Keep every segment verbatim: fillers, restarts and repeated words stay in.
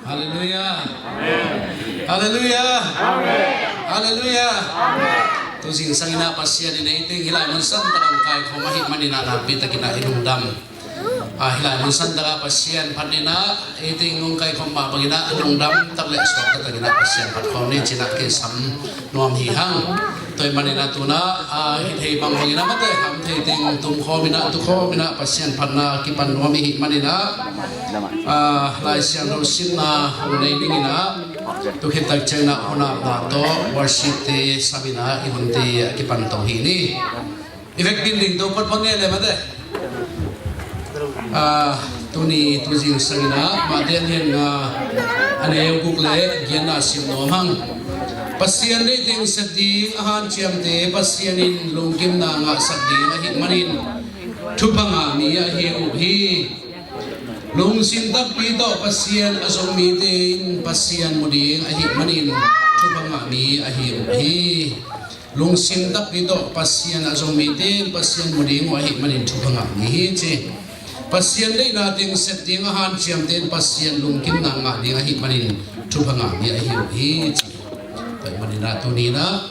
Halleluiah. Halleluiah. Halleluiah. Tu zingsang in ah Pasian in ei teng hih lai mun san tak ah hong kaikhawm ahih manin ah nakpi takin ah i lungdam. Ah, hih lai mun san tak ah Pasian phat in ah ei teng hong kaikhawm mah bangin ah lungdam tak le suakta takin ah Pasian phat khawm ni ci-in ah kisam nuam hi hang. Tua ahih manin ah tu-in ah, ah, hih thei bangbang in ah mate, ham thei teng tum khawm in ah, tu khawm in ah Pasian phatna kipan nuam i hih manin ah, ah, Lai Siangtho simna hun nei ning in ah, tu khit tak ciangin ah hun apna tawh worship-te sam in ah i hunte a kipan to hi ni. I vekpi-in ding to phot phot ni le mate. Ah, tuni tu zingsang in ah Matthai a lian nga, a neu guk le giatna sim nuam hang. Pasian deih teng sep ding a hanciamte Pasian in lungkimna ngahsak ding ahih manin thupha ngah mi ahi uh hi. Lungsim takpi tawh Pasian a zong mite in Pasian mu ding ahih manin thupha ngah mi ahi uh hi. Lungsim takpi tawh Pasian a zong mite in Pasian mu ding uh ahih manin thupha ngah mi hi ci. Pasian deihna teng sep ding a hanciamte in Pasian lungkimna ngah ding ahih manin thupha ngah mi ahi uh hi ci. Tua ahih manin ah tuni-in ah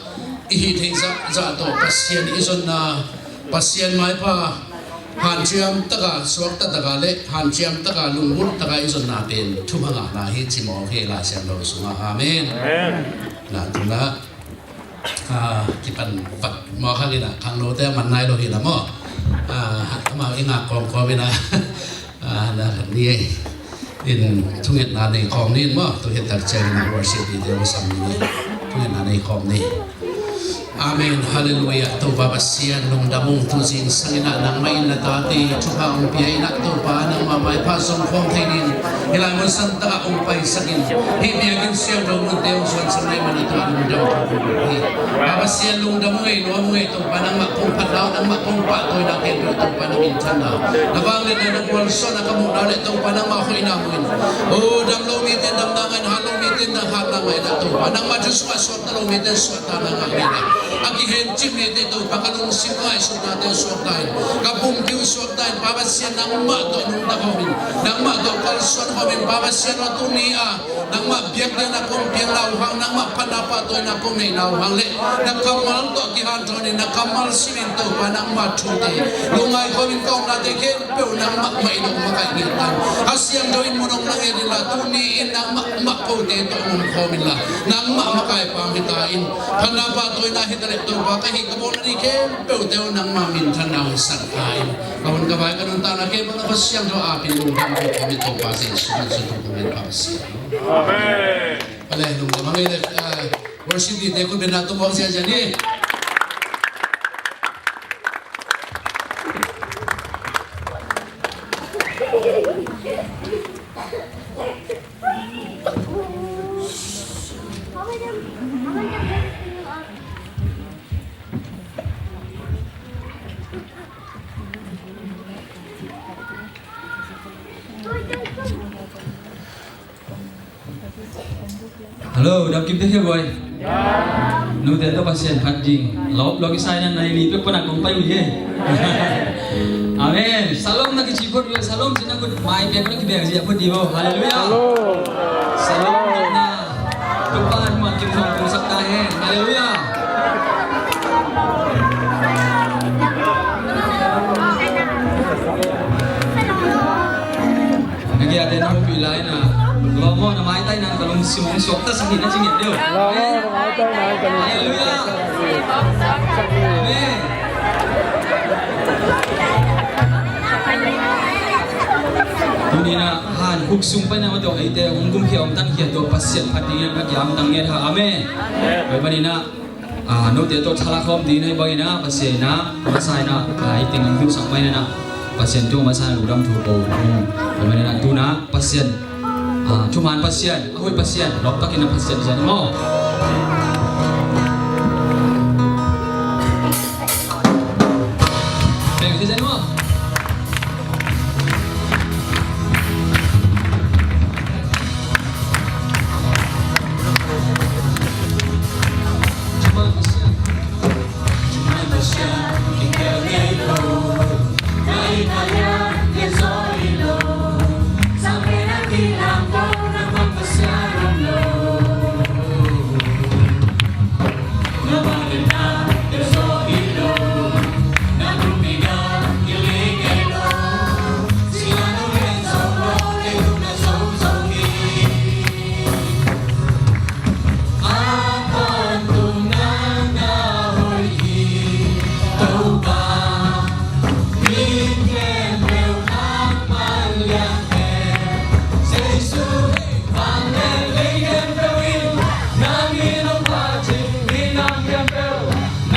i hih theih zahzah tawh Pasian i zonna, Pasian maipha hanciam taka, suakta taka le hanciam taka, lunggulh taka i zonna pen thupha ngahna hi ci mawk hi Lai Siangtho sungah. Amen. Amen. Na tu-in ah Ah, kipan vak mawk hang in ah, khangnote a man nai lo hi la maw. Ah, amau i ngak kawmkawm in ah, ah, na ni in thungetna nei khawm ni in maw, tu khit tak ciangin ah worship leader sam ni, thungetna nei khawm ni. Amen. Halleluiah. Topa Pasian lungdam ung, tu zingsang in ah nangmah in na tate thupha hong pia in ah Topa nangmah maipha zong khawm thei ding hih lai mun san takah hong paisak in, hih biakinn siangtho munte hong suansak na hih manin tua lungdam thu kong ko hi. Pa Pasian lungdam ung ei, nuam ung ei Topa, nangmah kong phatna uh, nangmah kong pahtawina khempeuh Topa na minthanna, na vangliatna, na gualzawhna ka muhna uh leh Topa nangmah hoihna muh in, o dam lo mite in damna ngah in, hat lo mite in hatna ngah in ah Topa nangmah thu suah, suakta lo mite in suahtakna ngah in ah, a kihencip mite Topa ka lungsim ngaihsutnate uh suakta in, ka pumpi uh suakta in, Pa Pasian nangmah tawh nungta khawm in, nangmah tawh kalsuan khawm in, Pa Pasian aw tuni-a nangmah biakpiakna kong piang lai uh hang, nangmah phatna pahtawina kong neih lai uh hang leh na kammal tawh kihanthawn in, na kammal simin Topa nangmah thute lungngai khawm in, ka omnate khempeuh nangmah mah in hong makaih ngiat ta in, a siangtho in mun hong na ngiat in la, tuni in nangmah mah kote tawh hong om khawm in la, nangmah makai pang hi ta in, phatna pahtawina hi ta leh Topa ka hih ka bawlna ding khempeuhte uh nangmah minthanna hong sak ta in, ka hun ka vai ka nuntakna khempeuh na Kha Siangtho ap in lungdam ko khawm in Topa Jesuh min suang thum in Pa Pasian. Amen. Pale lungdam a ngei le, ah, worship leader te khut beng na tum mawk ziahziah ni. Hello, dam kim te hia boy. Nute tawh Pasian phat ding. Lawp lawk i sai na nai li pek pana kong pai uh hi. Amen. Shalom na kici phot uh hi. Shalom ci na kut mai pek na kibeng zia phot ding uh. Halleluiah. Shalom na. Topa in mah kim thong kong sak ta hen. Halleluiah. Na kiate na hopih lai na, lawm aw, na maitai na ka lungsim hong suaktasak hi na ci ngiat deuh. Lawm aw, na maitai na ka lungsim hong suaktasak hi. Halleluiah. Amen. Tuni na han khuk sung pai na mah tawh eite hong gumkhia hong tankhia tawh Pasian phat dingin ka kiamtang ngiat ha. Amen. Amen. Tua ahih manin ah, Ah, note tawh thalak khawm ding na hih bangin ah, Pasian in ah, masa in ah, ah, i teng in duhsak mai in ah, Pasian tungah masa in ah lungdam thu ko. Hmm. Amen in ah, tu-in ah, Pasian, ah, thuman Pasian, a hoih Pasian, lawmtakin ah Pasian zia ni maw. Beng thei zia ni maw.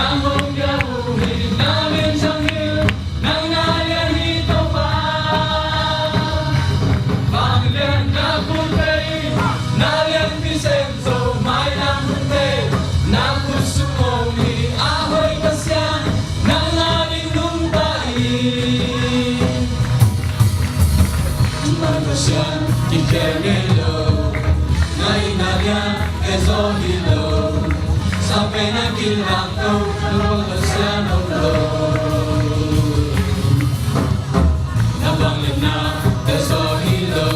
Nang hong pia uh hi, na min thang hi, nang na lian hi Topa. Vanglian na gutte, na lianpi sem zo mailam hunte, na khut sung om hi a hoih Pasian, nang ading nungta hi. Bang Pasian kikhel ngei lo, na itna lian e zaw hi lo. Sa pen a kilak to, na bang Pasian om lo. Na vangliatna e zaw hi lo,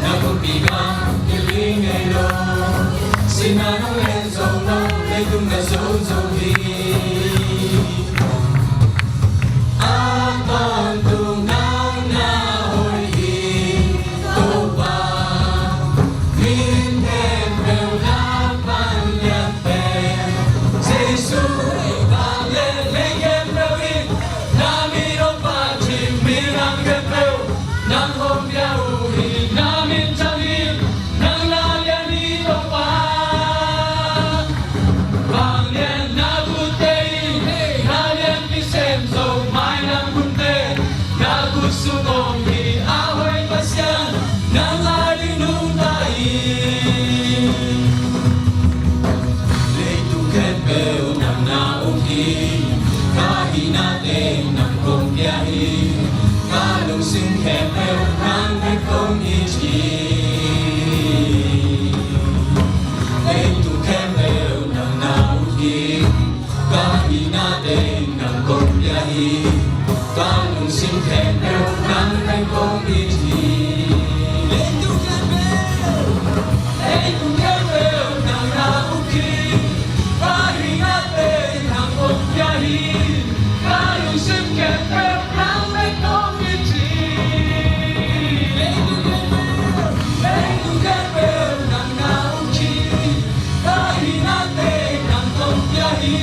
na kumpi gam kiling ngei lo. Sihna nong en zo lo, leitung na zo zo hi. A tawntung nang na hoih hi Topa, min khempeuh na pan lian pen Jesu. Vanglian lei khempeuh in na min hong phat hi, minam khempeuh nang hong pia uh hi, na min thang hi, nang na lian hi Topa. Vanglian na gutte, na lianpi sem zo mailam hunte, na khut sung om hi a hoih Pasian, nang ading nungta hi. Leitung khempeuh nang na um hi, ka hihna teng nang kong pia hi, ka lungsim khempeuh nang bek kong it hi. Leitung khempeuh nang na um hi, ka hihna teng nang kong pia hi, ka lungsim khempeuh nang bek kong it hi. Leitung khempeuh, leitung khempeuh nang na um hi, ka hihna teng nang kong pia hi, ka lungsim khempeuh nang bek kong it hi. Leitung khempeuh, leitung khempeuh nang na um hi, ka hihna teng nang kong pia hi,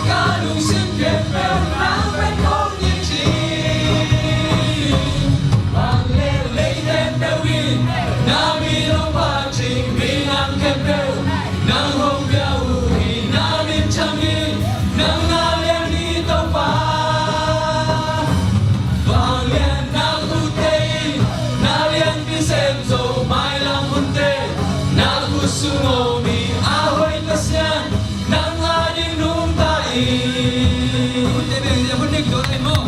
ka lungsim khempeuh nang bek kong it hi. Vanglian lei khempeuh in na min hong phat hi, minam khempeuh nang hong pia uh hi, na min thang hi, nang na lian hi Topa. Vanglian na gutte, na lianpi sem zo mailam hunte, na khut sung om hi a hoih Pasian, nang ading nungta hi. Hun ding, hun ding, hun ding, hun ding. Amen.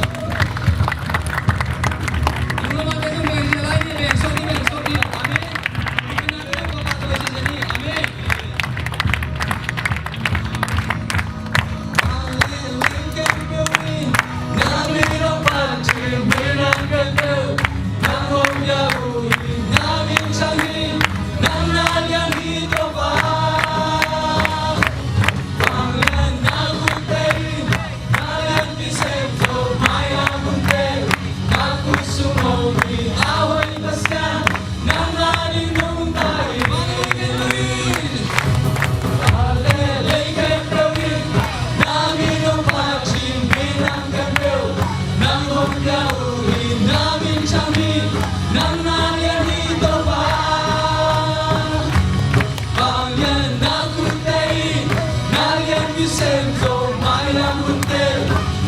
Vanglian na gutte, na lianpi sem zo mailam hunte,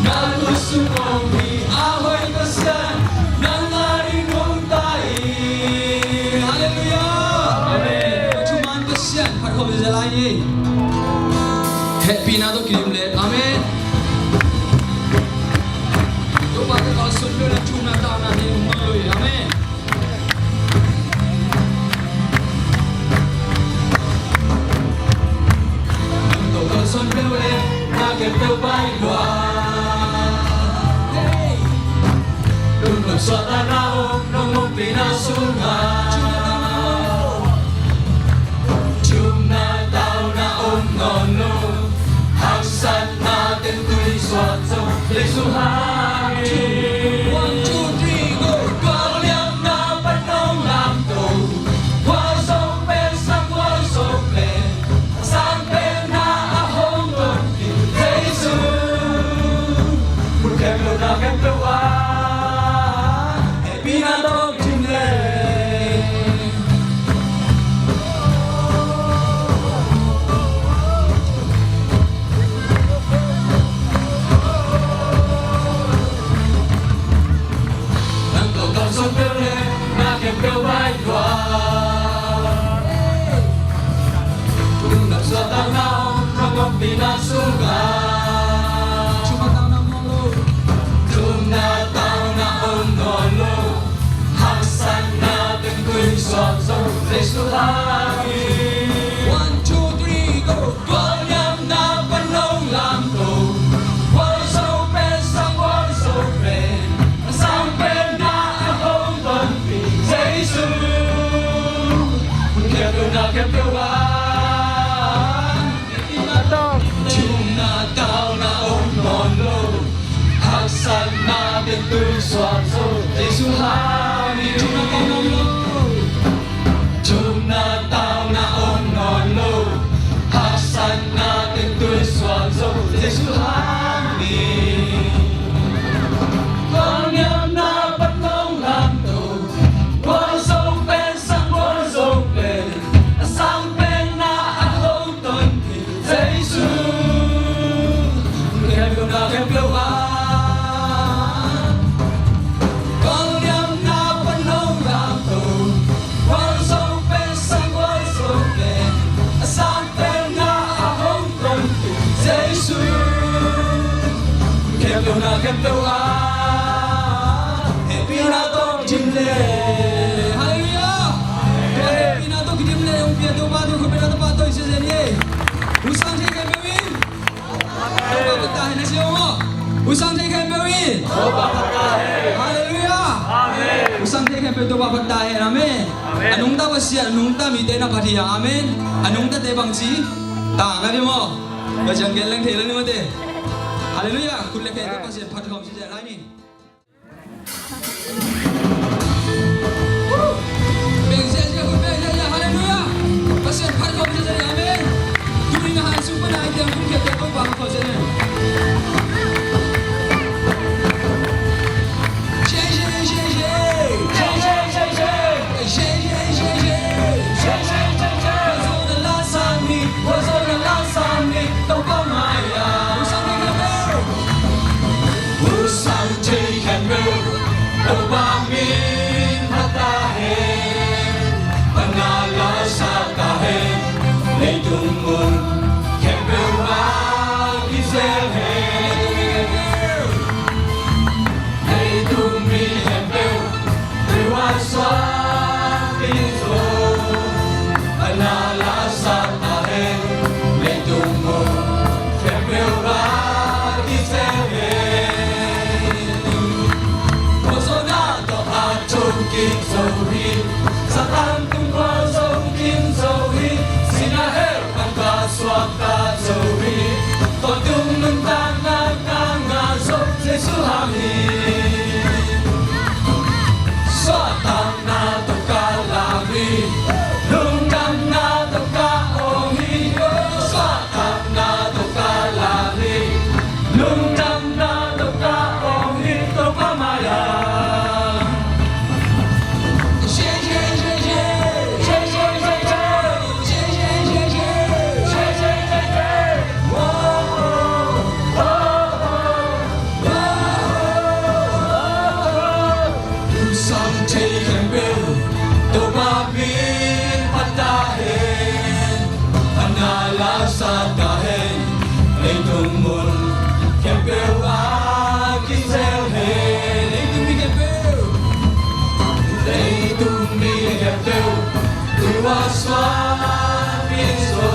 na khut sung om hi a hoih Pasian, nang ading nungta hi. Halleluiah. Amen. Thuman Pasian phat khawm zia lai ni. Hehpihna tawh kidim le. Amen. Topa ka kalsuan peuh le thumna tawh na hi um lo hi. Amen. Nang tawh kalsuan peuh le na khempeuh pai lua. Lungdam suahtakna om nong ompihna sungah, thumna tauna om nawn lo. Haksatna teng tui suak zo, lei sung hang hi. One, two, three, go. Kawliamna pan nong lamto, khua zong pen sang khua zong pen, sang pen na a hong ton hi. Jesu, mun khempeuh na khempeuh ah, hehpihna tawh kidim le. One, two, three, go. Gualniamna pan hong lamto, gualzo pen sang gualzo pen, a sang pen na a hong tonpih Jesu. Khempeuh na khempeuh ah thumna tauna om nawn lo, haksatna teng tun suak zo Jesu hang hi. Thumna tauna om lo, thumna tauna om nawn lo, haksatna teng tun suak zo Jesu hang hi. Gualniamna pan hong lamto, gualzo pen sang gualzo pen, a sang pen na a hong tonpih Jesu. Khempeuh na khempeuh ah gualniamna pan hong lamto, gualzo pen sang gualzo pen, a sang pen na a hong tonpih Jesu. Khempeuh na khempeuh ah hehpihna tawh kidim le. Halleluiah. Hehpihna tawh kidim le hong pia Topa tungah khut beng a tapa tawh i sia zen hi. Hong sang thei khempeuh in Topa phat ta hen, a sia aw. Hong sang thei khempeuh in Topa phat ta hen. Halleluiah. Amen. Hong sang thei khempeuh Topa phat ta hen. Amen. Amen. A nungta Pasian, a nungta mite na phat hi a. Amen. A nungtate bangci ta nga ding maw? Pasian gen leng thei lo ni mate. Halleluiah. Khut le khe tawh Pasian phat khawm ci zen lai ni. Beng ziahziah, khut beng ziahziah, halleluiah. Pasian phat khawm ziahziah, amen. Tuni na han sung pan a i tiang kum khiat te Topa khawm ziahziah. Shake, shake, shake, shake. Shake, shake, shake, shake. Shake, shake, shake, shake. Shake, shake, shake, shake. Gualzo na la sang hi, gualzo na la sang hi, Topa mai-ah. Hong sang thei khempeuh. Hong sang thei khempeuh, Topa min phat ta hen, pan na la sak ta hen, leitung mun khempeuh ah kizel hen. Leitung mi khempeuh, leitung mi khempeuh, tui huai suak ding zo, pan na la sak ta hen, leitung mun khempeuh ah kizel hen. Gualzawhna tawh a thokik zo hi, Satan tung gualzo kim zo hi, sin a hell pan ka suakta zo hi, tawntung nuntakna ka ngah zo Jesu hang hi. Suahtakna tawh ka lam hi, lungdamna tawh ka awng hi. Suahtakna tawh ka lam hi, lungdamna tawh ka awng hi, Topa mai-ah. Hong sang thei khempeuh, Topa min phat ta hen, pan na la sak ta hen, leitung mun khempeuh ah kizel hen. Leitung mi khempeuh, leitung mi khempeuh, tui huai suak ding zo,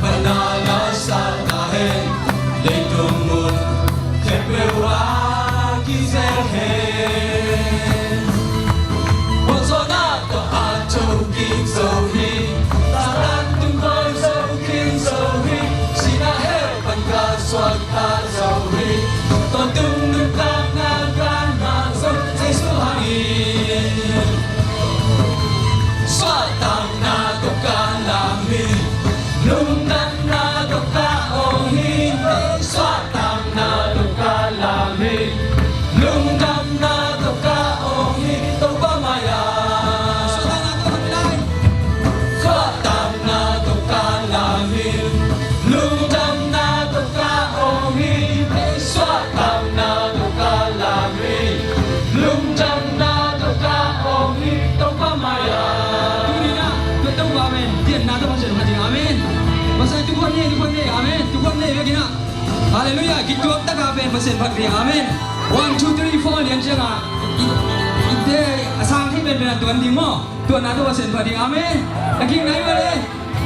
pan na la sak ta hen, leitung mun khempeuh ah kizel hen. Gualzawhna tawh a thokik zo hi, Satan tung gualzo kim zo hi, sin a hell pan ka suakta zo hi, tawntung nuntakna ka ngah zo Jesu hang hi. Suahtakna tawh ka lam hi, lungdamna tawh ka awng hi. Suahtakna tawh ka lam hi, lungdamna tawh ka awng hi, Topa mai-ah. Suahtakna tawh lam hi. Suahtakna tawh ka lam hi, lungdamna tawh ka awng hi. Suahtakna tawh ka lam hi, lungdamna tawh ka awng hi, Topa mai-ah. Tuni-in ah tua Topa pen pianna tawh Pasian phat ding. Amen. Pasian tukhon ni, tukhon ni. Amen. Tukhon ni, biakinn ah. Halleluiah. Kituak takin pen Pasian phat ding. Amen. One, two, three, four lian ciangin i, i, i te a sang thei penpen a tuan ding maw? Tuanna tawh Pasian phat ding. Amen. A ging nai maw le?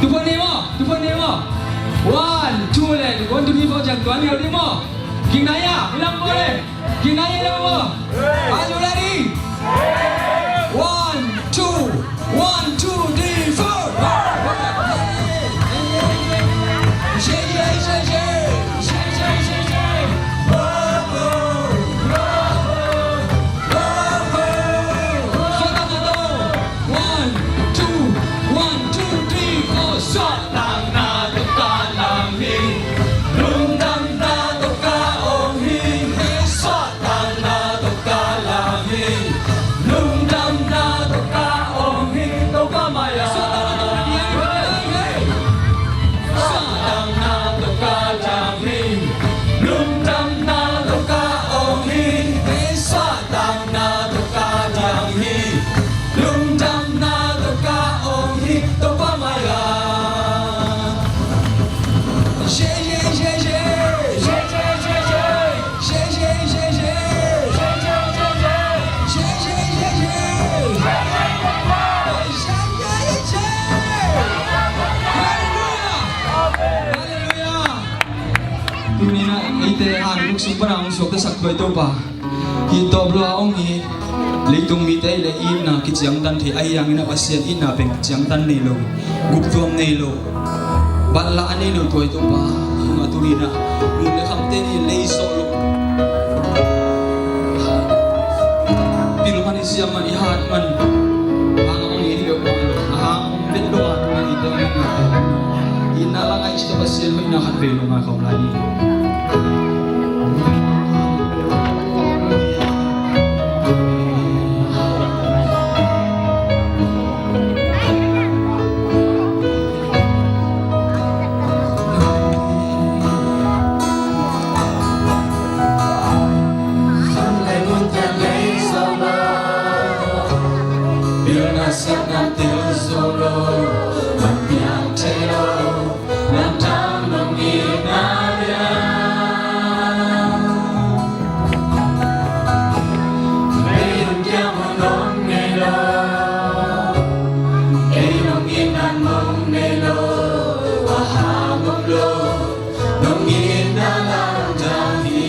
Tuphot ni maw? Tuphot ni maw? One, two le, one, two, three, four ciang tuan ni lo ding maw? Ging nai a, i lam maw le? Ging nai a, i lam maw? Are you ready? One, two, one, two, three, four. One, two, one, two, three, four. Suahtakna tawh ka lam hi, lungdamna tawh ka om hi. Suahtakna tawh ka lam hi, lungdamna tawh ka om hi. Topa mai-ah suahtakna tawh ka lam hi, lungdamna tawh ka om hi. Suahtakna tawh ka lam hi, lungdamna tawh ka om hi. Topa mai-ah. Halleluiah. Halleluiah. Tuni-in ah eite han buk sung pan a hong suaktasak tuai Topa, hih tawp lo a hong hi, leitung mite leh itna kiciangtan thei, ahi hangin a Pasian itna pen kiciangtan nei lo, guptuam nei lo, batlah a nei lo tuai Topa, hih tuni-in ah nun leh khamte ni lei sawh lo. Pil man, i siam man, i hat man, a hang hong hi ding lo, a hang hong vet lo a, tuni eite hong hi. Itna la ngaihsut a Pasian hoihna khat vei lo ngai khawm lai ni. Khamlei munte lei zo lo, pilna siatnate zo lo, man piang thei lo, lamdang nong itna lian. Leitung kiang un nong nei lo, kei nong itna nong nei lo, a hang om lo, nong itna lamdang hi.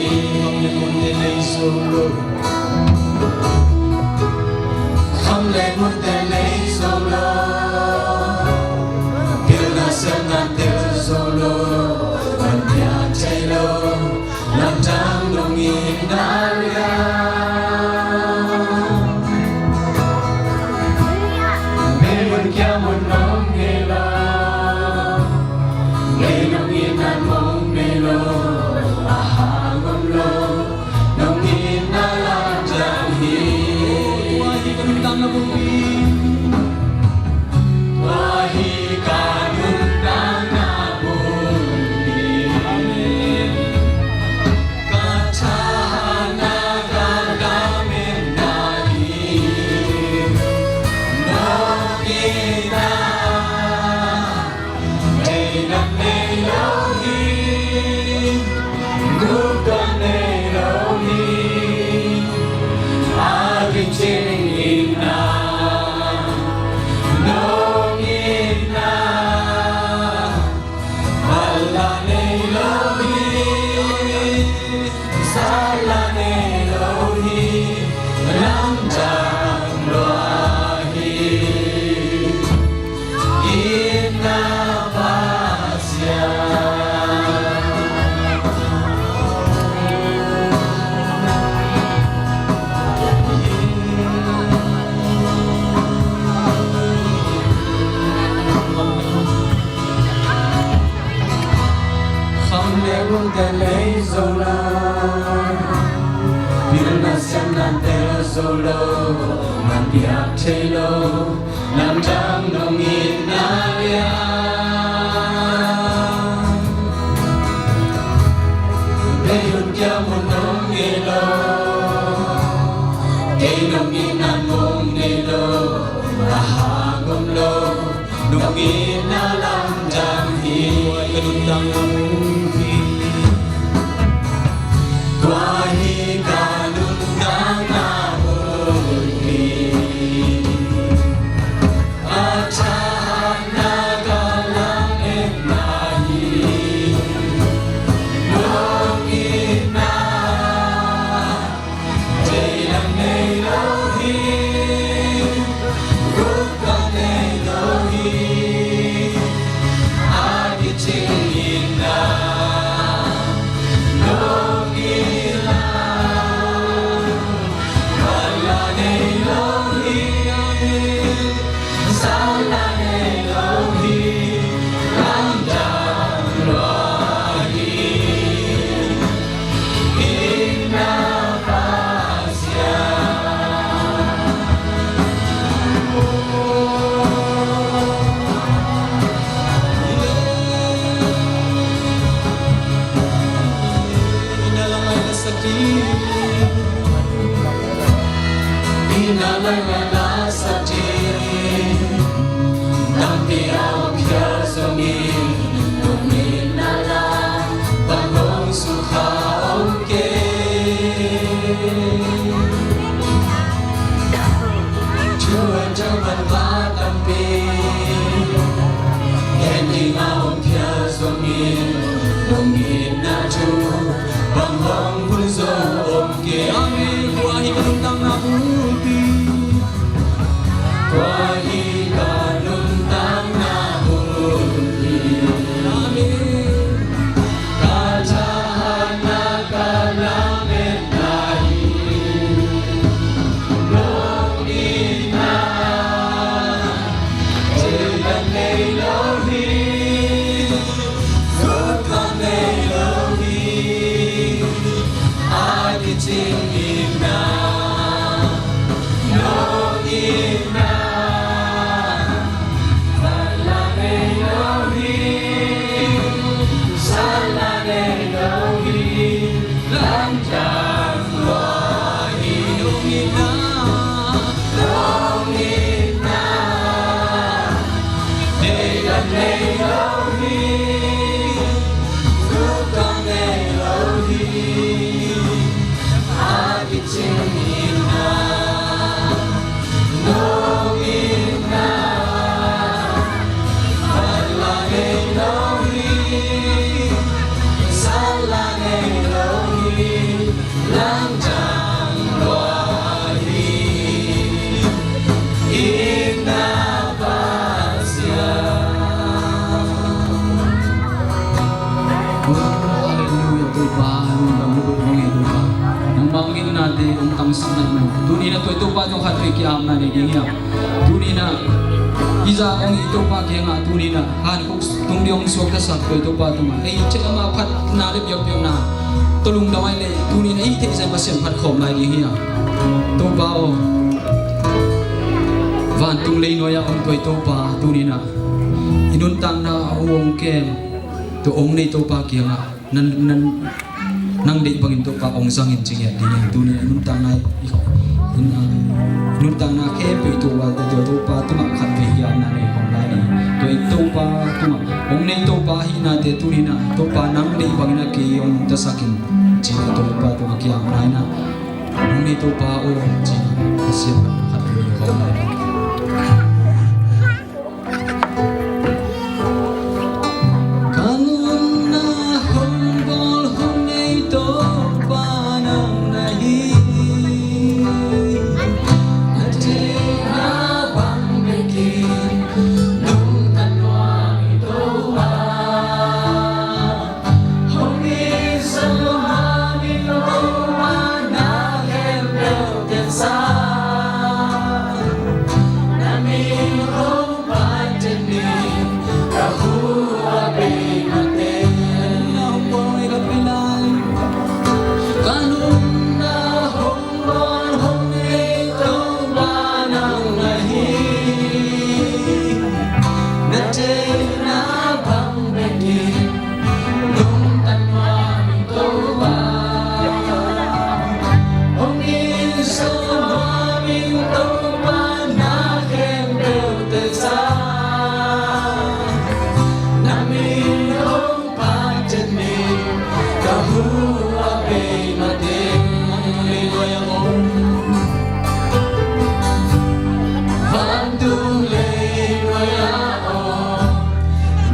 Khamlei munte lei zo lo, pilna siatnate zo lo, man piang thei lo, lamdang nong itna lian. Mei mun kiang un nong nei lo, kei nong itna nong nei lo, a hang om lo, nong itna lamdang hi. Tua hi ka nuntakna bulpi. Tua hi ka nuntakna bulpi. Amen. Ka thahatna, ka lametna hi nong itna. Teinak nei lo hi, gupkhiat nei lo hi, a kicing itna nong itna. Bal la nei lo hi, sal la nei lo hi, lamdang lua hi. Itna Pasian. Khamlei munte lei zo lo, pilna siatnate zo lo, man piang thei lo, lamdang nong itna lian. Leitung kiang un nong nei lo, kei nong itna nong nei lo, a hang om lo, nong itna lamdang hi. Tua hi ka nuntakna bulpi. Tua hi ka nuntakna bulpi. Ina lai la la sa ti, tampi a om khia zongin, tung ina la bang hong sukha om kei. Thu a tau man va tampi, en ding a om khia zongin, tung ina thu bang hong bul zo om kei. Amen. Tua hi ka nuntakna bulpi. Tua hi ka nuntakna bulpi. Amen. Ka thahatna ka lametna hi. Nong itna thei dan nei lo hi. Sutkham nei lo hi. A kicing itna, nong itna, phat la nei lo hi. Sat la nei lo hi. Lamdang lua hi. Nong itna, nong itna, thei dan nei lo hi. Sutkham nei lo hi. A kicing itna, nong itna, phat la nei lo hi. Sat la nei lo hi. Lamdang lua hi. Itna Pasian. Oh, halleluiah, Topa, lungdam lua hong hi, Topa. Nangmah hong itnate hong tangsak nai maw. Tuni-in ah tua i Topa tungah khatvei ki-apna nei ding hi hang. Tuni-in ah i zah hong hi Topa kiangah tuni-in ah hankhuk tung ding hong suaktasak tua i Topa tungah ei ciang amah phatna le biakpiakna tawh lungdam ahih leh tuni-in ah i theih zah Pasian phat khawm lai ding hi hang. Topa aw, vantung leinuai-ah om tua i Topa tuni-in ah i nuntakna hong kem tua hong nei Topa kiangah nan, nan, nang deih bangin Topa hong zangin ci ngiat ding hi. Tuni-in ah i nuntakna, i, i, i nuntakna khempeuh i tuakhualte tua Topa tungah khatvei ki-apna nei khawm lai ni. Tua i Topa tungah hong nei Topa ahihnate tuni-in ah Topa nang deih bangin ah kei hong nungtasak in ci-in ah Topa tungah ki-apna in ah hong nei Topa aw ci-in ah a siam khatvei nei khawm lai ni. Ka nunna hong bawl hong nei Topa nang na hi. Na theihna bang bekin nungta nuam ing Topa. Hong inn sung nuam ing Topa, na khempeuh teng sang. Na min hong phat ciat ni, ka hu a bei mah teng. Ka nunna hong bawl hong nei Topa nang na hi. Na theihna bang bekin nungta nuam ing Topa. Hong inn sung nuam ing Topa, na khempeuh teng sang. Na min hong phat ciat ni, ka hu a bei mah teng. Leinuai-ah om, vantung leinuai-ah om,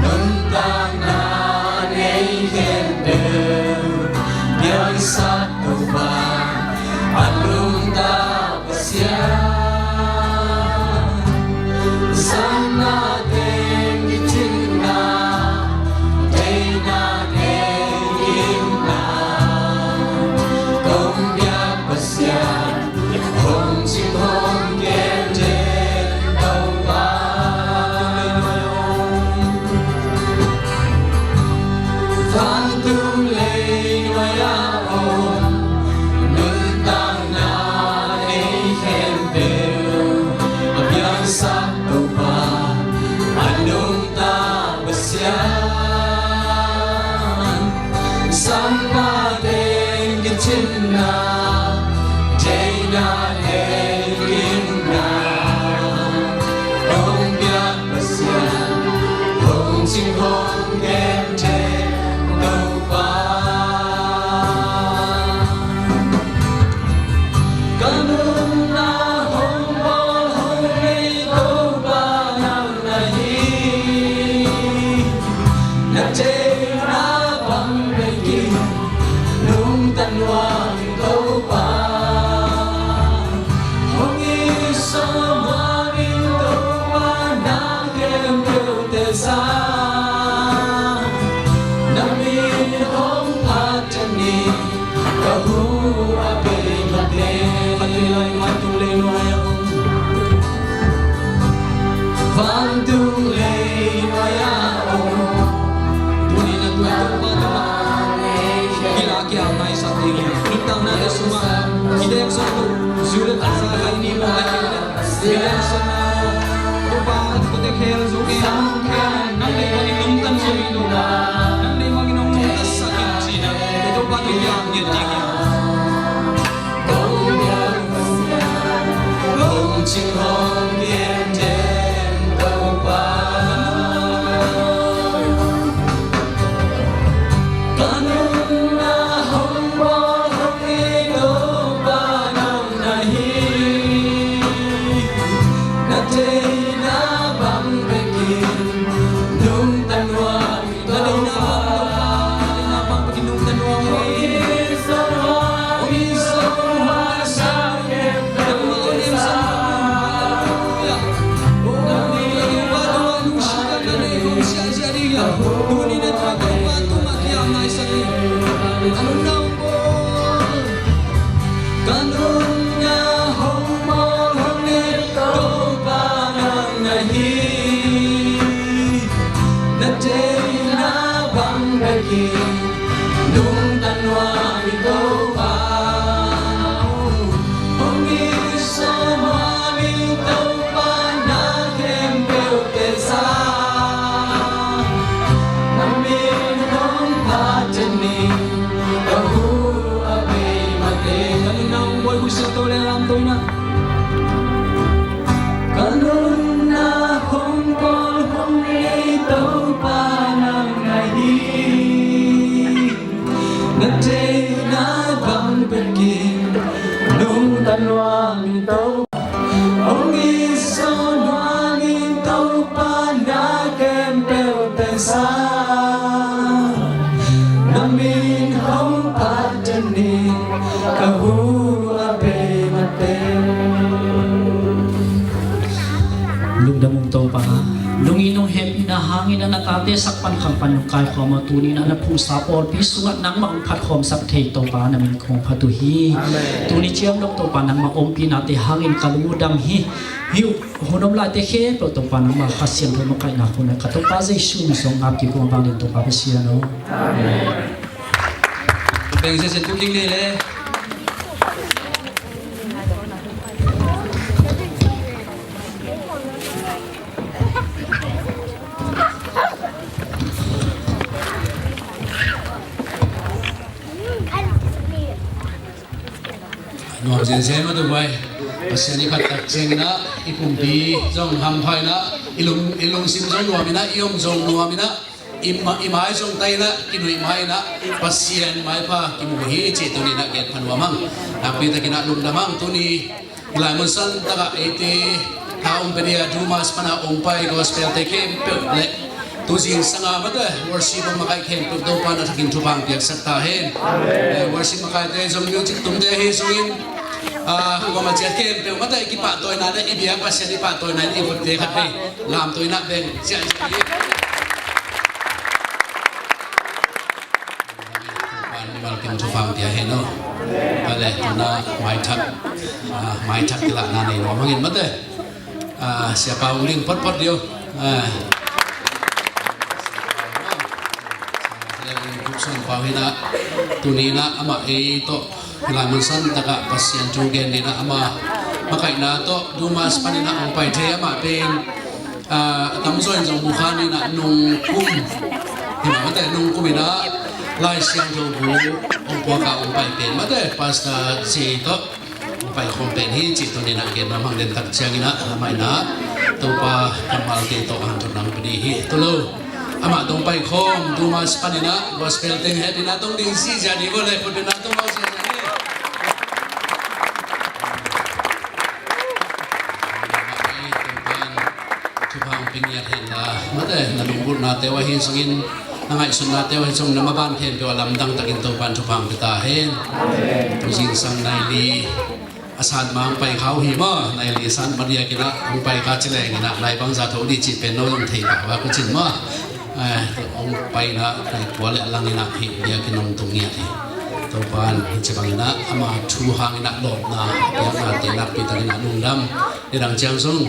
nuntakna nei khempeuh piangsak Topa, a lungtang Pasian. Satna teng kicingna, theihna teng itna, Deihna, deihna hong piak Pasian, hong cing hong gen Topa. Ka nunna hong bawl hong nei Topa nang na hi. Na deihna bang bek in nungta nuam ing Topa. Hong it sawm nuam ing Topa, na khempeuh teel sa. Na min hong phat ta ni, ka hu a bei mate. Phat ni lai mai tung lei nuai a om. Vantung lei nuai a om. Tuni na tuai Topa tungah kila kia ngai sa ding hi. Nuntakna le sungah i dek zong lo. Zu le taksa kai ni mo ai kei le. Bia sa na. Topa, kote khel zong e, nang khel, nang deih bangin nungta nuam ing Topa. Nang deih bangin hong nungta sak in ci-in ah, Topa tungah ngiat ding hi. Ka nunna hong bawl hong nei Topa nang na hi. Na deihna bang bek in nungta nuam ing Topa. Hong it sawm nuam ing Topa, na khempeuh teel sa. Na min hong phat ta ni, ka hu a bei mate. Ka nunna hong bawl hong siangtho le lamto in ah. Ka nunna hong bawl hong nei Topa nang na hi. Na deihna bang bek in nungta nuam ing Topa. Hong it sawm nuam ing Topa, na khempeuh teel sa. Na min hong phat ta ni, ka hu a bei mate. Lungdam ung Topa. Nong it nong hehpihna hangin ah na tate sak pan khang pan nong kaikhawm uh, tuni in ah na phuhsa pawlpi sungah nangmah hong phatkhawmsak thei Topa, na min kong phat uh hi. Amen. Tuni ciang dong Topa nangmah ompihnate hangin ka lung uh dam hi. Hih uh hun om laite khempeuh Topa nangmah Kha Siangtho makaihna hun ah ka Topa Jesu min suang ap kik uh a, vanglian Topa Pasian aw. Amen. Beng Jesu tu king nei le. Nuam zenzen mah tua pai. Pasian i phat tak ciangin ah i pumpi zong hampha in ah, i lung, i lungsim zong nuam in ah, i om zong nuam in ah, i ma-, i mai zong tai in ah, kinuih mai in ah, Pasian maipha kimu hi cih tuni in ah gen pha nuam ing. Nakpi takin ah lungdam ing. Tuni i laimun san takah eite tha hong pia ding a, Dumas pana hong pai gospel-te khempeuh le tu zingsang a mate worship hong makaih khempeuh Topa na thakin thupha hong piaksak ta hen. Eh, worship makaihte zong, music tumte ahi zongin, ah, kuamah ciat khempeuh mate i kipahtawina le i biak Pasian i pahtawina in i vut le khat vei lamto in ah beng ciah ciah hi. Pan mimal kim thupha hong pia hen aw. Vale, tuna maithak, ah, maithak kilahna nei nuam hangin mate. Ah, Siapa Ung Ling photphot dih uh. Ah. Sia Ung Ling Guk Suan Pau hi in ah, tuni in ah amah ei tawh i laimun san takah Pasian thu gen ding in ah ama makaihna tawh Dumas panin ah hong pai thei, amah pen, ah, a tamzaw in zong mu kha ni in ah nung kum, hi mah mate, nung kum in ah Lai Siangtho bu hong puak a hong pai pen mate Pastor J tawh hong pai khawm pen hi cih tuni-in ah gen nuam hang. Den tak ciangin ah amah in ah Topa kammalte tawh hanthawn nang pia ding hi. Tua lo amah tawh hong pai khawm tu ma sa panin ah gospel teng hehpihna tawh ding ziahziah ni. Vawlei khut bengna tawh mau ziahziah ni. Thupha hong pia ngiat hen la mate, na lunggulhnate uh ahi zongin, na ngaihsutnate uh ahi zongin, na maban khempeuh ah lamdang takin Topa'n thupha hong pia ta hen. Tu zingsang nai li a sat ma hong pai kha uh hi maw, nai li a sat ma diakin ah hong pai kha ci lengin ah nai bangza tho ding cih pen no zong thei pah va ko cin maw. Eh, hong pai in ah nai kua le a langin ah hih biakinn hong tung ngiat hi. Topa'n hih ci bangin ah ama thu hangin ah lawpna biaknate nakpi takin ah lungdam. Nidang ciang zong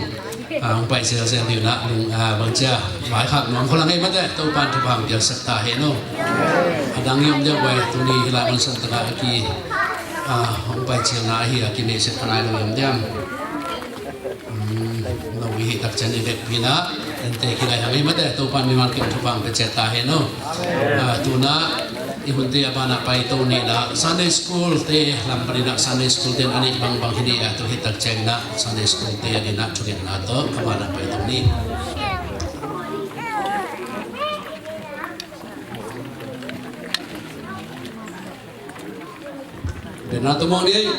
ah hong pai zelzel ding in ah lung, ah, bangci a vaikhak nuam kho lang ei mate, Topa'n thupha hong piaksak ta hen aw. A dang i om diam guai, tuni hih lai mun san tak ah a ki, ah, hong pai cilna ahi a kimeh sek ka nai lo i om diam? Umm, lo i hih tak ciang i vekpi in ah ente kilai hang ei mate, Topa'n mimal kim thupha hong pia ciat ta hen aw. Ah, tu-in ah i hunte a banah pai to ni in ah Sunday school te lam panin ah Sunday school te'n a neih bangbang hi ni. Ah, tu hih tak ciangin ah Sunday school te adingin ah thungetna tawh a banah pai to ni. Bengna tawh mawng ni.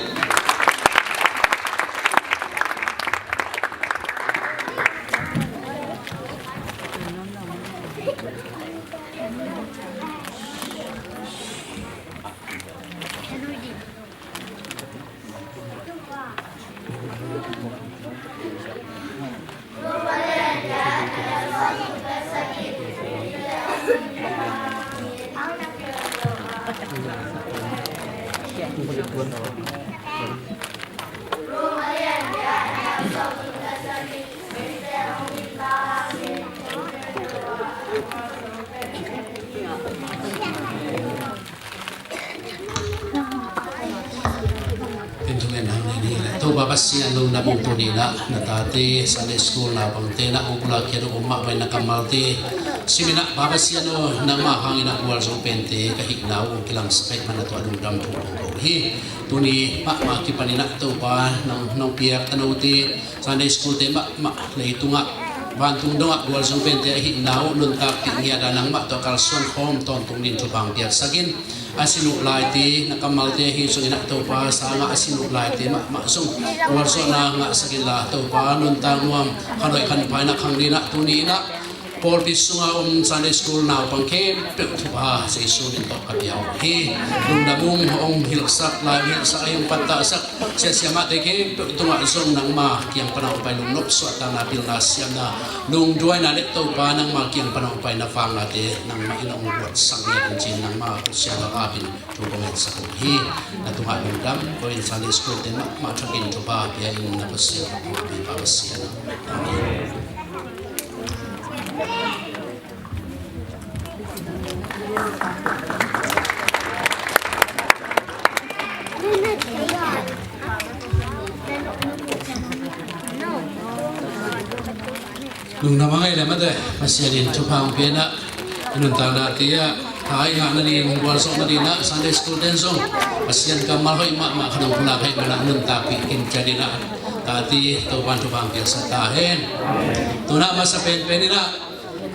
Pen thungen hang ni. Topa Pasian, lungdam ung. Tuni in ah na tate Sunday school naupangte na hong pulak khia uh, um mahmah in na kammalte sim in ah, Pa Pasian aw, nangmah hangin ah gualzo pente ka hihna uh hong kilangsak ahih manin tua lungdam thu kong ko hi. Tuni mahmah kipanin ah Topa nang, nong piak tanote Sunday school te mahmah leitungah vantung dongah gualzo pente ahihna uh nuntakpih ngiat a nangmah tawh kalsuan khawm tawntung dingin thupha hong piaksak in. A sin uh laite na kammalte ahi zongin ah Topa, sangah a sin uh laite mahmah zong gualzawhna ngahsak inla Topa, nuntak nuam, khanhoih khanpha in ah khang dingin ah tuni in ah pawlpi sunga om Sunday school naupang khempeuh thupha Jesu min tawh ka pia uh hi. Lungdam ung. Hong hilhsak lai, hong hilhsak, hong pattahsak siasia mahte khempeuh tungah zong nangma kiang pana hong pai lungnop suahtakna, pilna, siamna, lungduaina le Topa nangma kiang pana hong paina vangnate nangmah in hong buatsak ngiat in ci-in nangma khut siangtho apin thu kong ngetsak uh hi. Na tungah lungdam ko in. Sunday school te mahmah thakin thupha pia in, na Pasian, na Pasian. Amen. Lungdam a ngai le mate, Pasian in thupha hong pia in ah, i nuntakna te ah tha i ngah nading, gualzawh nading ah Sunday school ten zong Pasian kammal hoih mahmah khat hong pulak ahih manin ah nuntakpih kim ciat in ah, tate Topa'n thupha hong piaksak ta hen. Tu-in ah masa penpen in ah,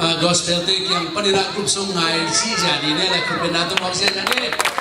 ah, gospel te kiang panin ah group song ngai ziahziah ding hi leh khut bengna tawh mawng ziahziah ni.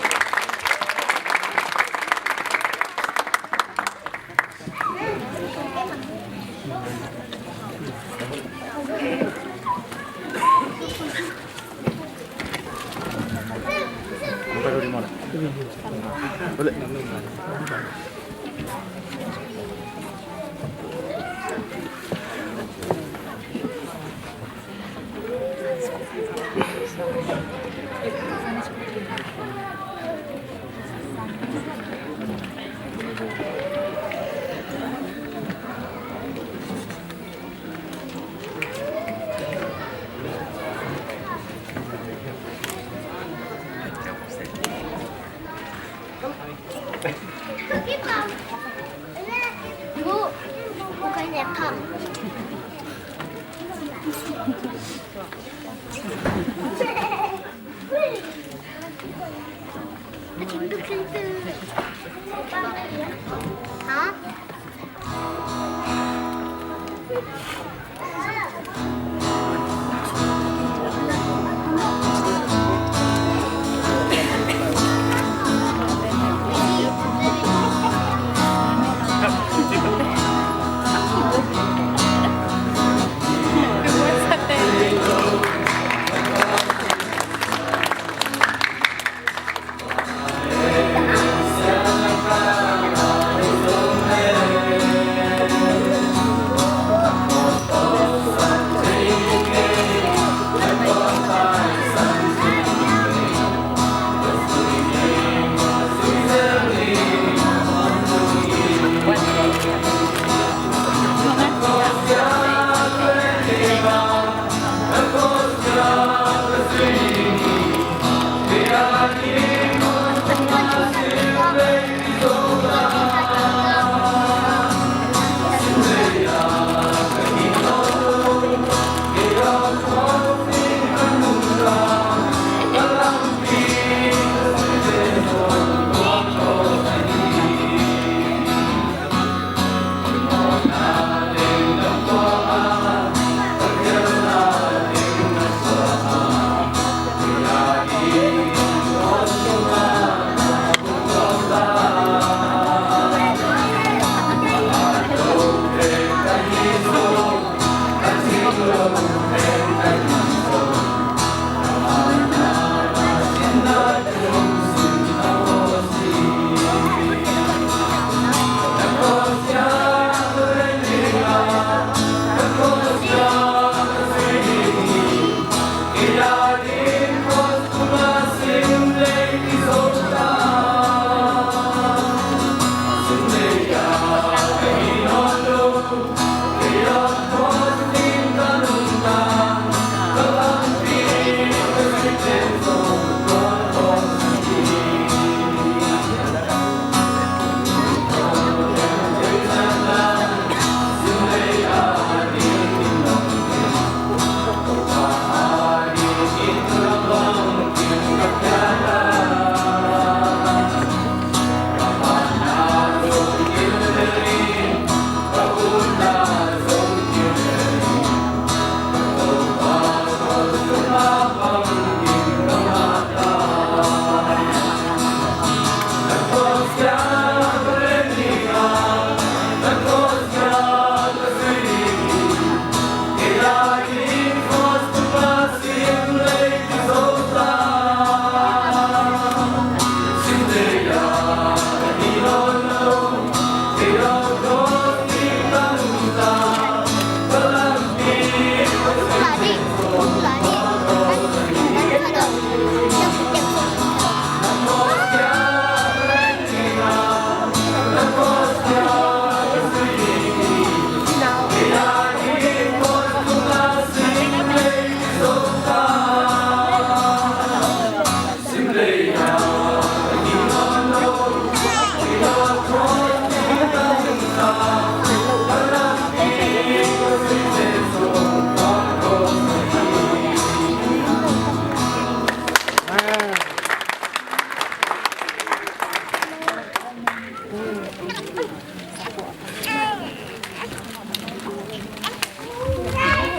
Hả?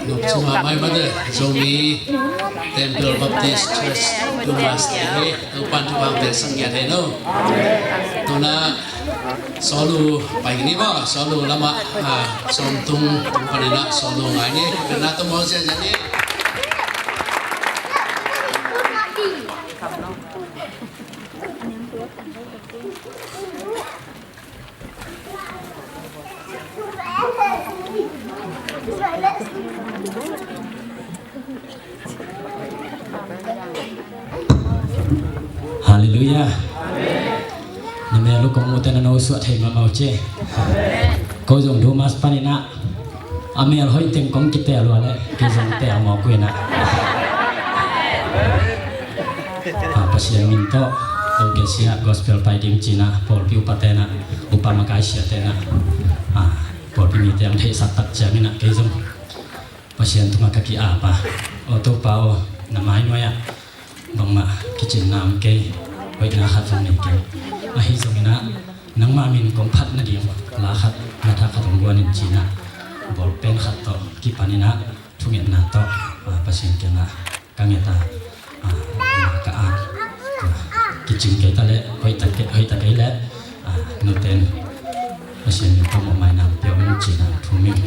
Nopci mahmah mate, Zomi Temple Baptist Church Dumas te hi, Topan thupha pia sak ngiat hi no. Tuna Sawlu pai ni ba, Sawlu lama, ah, sawmtung tung panin ah Sawlu ngai ni, na tu mau sia jadi. Halleluiah. Na mel uh kong mu te na no suah thei mahmah uh ci. Ko zong Dumas panin ah a mel hoih teng kong kitel uh a leh kei zong tel mawk uh in ah. Ah, Pasian min tawh, O K C ah gospel pai ding ci-in ah, pawlpi upa ten ah, upa makai sia ten ah, ah, pawlpi mite hong theihsak tak ciangin ah, kei zong Pasian tungah ka ki-ap a, aw Topa aw, na mai nuai-ah Bangmah kicinna om kei, hoihna khat zong nei kei. Ahi zongin ah nangmah min kong phat nading la khat, na thak khat hong guan in ci-in ah ball pen khat tawh kipan in ah thungetna tawh, ah, Pasian kiangah ka nget a, ah, ka at, ah, kicin kei ta leh hoih ta kei, hoih ta kei leh, ah, nute in Pasian min tawh mawhmaina pia un ci-in ah thum ing.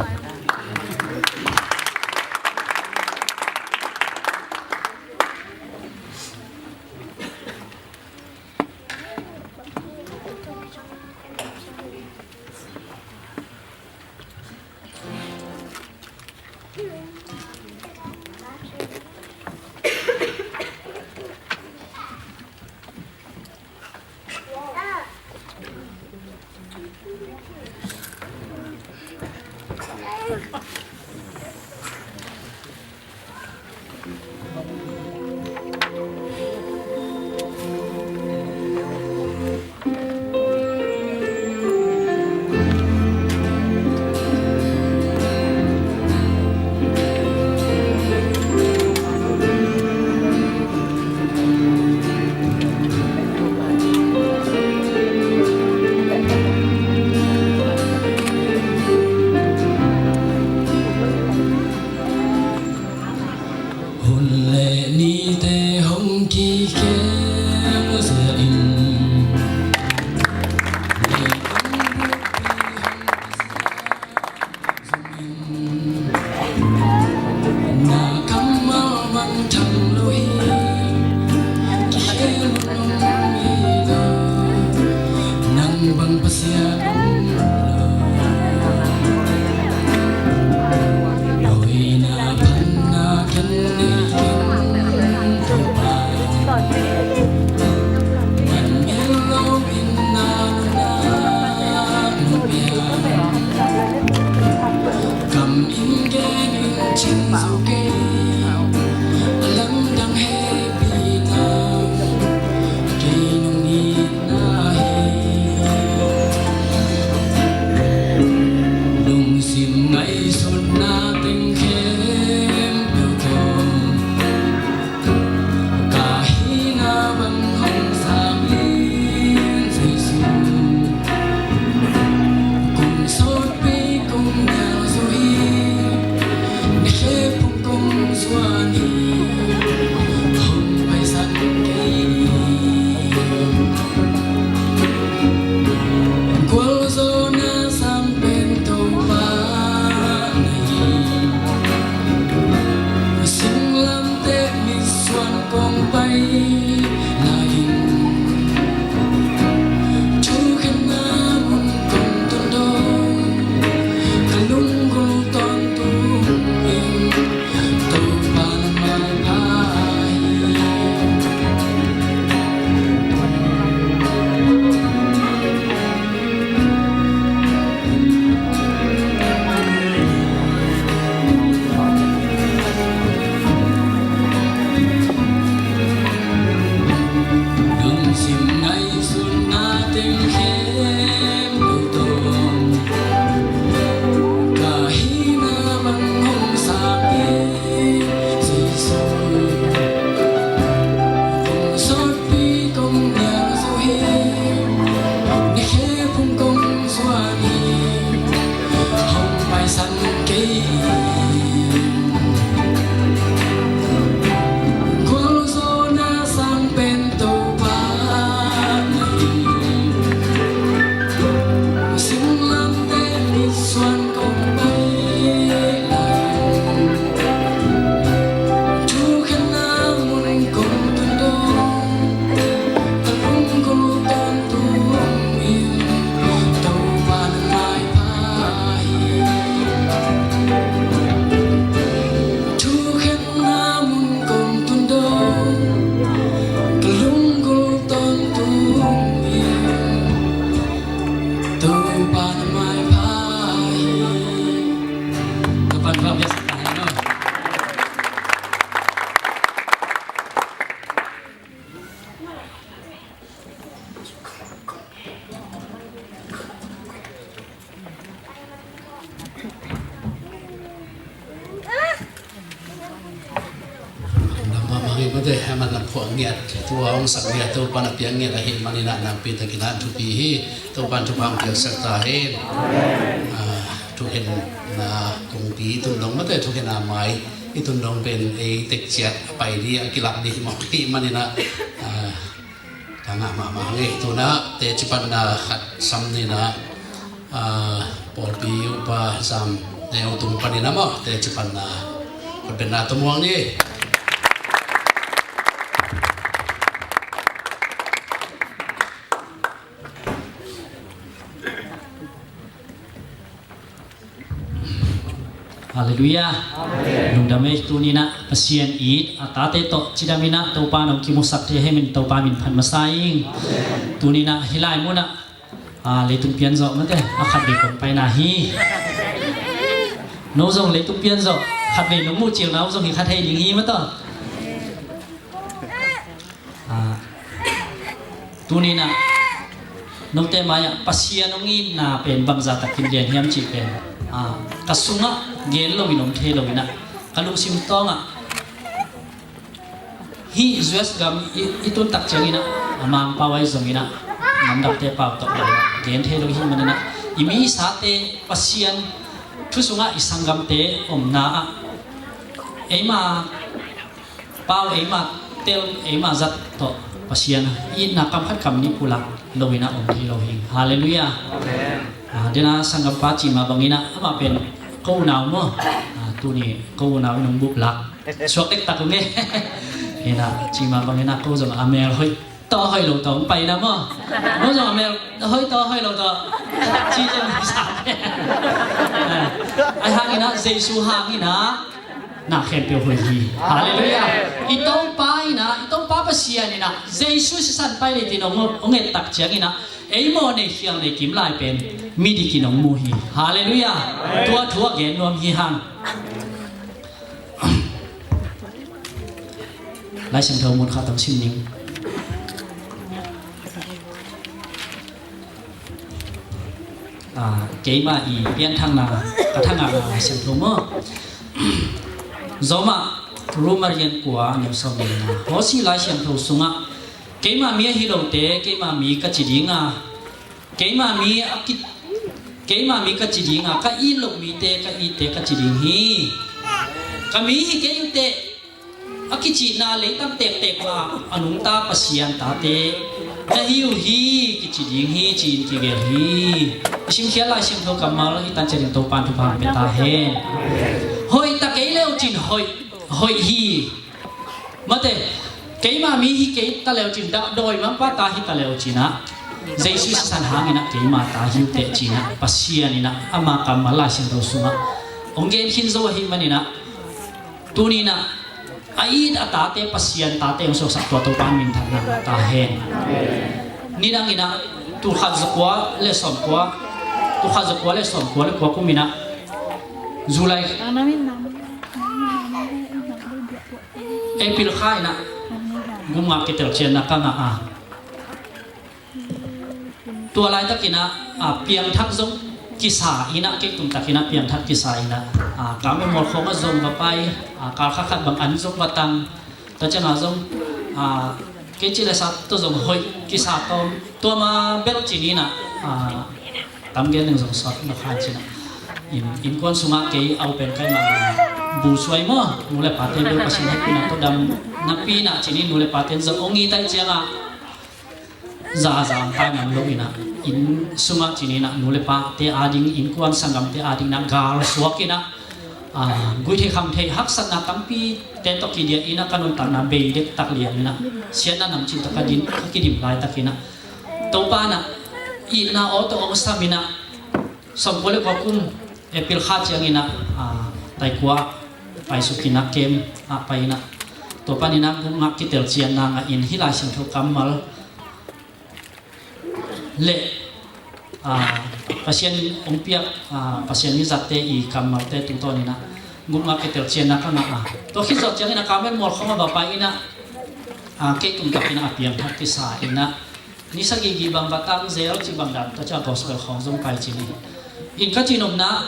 Eh, a man a phuah ngiat, tua hong sak ngiat, Topa'n a piak ngiat ahih manin ah nakpi takin ah thupi hi. Topa'n thupha hong piaksak ta hen. Ah, thukhenna kongpi i tun dong, mate, thukhenna mai i tun dong pen ei tek ciat a pai ding, a kilak ding mawk ahih manin ah, ah, ka ngah mahmah ngei. Tu-in ah teci panna khat sam ni in ah, ah, pawlpi upa Zam Neu tung panin ah maw, teci panna khat bek na tumuang ni. Halleluiah. Amen. Lungdam ei. Tuni in ah Pasian it a tate tawh cidam in ah Topa nong kimusak thei hengen Topa min phat masa ing. Amen. Tuni in ah hih lai mun ah, ah, leitung pian zawh, mate, a khat vei kong paina hi. No zong leitung pian zawh, khat vei nong muh cil na uh zong hi kha thei ding hi, mate. Ah, tuni in ah note mai-ah Pasian hong itna pen bangzah takin lian hiam cih pen, ah, ka sungah gen loin om thei lo in ah, ka lungsim tawngah hih U S gam i, i tun tak ciangin ah, a Mangpau ahi zongin ah, namdangte pau tawh lo in ah gen thei lo ahih manin ah, i mi i sate Pasian thu sungah i sanggamte omna ah eima pau, eima tel, eima zat tawh Pasian itna kam khat kam nih pulak lo in ah om thei lo hi. Halleluiah. Amen. Ah, den a sanggampa cih mah bangin ah amah pen ko unau maw. Ah, tuni ko unau in hong bup lak suak dektak ung e. In ah cih mah bangin ah ko zong a mel hoih tawh hoih lo tawh hong pai in ah maw. No zong a mel hoih tawh hoih lo tawh ci zong hi sa. Ah, ahi hangin ah Jesu hangin ah na khempeuh hoih hi. Halleluiah. I Topa in ah, i Topa Pasian in ah Jesu sisan pai ni tin hong, hong et tak ciangin ah ei mawhnei khialhnei kim lai pen midikin hong mu hi. Halleluiah. Tua thu a gen nuam hi hang. Lai Siangtho mun khat hong sim ning. Ah, keima i pianthakna, ka thangahna Lai Siangtho maw. Roma, Roma lian kua, neu sawm le nga. Hawsi Lai Siangtho sungah, keima mi ahi lote keima mi ka ci ding a, keima mi a ki, keima mi ka ci ding a, ka it loh mite ka itte ka ci ding hi. Ka mi hi kei uh teh, a kicihna leitang tektek mah a nungta Pasian tate na hi uh hi, kici ding hi, ci-in kigelh hi. I simkhiat Lai Siangtho kammal i tan ciatin Topa'n thupha hong pia ta hen. Hoih ta kei le uh cin hoih, hoih hi. Mate, keima mi hi kei ta le uh cin, dah dawi mangpa ta hi ta le uh cin ah, Jesu sisan hangin ah keima ta hi uh teh ci-in ah Pasian in ah ama kammal Lai Siangtho sungah hong gen khin zo ahih manin ah, tuni in ah a it a tate Pasian tate hong suaksak tua Topa minthanna ngah ta hen. Nidang in ah tulkhat zakua le sawmkua, tulkhat zakua le sawmkua le kua kum in ah July, April kha in ah gumngak kitelcianna ka ngah a, tua laitakin ah, ah, piangthak zong kisa in ah, kei tung takin ah piangthak kisa in ah, ah, Karmel mual khawngah zong va pai, ah, kal kha khat bang an zong va tang. Tua ciangah zong, ah, kei ci le sa tawh zong hoih kisa tawm, tua ma bel ci-in ah, ah, tam gen ding zong sawt na khan ci-in ah. Inn, innkuan sungah kei au pen kai mah bu suai maw, nu le pate bel Pasian hehpihna tawh dam napi in ah ci-in nu le pate zong hong it ahih ciangah, za a za ang tai ngam lo in ah, inn sungah ci-in ah nu le pate ading, innkuan sanggamte ading in ah gal suak in ah, ah, guih theih kham theih haksatna tampite tawh kidiah in ah ka nuntakna bei dektak liang in ah, siatna namcin tawh ka din, ka kidim laitakin ah, Topa in ah itna aw tawh hong sam in ah, sawmkua le kua kum April kha ciangin ah, ah, Taikua paisuk in ah camp ah pai in ah, tua panin ah gumngak kitelcianna ngah in hih Lai Siangtho kammal le, ah, Pasian hong piak, ah, Pasian mizatte i kammalte tungtawn in ah gumngak kitelcianna ka ngah a, tua khit zawh ciangin ah Karmel mual khawngah va pai in ah, ah, kei tung takin ah a piangthak kisa in ah, ni sagih gih bang va tang zel ci bang dan, tua ciang gospel khawng zong pai ci ni. In ka ci nopna,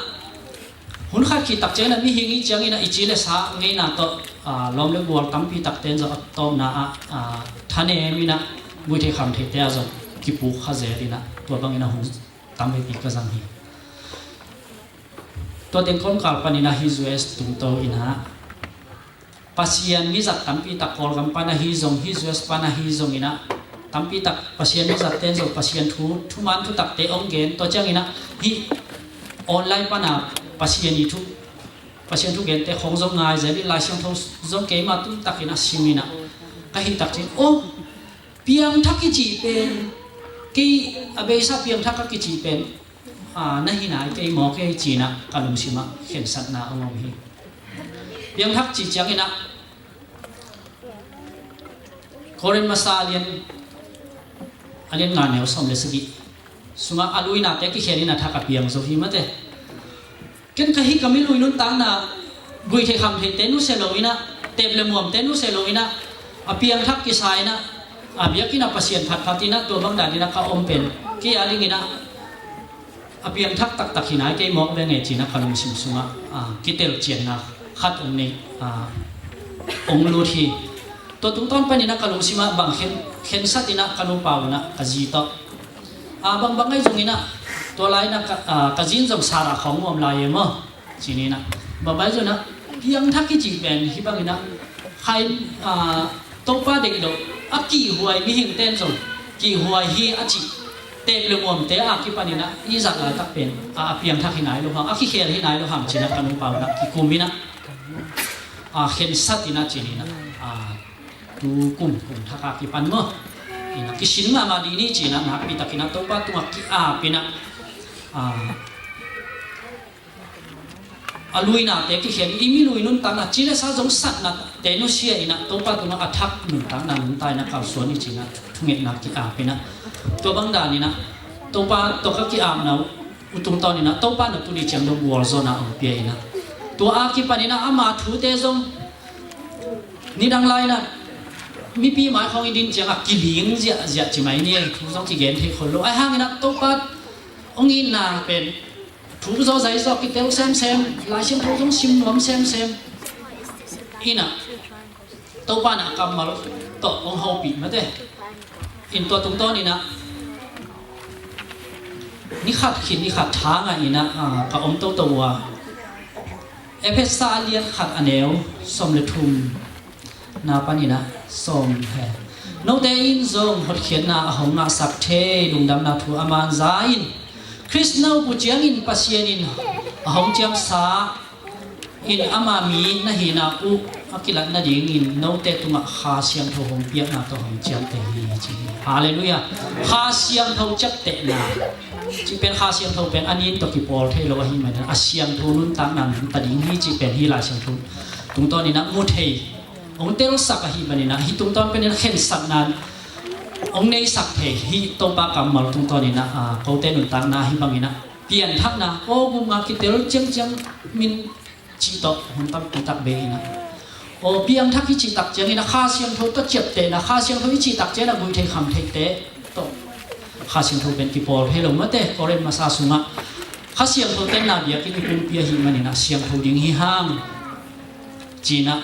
hun khat khit tak ciangin ah mihing i ciangin ah i ci le sa ngeina tawh, ah, lawm le gual tampi takte in zong a tawpna ah, ah, thanem in ah guihtheih khamtheihte ah zong kipuk kha zel in ah tua bangin a hong tam veipi ka zang hi. Tua teng kawmkal panin ah hih U S tungto in ah Pasian mizat tampi tak Kawlgam pan ahi zong, hih U S pan ahi zong in ah tampi tak Pasian mizatte in zong Pasian thu, thuman thutakte hong gen. Tua ciangin ah hih online pan a Pasian i thu, Pasian thu gente khong zong ngai zel in, Lai Siangtho zong keima tumtakin a sim in ah ka hih tak ciang, oh, piangthak i cih pen, kei a beisa piangthak a kicih pen, ah, na hi nai kei maw kei ci in ah ka lungsim ah khensatna hong om hi. Piangthak cih ciangin ah Korin masa a lian, a lian nga neu sawm le sagih sungah a luinate kikhel in a thak a piang zo hi mate. Ken ka hih ka milui nuntakna guihtheih khamtheihte nusia lo in ah, tep le muamte nusia lo in ah, a piangthak kisa in ah, a biakinn ah Pasian phatphat in ah tua bang dan in ah ka om pen kei a dingin ah a piangthak taktak hi nai kei mawk ve nge ci in ah ka lungsim sungah, ah, kitelcianna khat hong nei, ah, hong lut hi. Tua tungtawn panin ah ka lungsim ah bang khen, khensat in ah ka nupa un ah ka zi tawh, ah, bangbang ahi zongin ah tua lai in ah ka, ah, ka zi in zong sara khawng nuam lai e maw? Ci ni in ah bangbang ahi zongin ah piangthak i cih pen hih bangin ah khai, ah, Topa deih loh a kihhuai mihingte in zong kihhuai hi a cih tep le muamte a kipanin ah i zat laitak pen a, a piangthak hi nai lo hang, a kikhel hi nai lo hang ci in ah ka nupa un ah kikum in ah, a, khensat in ah ci ni in ah, a, tu kum, kum thak a kipan maw? In ah kisin mahmah dih ni ci in ah nakpi takin ah Topa tungah ki-ap in ah, a, a luinate kikhel in, i milui nuntakna ci le sa zong satnate nusia in ah Topa tungah a thak nuntakna nunta in ah kalsuan i ci in ah thungetna ki-ap in ah tua bang dan in ah Topa tawh ka ki-apna uh tungtawn in ah Topa in ah tuni ciang dong gualzawhna hong pia in ah tua a kipan in ah ama thute zong nidang lai in ah mipi mai khawng i din ciang ah kiling ziahziah ci mai ni e, thu zong kigen thei khol lo. Ahi hangin ah Topa hong itna pen thu zaw zai zaw kitel semsem, Lai Siangtho zong sim nuam semsem in ah Topa in ah kammal tawh hong hopih mate. In tua tungtawn in ah ni khat khit ni khat thang ah in ah, ah, ka om toto uh a, Efesa a lian khat a neu sawm le thum na panin ah sawm he. Note in zong hotkhiatna a hong ngahsak thei lungdamna thu a man za in, Khrist na up uh ciangin Pasian in a hong ciamsa in ama mi na hihna uh a kilat nadingin note tungah Kha Siangtho hong piakna tawh hong ciamteh hi ci hi. Halleluiah. Kha Siangtho ciaptehna cih pen, Kha Siangtho pen a nin tawh kipawl thei lo ahih manin a siangtho nuntakna nungta ding hi cih pen hih Lai Siangtho tungtawn in ah mu thei hong telsak ahih manin ah hih tungtawn pen in ah khensatna hong neisak thei hih Topa kammal tungtawn in ah, ah, kote nuntakna hih bangin ah pianthakna aw gupna kitel ciangciang min cih tawh hun tampi tak bei in ah, aw piangthak i cih tak ciangin ah Kha Siangtho tawh ciaptehna, Kha Siangtho i cih tak ciangin ah guihtheih khamtheihte tawh Kha Siangtho pen kipawl thei lo mate. Korin masa sungah Kha Siangtho tenna biakinn i pumpi ahih manin ah siangtho ding hi hang ci in ah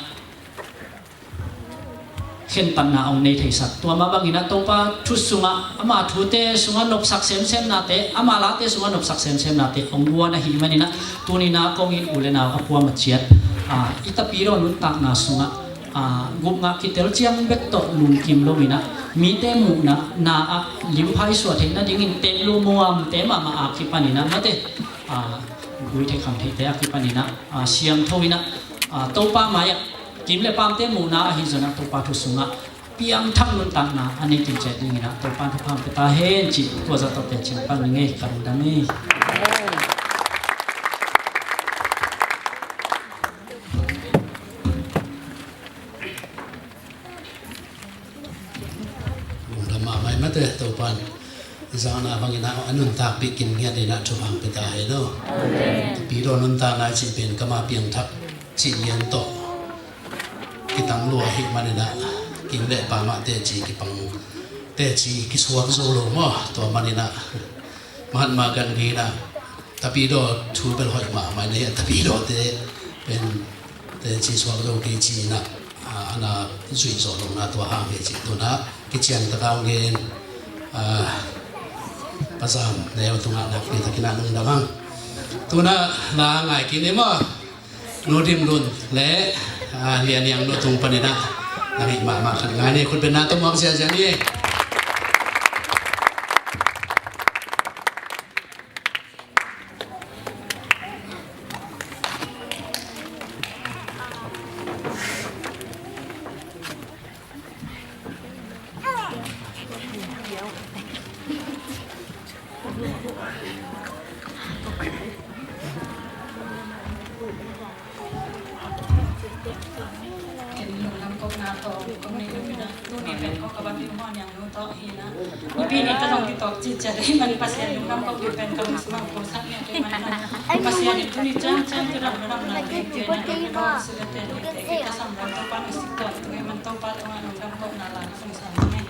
khentatna hong nei theisak. Tua mah bangin ah Topa thu sungah, ama thute sungah nopsak semsemnate, ama late sungah nopsak semsemnate hong guan ahih manin ah tuni in ah kong it u le nau a kuamah ciat, ah, i tapidaw nuntakna sungah, ah, gupna kitel ciang bek tawh lungkim lo in ah mite muhna na ah limphai suah theih nadingin tep le muamte mahmah a kipan in ah mate, ah, guihtheih khamtheihte a kipan in ah, ah, siangtho in ah, ah, Topa mai ah kim le pamte muhna ahi zongin ah Topa thu sungah piangthak nuntakna a nei ciat dingin ah Topa in thupha hong pia ta hen cih tua zah tawh teci pan ning ei. Ka lungdam hi. Lungdam mahmah ei mate. Topa in zahna bangin ah a nuntakpih kim ngiat in ah thupha hong pia ta hen aw. Tapidaw nuntakna cih pen kama piangthak cih lian tawh kitang lua ahih manin ah kim le pam ah teci kipang, teci kisuak zo lo maw? Tua manin ah Mahatma Gandhi in ah tapidaw thu bel hoih mahmah in ah, tapidawte pen Ci suak zo kei ci-in ah, a, a na zuih zawh lohna tua hang hi ci. Tu-in ah kician taka hong gen, a, Pa Zam Neu tungah nakpi takin ah lungdam hang. Tu-in ah la ngai kik ni maw. Nu Dim Lun le, a, Lia Niang nu tung panin ah na ngei mahmah khat ngai ni, khut beng na tawh muang ziahziah ni. Ken lungdam kohna tawh kong nei uh pen, tuni pen kong ka bat uh Hua Niang nu tawh hi na. Nipi ni ta zong kitawk citciat ahih man Pasian lungdam kohna pen ka lungsim ah khuasak ni ahih man na. Pasian in tuni ciangciang tu dam na dam na ding pen na ding na sila pen ni te ka sam lam Topa na sik tuan tu ahih man Topa tungah lungdam kohna la ka sung sam ni.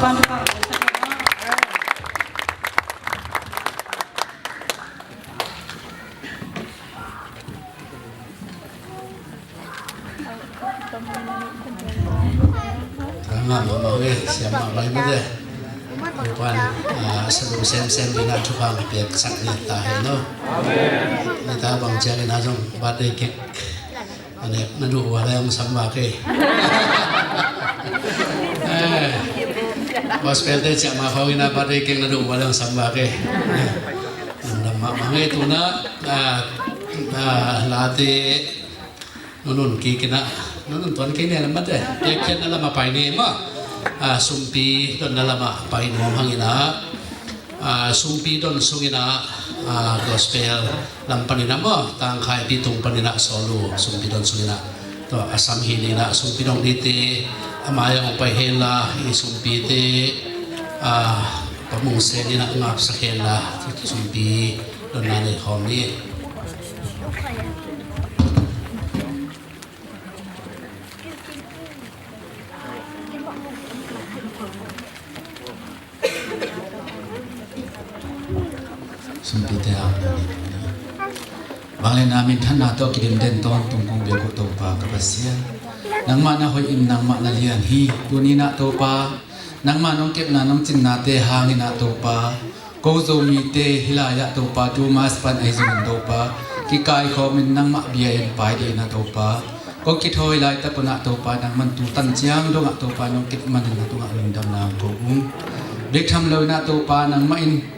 Ka ngah mahmah e, siam mahmah e mate. Tupan, ah, salu semsem dina thupha piaksak ni ta hen aw. Nita bang ciangin a zong birthday cake a nek na duh ua lai hong sam vak e. Eh, gospel te ciah ma khawng ina birthday cake na duh ua lai hong sam vak e. Eh, lungdam mahmah e tuna, ah, ah, late nunun kik ina, nunun tuan kei ne lam mate. Piakkhiatna lama pai ni maw. Ah, sumpi donna lama pai nuam hang ina. Ah, sumpi don sung ina, ah, gospel lam pan ina maw, tangkhaipi tung pan ina solu sumpi don sung ina. Tua a sam hi ni ina sumpi dong dite a mai hong pai hen la, i sumpite, ah, pamung sen ina ngapsak hen la, sumpi donna nei khawm ni. Sumpite a, vangliatna minthanna tawh kidimden tawntung kong biak uh Topa ka Pasian, nangmah na hoih in nangmah na lian hi. Tuni-in ah Topa, nangmah nong kepna nong cinnate hangin ah Topa, ko Zomite hih lai-ah Topa, tu mas pan ahi zongin Topa, kikaikhawmin nangmah bia in pai dingin ah Topa, ko kithawi laitak un ah Topa, nangman tu tan ciang dongah Topa nong kep manin na tungah lungdamna hong ko ung. Biak tham loin ah Topa, nangmah in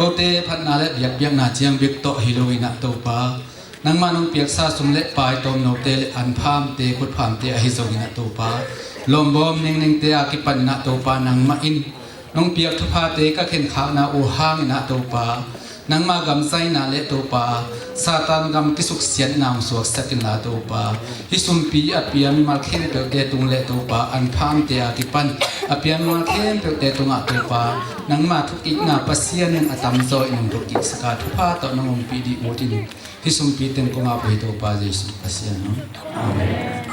kote phatna le biakpiakna ciang bek tawh hi loin ah Topa, nangmah nong piaksa sum le pai tawmnote le anphamte khutphamte ahi zongin ah Topa, lawmbawm ningningte a kipanin ah Topa, nangmah in nong piak thuphate ka khenkhakna uh hangin ah Topa, nangmah gam zaina le Topa, Satan gam kisuksiatna hong suaksak inla Topa, hih sumpi a pia mimal khempeuhte tung le Topa, anphamte a kipan a pia mimal khempeuhte tungah Topa, nangmah thukikna Pasian in a tamzaw in hong thukiksak a, thupha tawh nong ompih ding ut in. Hih sumpi teng kong ap uh hi Topa Jesuh Pasian aw. Amen.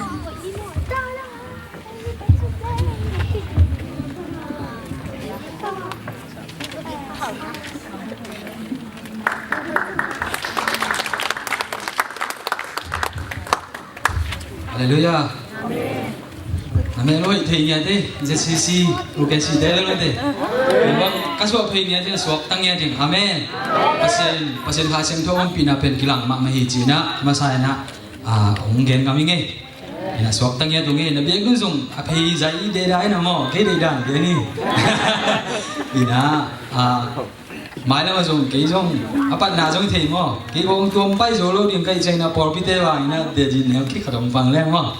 Halleluiah. Amen. Amen. Oi, thei ngiat e, Z C C, U K C te lo te. Bang ka suak thei ngiat e, suak ta ngiat e. Amen. Pasian, Pasian Kha Siangtho ompihna pen kilang mahmah hi ci-in ah, masa in ah, ah, hong gen ngam ing e. Ina suak ta ngiat ung e, na biak dun zong a phei zai i deih dan ina maw, kei deih dan gen hi. Ina, ah, mailam ah zong kei zong a patna zong thei maw, kei kong tuam pai zo lo ding ka hih ciangin ah pawlpite bang ina deih ding neu kik khat hong pang leng maw.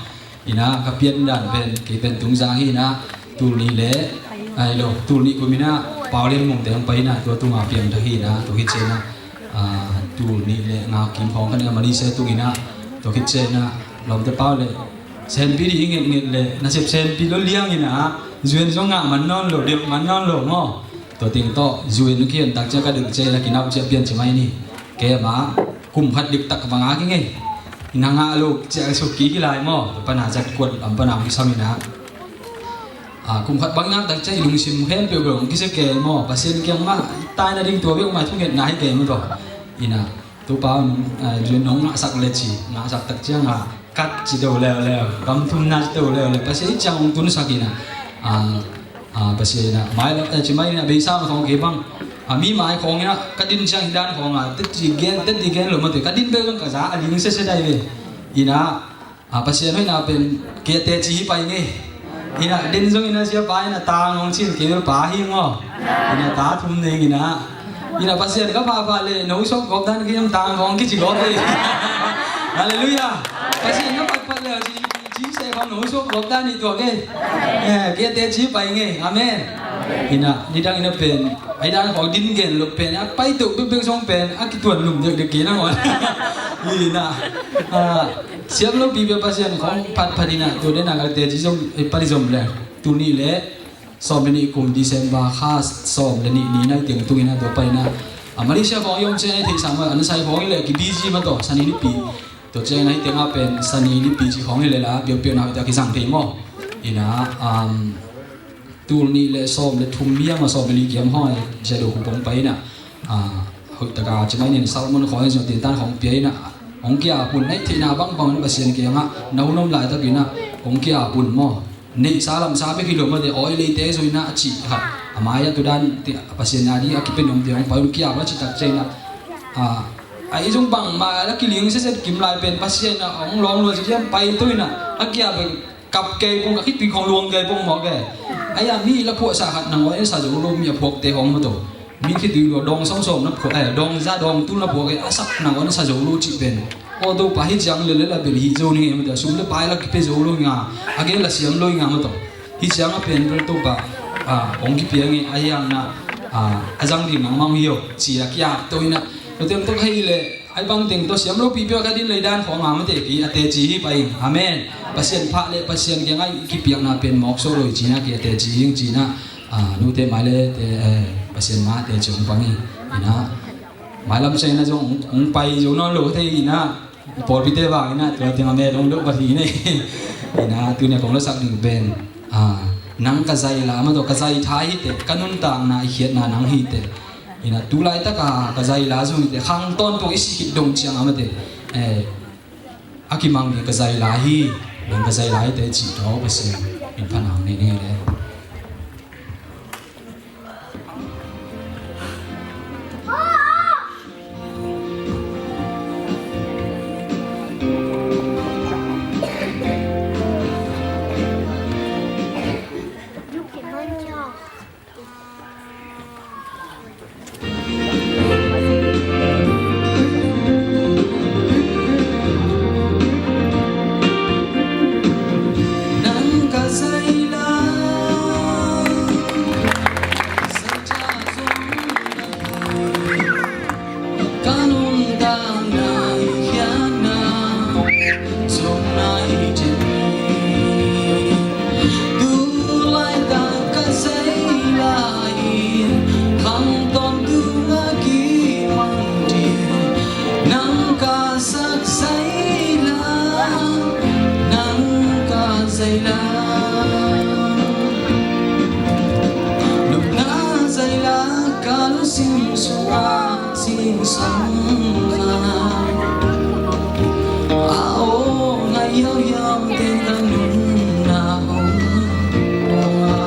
Ina ka pian dan pen, kei pen Tungzang hi ina, tul nih le, ai lo, tul nih kum ina Pau Lian Mung te hong pai ina, tua tunga piang ta hi ina, tua khit ciang ina, ah, tul nih le nga kim khawng khat ina Malaysia tung ina, tua khit ciang ina Lawmte Pau le Senpi ding i ngetnget le nasep senpi lo liang ina, zuan zong ngah man nawn lo, delh man nawn lo maw. Tua teng tawh zuan kian tak ciang ka delh ciang ina kinauh ciang pian ci mai ni. Kei mah kum khat diktak bang a kingei. Ina ngah lo ciang suk kik hi lai maw. Tua pana zat kuat lam pana hong kisam ina. Ah, kum khat bang ngah tak ciang i lungsim khempeuh bel hong kisia kei maw. Pasian kiang mah taina ding tua bek mah thungetna hi kei maw tua. Ina Topa, ah, zuan nong ngahsak le ci, ngahsak tak ciang a kat ci to leuleu, gam thumna ci to leuleu, Pasian i ciang hong tunsak ina. Ah, ah, Pasian ina, mai lo, eh, ci mai ina, beisa ma khawng kei bang. Ah, mi mai khawng ina, ka din ciang hi dan khawng a, tet ci gen, tet ci gen lo mate, ka din bel zong ka za a ling sese dai ve. Ina, ah, Pasian hoihna pen kei a teci hi pai ngei. Ina din zong ina sia pa ina tang hong cin kei bel pa hi maw. Ina ta thum ning ina. Ina Pasian ka pha pha le no sok gop dan kei am tang hong kici gop le. Halleluiah. Pasian ka phat phat le ci ci se khong no sok gop dan i tua kei. Eh, kei a teci pai ngei. Amen. Ina nidang ina pen ai dan khong din gen lo pen a pai to bek bek song pen a kituan lum dek dek kei na ngon. Ina, ah, siam lo pi bia Pasian khong phat phat ina, tua dena ka teci zom, eh, pali zom le. Tuni le sawm le nih kum December kha sawm le nih ni nai teng tung ina tua pa ina. Ah, Malaysia khong i om ciang i theihsa maw, an sai khong i le ki busy ma tawh, Sani nipi. Tua ciang ina hi teng a pen Sani nipi ci khong i le la, biakpiakna hoih tak kizang thei maw. Ina, um, Tul nih le sawm le thum hiam a, sawm le li kiam khawng a, Shadow Khup hong pai in a, a, hoih taka ci mai ning, sermon khawng, zong tintan khawng pia in a, hong ki-ap un, na hih theihna bangbang in Pasian kiangah na hun om laitakin a hong ki-ap un maw. Neihsa lamsa bek hi lo mate, awi leite zo in a, a cih khat. A mai-ah tu dan te, Pasian a ding a kipia nuamte hong pai un, ki-ap a cih tak ciangin a, a, a, i zong bangmah a la kiling siasia kim lai pen Pasian a hong lawng lua ci hiam, pai to in a, a ki-ap bek kap kei pong, a khitui khong luang kei pong mawk e. Ai-a mi la phuahsa khat nangawn a sa zo lo, mi a phuakte hong maw to. Mi khitui lua dawng sawmsawm na phuak, eh, dawng za dawng tul na phuak e, a sak nangawn a sa zo lo cih pen. Aw Topa, hih ciang lel lel a bel hih zo ning e maw to. Sum le pai la kipia zo lo ing a, a gen la siam lo ing a maw to. Hih ciang a pen bel Topa, a, hong kipia ing e, a hiang na, a, a zang ding nangmah hi o, ci a ki-ap to in a. Tua teng tawh hei le, ai bang teng tawh siam lo pipi a ka din lei dan khawng a mate, ki a teci hi pai ing. Amen. Pasian phat le Pasian kiangah i kipiakna pen mawk sawh lo hi ci-in a ki a teci hi ing ci-in a, a, nute mai le te, eh, Pasian mate ci hong pang hi. In a, mailam ciangin a zong hong, hong pai zo nawn lo thei in a, pawlpite vang in a, tua teng a met hong deuh va hi ne. In a, tuni a kong lasak ding pen, a, nang ka zaila maw to, ka zaitha hi te, ka nuntakna i khiatna nang hi te. In a, tu laitaka ka zaila zong hi te, khang tawntung i si khit dong ciang a mate, eh, a kimang ding ka zaila hi, nang ka zaila hi te cih tawh Pasian in phan hong nei ning e. Zingsang kha a aw ngai hiauhiau te ka nunna hong pua.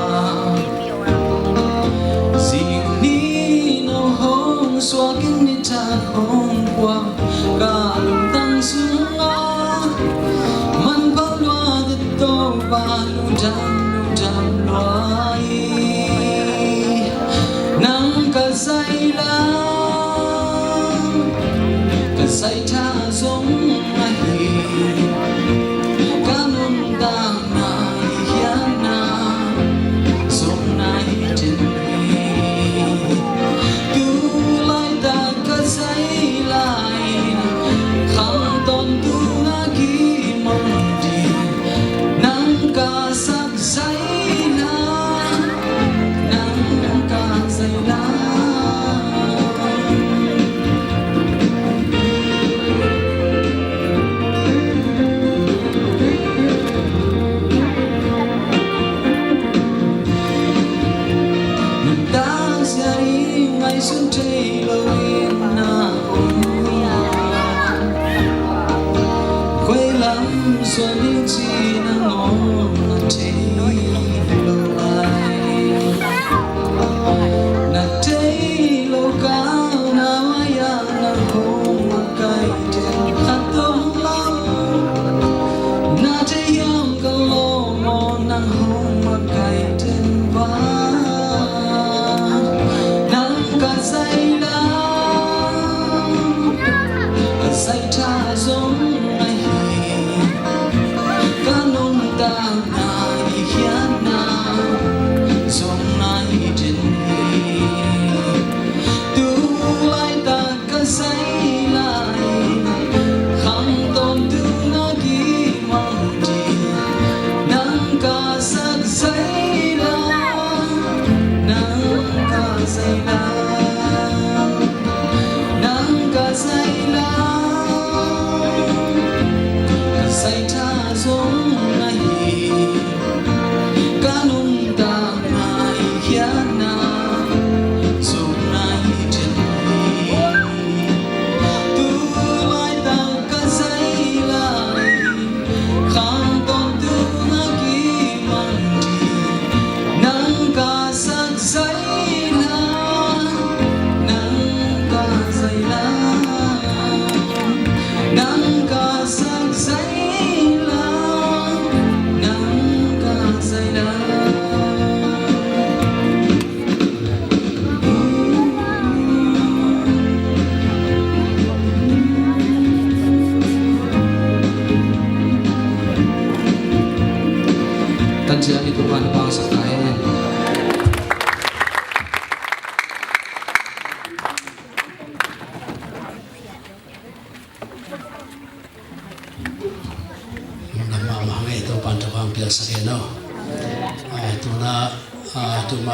Zing ni no hong suak in nitak hong pua ka lungtang sunga. Manpha lua te Topa lungdam lungdam lua hi. Nang ka zaila, ka zaitha zong ahi. Ka nuntakna i khiatna zong na hi den hi. Tu laitak ka zaila in khang tawntung a kimang ding. Nang ka sak zaila, nang ka zaila. Nuntak zia i ngaihsun thei lo in na om. Koi lam suan ding ci nangawn na thei lo lai. Na thei lo kal na mai-ah na hong makaih den khat om lo. Na thei hiam ka lawm aw, nang hong makaih den va. Nang ka zaila.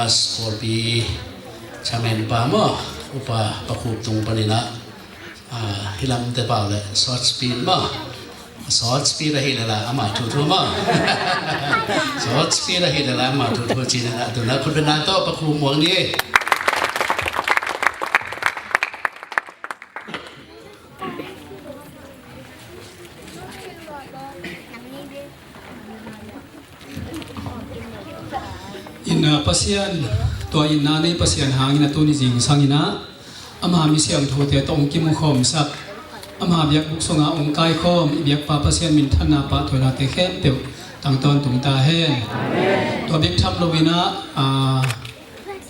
Pawlpi chairman pa maw, Upa Pa Khup tung panin ah, ah, hih lamte pau le sawt speed maw, sawt speed ahih leh la amah thuthu maw, sawt speed ahih leh la amah thuthu ci-in ah, tu-in ah khutbetna tawh Pa Khup muang ni. Itna Pasian, tua itna nei Pasian hangin a tuni zingsangin ah ama mi siangthote tawh hong kimukhawmsak, ama biakbuk sungah hong kaikhawm i biakpa Pasian minthanna pahtawinate khempeuh tang tawntung ta hen. Tua bek tham loin ah, aa,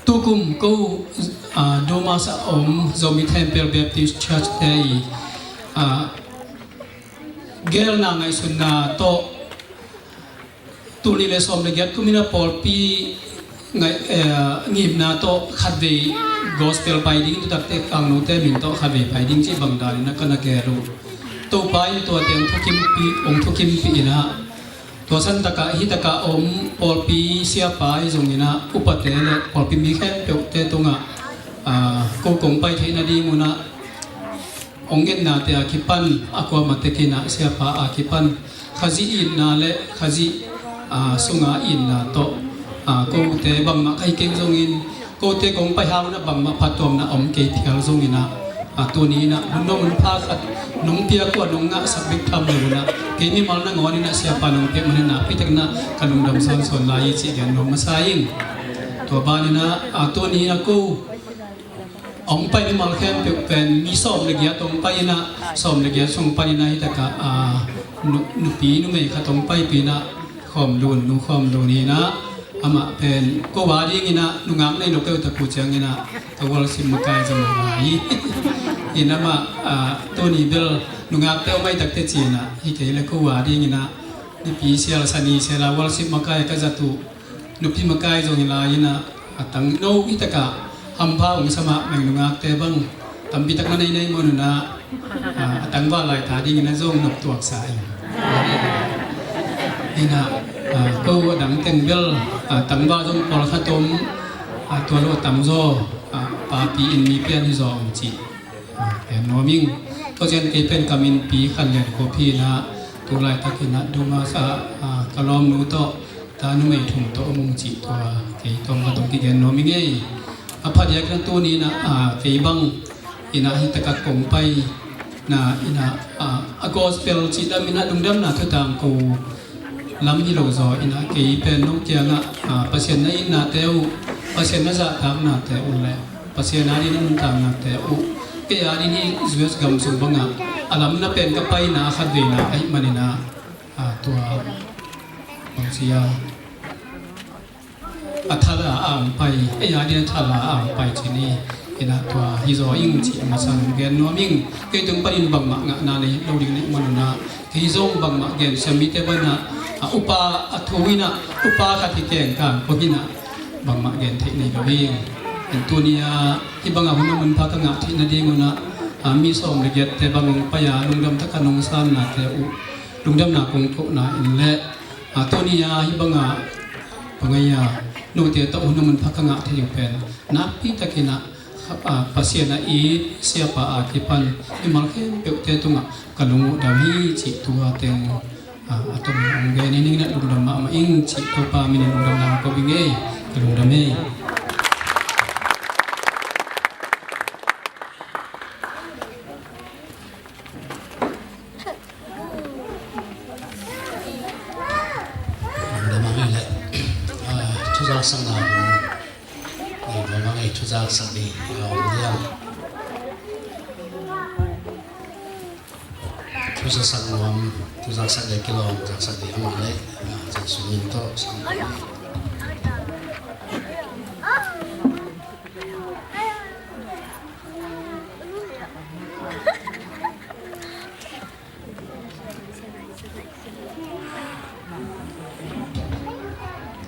tukum ko, aa, Dumas a om Zomi Thempel Baptist Church te i, aa, geelna ngaihsutna tawh, tul nih le sawm le giat kumin a pawlpi ngaih, eh, ngimna tawh khatvei gospel pai ding, tu takte khangnote min tawh khatvei pai ding cih bang danin a ka na geel uh. Topa in tuate hong thukimpih, hong thukimpih in ah, tua san takah, hih takah om pawlpi siapa ahi zongin ah, upate le pawlpi mi khempeuhte tungah, ah, ko kong pai theih nadingun ah hong ngetnate a kipan, a kuamah tekin ah siapa a kipan Khazih itna le Khazih, aa, sunga itna tawh, aa, kote bangmah ka hi keng zongin, kote kong pai hang un ah bangmah phattuamna om kei phial zongin ah, aa, tuni in ah hun nong hun pha khat nong piak uh a nong ngahsak bek tham lo un ah, kei mimal nangawn in ah siapa nong piak manin ah nakpi takin ah ka lungdam sawnsawn lai hi cih gen nuam masa ing. Tua banin ah, aa, tuni in ah ko a hong pai mimal khempeuh pen mi sawm le giat hong pai in ah, sawm le giat sung panin ah hih takah, aa, nu-, nupi numei khat hong paipih in ah, Khawm Lun, Nu Khawm Lun hi in ah, amah pen ko a dingin ah nungak nei lo kei uh tak uh ciangin ah ka worship makai zong hi lai hi. In amah, aa, tuni bel nungakte om mai takte ci-in ah, hi kei le ko a dingin ah nupi sial, sani sial a worship makai ka zat uh. Nupi makai zong hi lai in ah, a tangno hi takah hampha hong sa mahmah, nungakte bang tampi tak na nei nei maw, nuna, a, a tangval lai ta dingin ah zong nop tuaksa in. In ah, a, ko a dang teng bel, a, tangval zong pawlkhat om, a, tua lo a tamzaw, a, papi in mi pian hi zaw om cih. Aa, pen nuam ing. Tua ciang kei pen ka min Pi Khan Lian Khup hi in ah, tu laitakin ah Dumas ah, aa, ka lawmnu tawh, ta numei thum tawh om ung cih tua, kei tawm ka tawm kigen nuam ing ei. A phadiak in ah tuni in ah, aa, kei bang in ah hih takah kong paina in ah, aa, a gospel cih lam in ah lungdamna thutang ko lam hi lo zaw in ah, kei pen no kiangah, aa, Pasian na itnate uh, Pasian na zahtaknate uh le Pasian adin a nuntaknate uh, kei adin hih U S gam sung bangah a lamna pen ka paina a khatveina ahih manin ah, aa, tua bangci a a thala a hong pai, ei adin a thala a hong pai ci ni. In ah tua hi zaw ing cih a masa in gen nuam ing. Kei tung panin bangmah ngahna nei lo ding na hih manun ah, kei zong bangmah gen siam, mite bangin ah, a upa a thu in ah, upa khat hi keng kang ko hi in ah, bangmah gen theih nei lo hi. In tuni a hih bangah hun a mun pha ka ngah theih nadingun ah, a, mi sawm le giatte bang hong pai a lungdam taka nong sannate uh lungdamna kong kohna in le, a, tuni a hih bangah bang a, note tawh hun a mun pha ka ngah theih uh pen nakpi takin ah, a, Pasian a it siapa a kipan mimal khempeuhte tungah ka lung uh dam hi cih tua teng, a, a tom hong gen ning in ah lungdam mahmah ing cih Topa min in lungdamna ko ing ei. Ka lungdam ei. Lungdam a ngei le, ah, thuzaksakna hun nei nuam a ngei, thuzaksak ding a om diam? Thuzaksak nuam, thuzaksak ding kilawm zaksak ding a om le, ah, Jesu min tawh sang.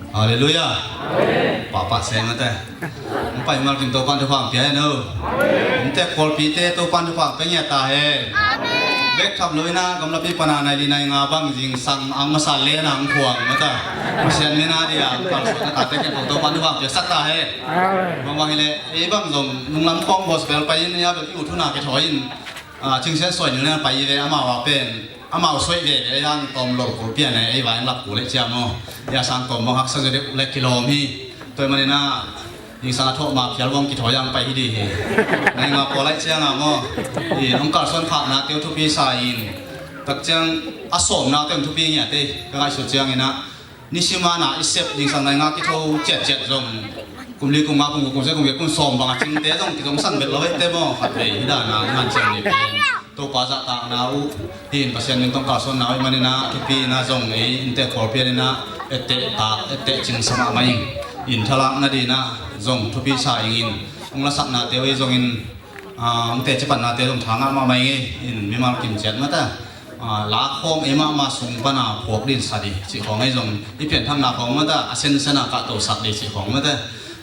Halleluiah. Amen. Papa seng ate. Hong pai mal kim Topan thupha pia hen o. Hong tek pawlpite Topan thupha pia ngiat ta hen. Amen. Bek tham lo in ah gamlapi pana nai li nai nga bang zingsang ang masa le nang khuang mata. Pasian min a dia kalsuan na tate ken pawng Topa nu vang piaksak ta he. Amen. Bang bang hileh ei bang zong nunglam khawng gospel pai in, ei a bel i ut hun a kithawi in, ah, Cingsian Suai Nil na pai ve, amau a pen amau suai ve ve, ei ang tawm lo kul pian e, ei vai ang lap kul leh ciam aw. Ei a sang tawm bang haksa zia deuh leh kilawm hi. Tua ahih manin ah Zingsang a thawh ma phial vang kithawi ang pai hi ding hi. Nai nga pawl laih ciang a maw, i nong kalsuan khaknate uh thupi sa in, tak ciang a sawmnate uh thupi ngiat ei ka ngaihsut ciangin ah, nisim a na i sep zingsang nai nga kitho ciatciat zong kum li kum nga kum guk kum sagih kum giat kum sawm bang a cingte zong kizongsan bet lo eite maw, khat vei hi dan a i hanciam ni pen. Topa zahtakna uh hi in, Pasian min tawh kalsuanna uh ahih manin ah thupi in ah zong ei innte khualpi in ah etteh tak etteh cingsa mahmah ing. In thalak nading in ah zong thupi sa ing in, hong lasaknate uh ei zongin, ah, hong teci pannate zong tha ngah mahmah ing ei. In mimal kim ciat mah ta, ah, la khawng ei mahmah sung pan a phuak ding sa ding cih khawng ei zong i pianthakna khawng mah ta, a sensen a kahtosak ding cih khawng mah ta,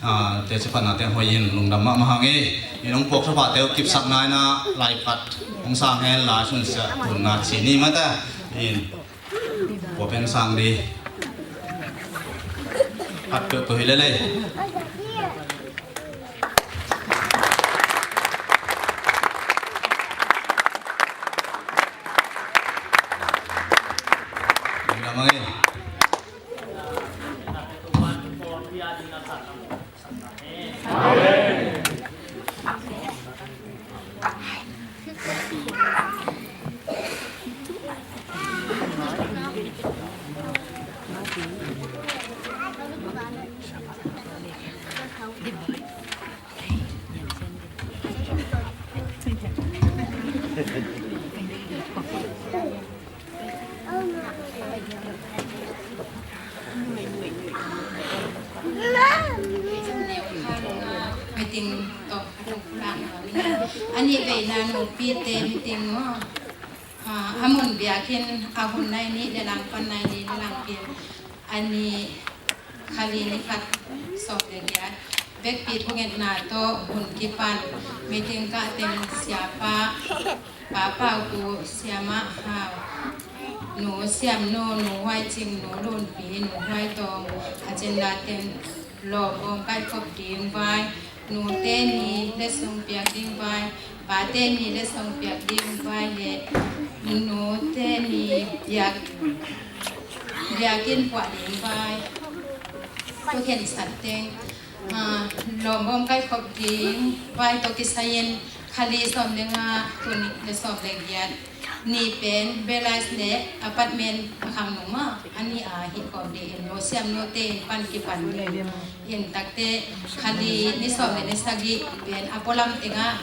ah, teci pannate hoih in lungdam mahmah hang ei. In hong puak thaphate uh kipsakna in ah laipat hong sang hen la, sunsia tunna ci ni mah ta. In pua pen sang ding. At peuhpeuh hi lel ei. Lungdam hang ei. Meeting tawh a tung pulak a ni, a nih veina nupite meeting maw? Ah, a mun biakinn a hun nai nih le lang pan nai nih le lang pen a ni kha li ni khat sawm le giat vekpi thungetna tawh hun kipan meeting kah teng Siapa Pa Pau Pu, Siamah Hau, Nu Siam Nu, Nu Huai Cing, Nu Lun Pi, Nu Huai Tawng, a cin la ten lawm om kaikhop ding vai, nute ni letsong piak ding vai, pate ni letsong piak ding vai le nute ni biak, biakinn puah ding vai. Tua khensat teng, ah, lawm om kaikhop ding vai tawh kisai in kha li sawm le nga, tul nih le sawm le giat ni pen villas le apartment a khang nung maw, a nih a hih kawm ding in Nu Siam Nu te in pan kipan ding in, takte kha li ni sawm le ni sagih pen a pualam teng ah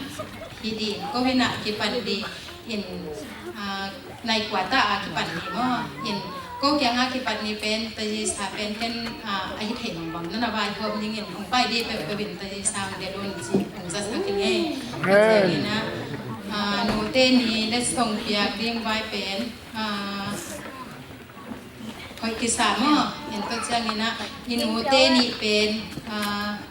hih ding ko hi in ah kipan ding in, ah, nai kua ta a kipan ni maw? In ko kiang a kipan ni pen, Taizisa pen ken, ah, a hi thei mangbang na na vaihawm ding in, hong pai ding peuhpeuh in Taizisa hong delh un ci hong zasak ing ei. Amen. Ciangin ah, ah, nute ni letsong piak ding vai pen, ah, hoih kisa maw? In tua ciangin ah i nute ni pen, ah,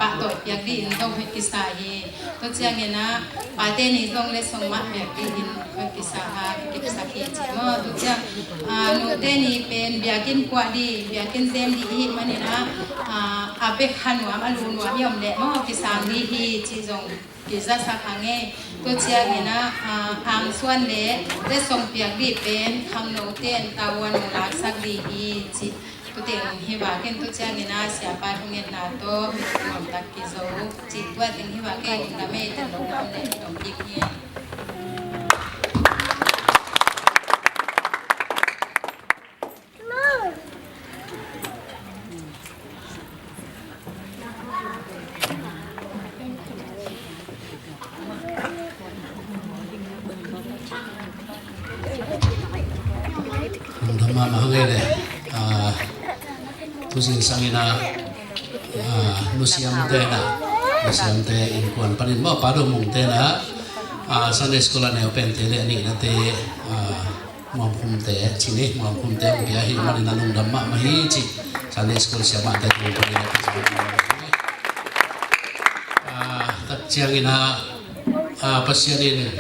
pahtawi piak ding in zong hoih kisa hi. Tua ciangin ah pate ni zong letsong mah piak ding in hoih kisa a kipsak hi ci maw? Tua ciang, ah, nute ni pen biakinn puah ding, biakinn zem ding i hih manin ah, ah, a bek kha nuam a lu nuam i om leh maw, kisang ding hi ci zong kizasak hang ei. Tua ciangin ah, ah, angsuan le letsong piak ding pen khangnote in tavuan hong laksak ding hi ci. Tua teng hi vak in, tua ciangin ah Siapa thungetna tawh nuamtak kizo cih tua teng hi vak in, ka mei ten lo nuam le i dong kik hi. Lungdam mahmah hang ei le. Ah, tu zingsang in ah, ah, Nu Siam te in ah, Nu Siam te innkuan panin maw, Pa Do Mung te in ah, ah, Sunday school a neu pente le a nihnate, ah, Muangkhumte, ci ni, Muangkhumte hong pia ahih manin a lungdam mahmah hi ci. Sunday school siamahte tung tung in a, ah, tak ciangin ah, ah, Pasian in,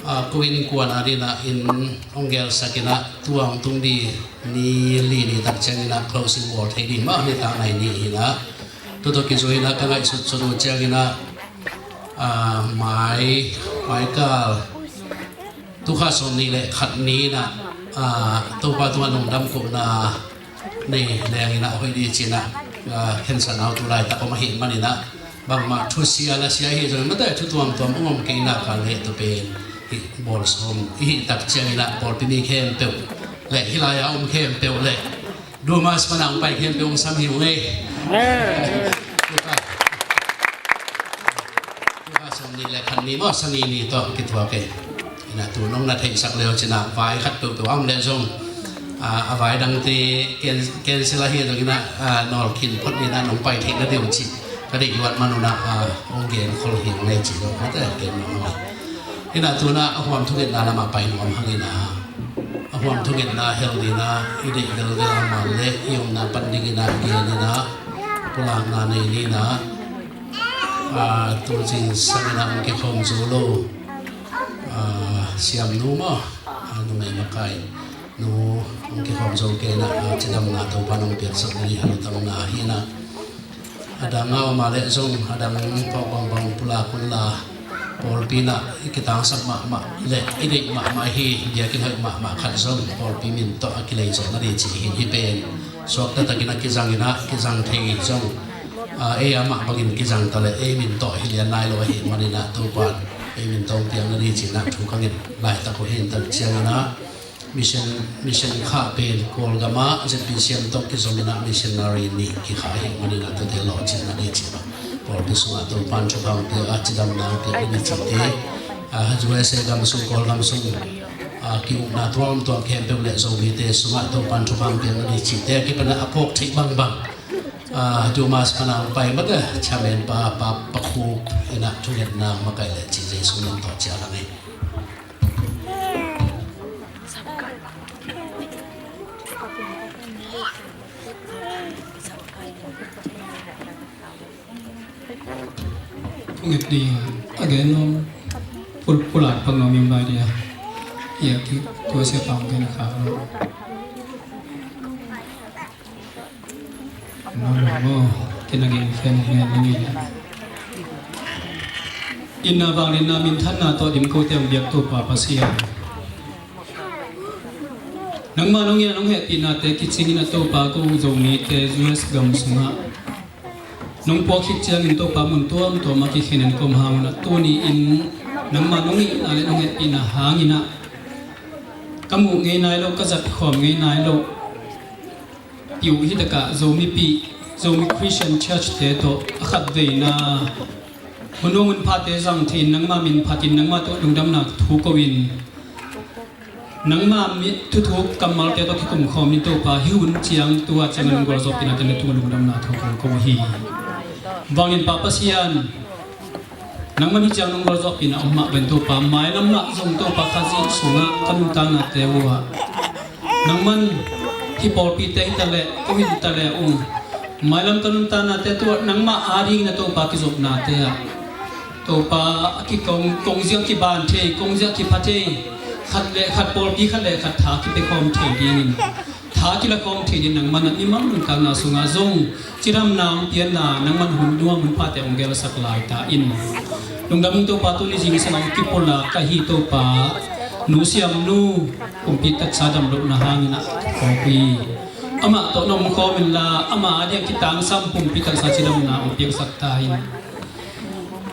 A, ko innkuan a dingin ah inn hong gelsak in ah, tua hong tung ding ni li ni tak ciangin ah closing bawl thei ding mah nitak nai ni hi in ah, tua tawh kizui in ah ka ngaihsutsut uh ciangin ah, a, mai, mai kal, tu kha sawmnih le khat ni in ah, a, Topa tungah lungdam kohna nei leng in ah hoih ding ci in ah, a, khensatna uh tu laitak om ahih manin ah, bangmah thusia lasia hi zongin, mate, thu tuamtuam om om kei in ah, ka leh tu pen hih bawl sawm i hih tak ciangin ah pawlpi mi khempeuh le hih lai-a om khempeuh le Dumas pan a hong pai khempeuh hong sam hi ung ei. Tu kha sawmnih le khat ni maw, Sani ni tawh kituak ei. In ah tu nong na theihsak le uh ci in ah, vai khat peuhpeuh a om leh zong, a, a vai dangte can-, cancel ahi zongin ah, a, nawlkhin phot ni in ah nong pai theih nading uh cih ka deih luat man un ah, a, hong genkhol hi ung ei ci zong, mate, gen mah ung ei. In ah tu in ah a huam thungetna lamah pai nuam hang in ah, a huam thungetna hel ni in ah, i deih velvel a man le i omna pan dingin ah gen in ah, pulakna nei ni in ah, a, tu zingsang in ah hong kikhawm zo lo, a, siamnu maw, a, numei makai nu hong kikhawm zo kei in ah, a, cidamna Topa in hong piaksak ni, a, lungdamna hi in ah. A dang a om a leh zong, a dang pawh bangbang pulak un la, pawlpi in ah i kitangsap mahmah le i deih mahmah hi, biakinn hoih mahmah khat zong pawlpi min tawh a kilei zawh nading ci hi in, hih pen suakta takin a kizang in ah, kizang thei zong, a, ei amah bangin kizang ta leh ei min tawh hi lian nai lo ahih manin ah, Topa in ei min tawh hong piak nading ci in ah thu ka nget laitak uh hi in, tak ciangin ah mission, mission khah pen Kawlgam ah Z B C M tawh kizom in ah missionary nih kikhah ahih manin ah, tuate lawhcin nading ci in ah pawlpi sungah Topa in thupha hong pia a, cidamna hong piak nading cihte, a, U S A gam sung, Kawlgam sung, a, ki-ukna tuamtuam khempeuh le Zomite sungah Topa in thupha hong piak nading cihte a kipan ah a phawk theih bangbang, a, Dumas pan a hong pai mate, chairman pa, Pa, Pa Khup in ah thungetna makaih le ci, Jesu min tawh cial hang ei. Thunget ding a gen nuam, pul-, pulak pak nuam ing bai dia. Ia ki tua sia pang gen khak lo. Nang maw, kei na gen khen ngen ning in. Inn a vangliatna minthanna tawh dim kote hong biak Topa Pasian, nangmah nong in a nong hehpihnate kicing in a Topa ko Zomite U S gam sungah nong puak khit ciangin Topa mun tuamtuam a kikhen in ka om hang un a, tuni in nangmah nong itna le nong hehpihna hangin a ka muh ngei nai lo, ka zat khawm ngei nai lo. Piu hi takah Zomipih, Zomi Christian Church te tawh a khatveina hun hong hun phate zang thei in nangmah min phatin nangmah tawh lungdamna thu ko in, nangmah mi thuthuk kammalte tawh kikum khawm in Topa hih hun ciang tua ciang a nung gualzawhpihna te le tua lungdamna thu kong ko hi. Vanglian Pa Pasian, nangmah hih ciang nong gualzawhpihna om mah bangin Topa, mailam mah zong Topa Khazih sungah ka nuntaknate uh ah nangman hih pawlpite hi taleh, ko hi taleh ung, mailam ka nuntaknate tua nangmah adingin a Topa kizopnate ah Topa a kikong, kongziak kiban thei, kongziak kipha thei, khat le khat pawlpi khat le khat tha kipia khawm thei dingin, tha kila khawm thei dingin nangman a mimal nuntakna sungah zong cidamna hong pianna nangman hun nuam hun phate hong gelsak lai ta in. Lungdam ung Topa, tuni zingsang hong kipulak ka hi Topa, nu Siamnu pumpi taksa damlohna hangin ah kawpi. Amah tawh na om khawm inla, amah ading kitangsam pumpi taksa cidamna hong piaksak ta in.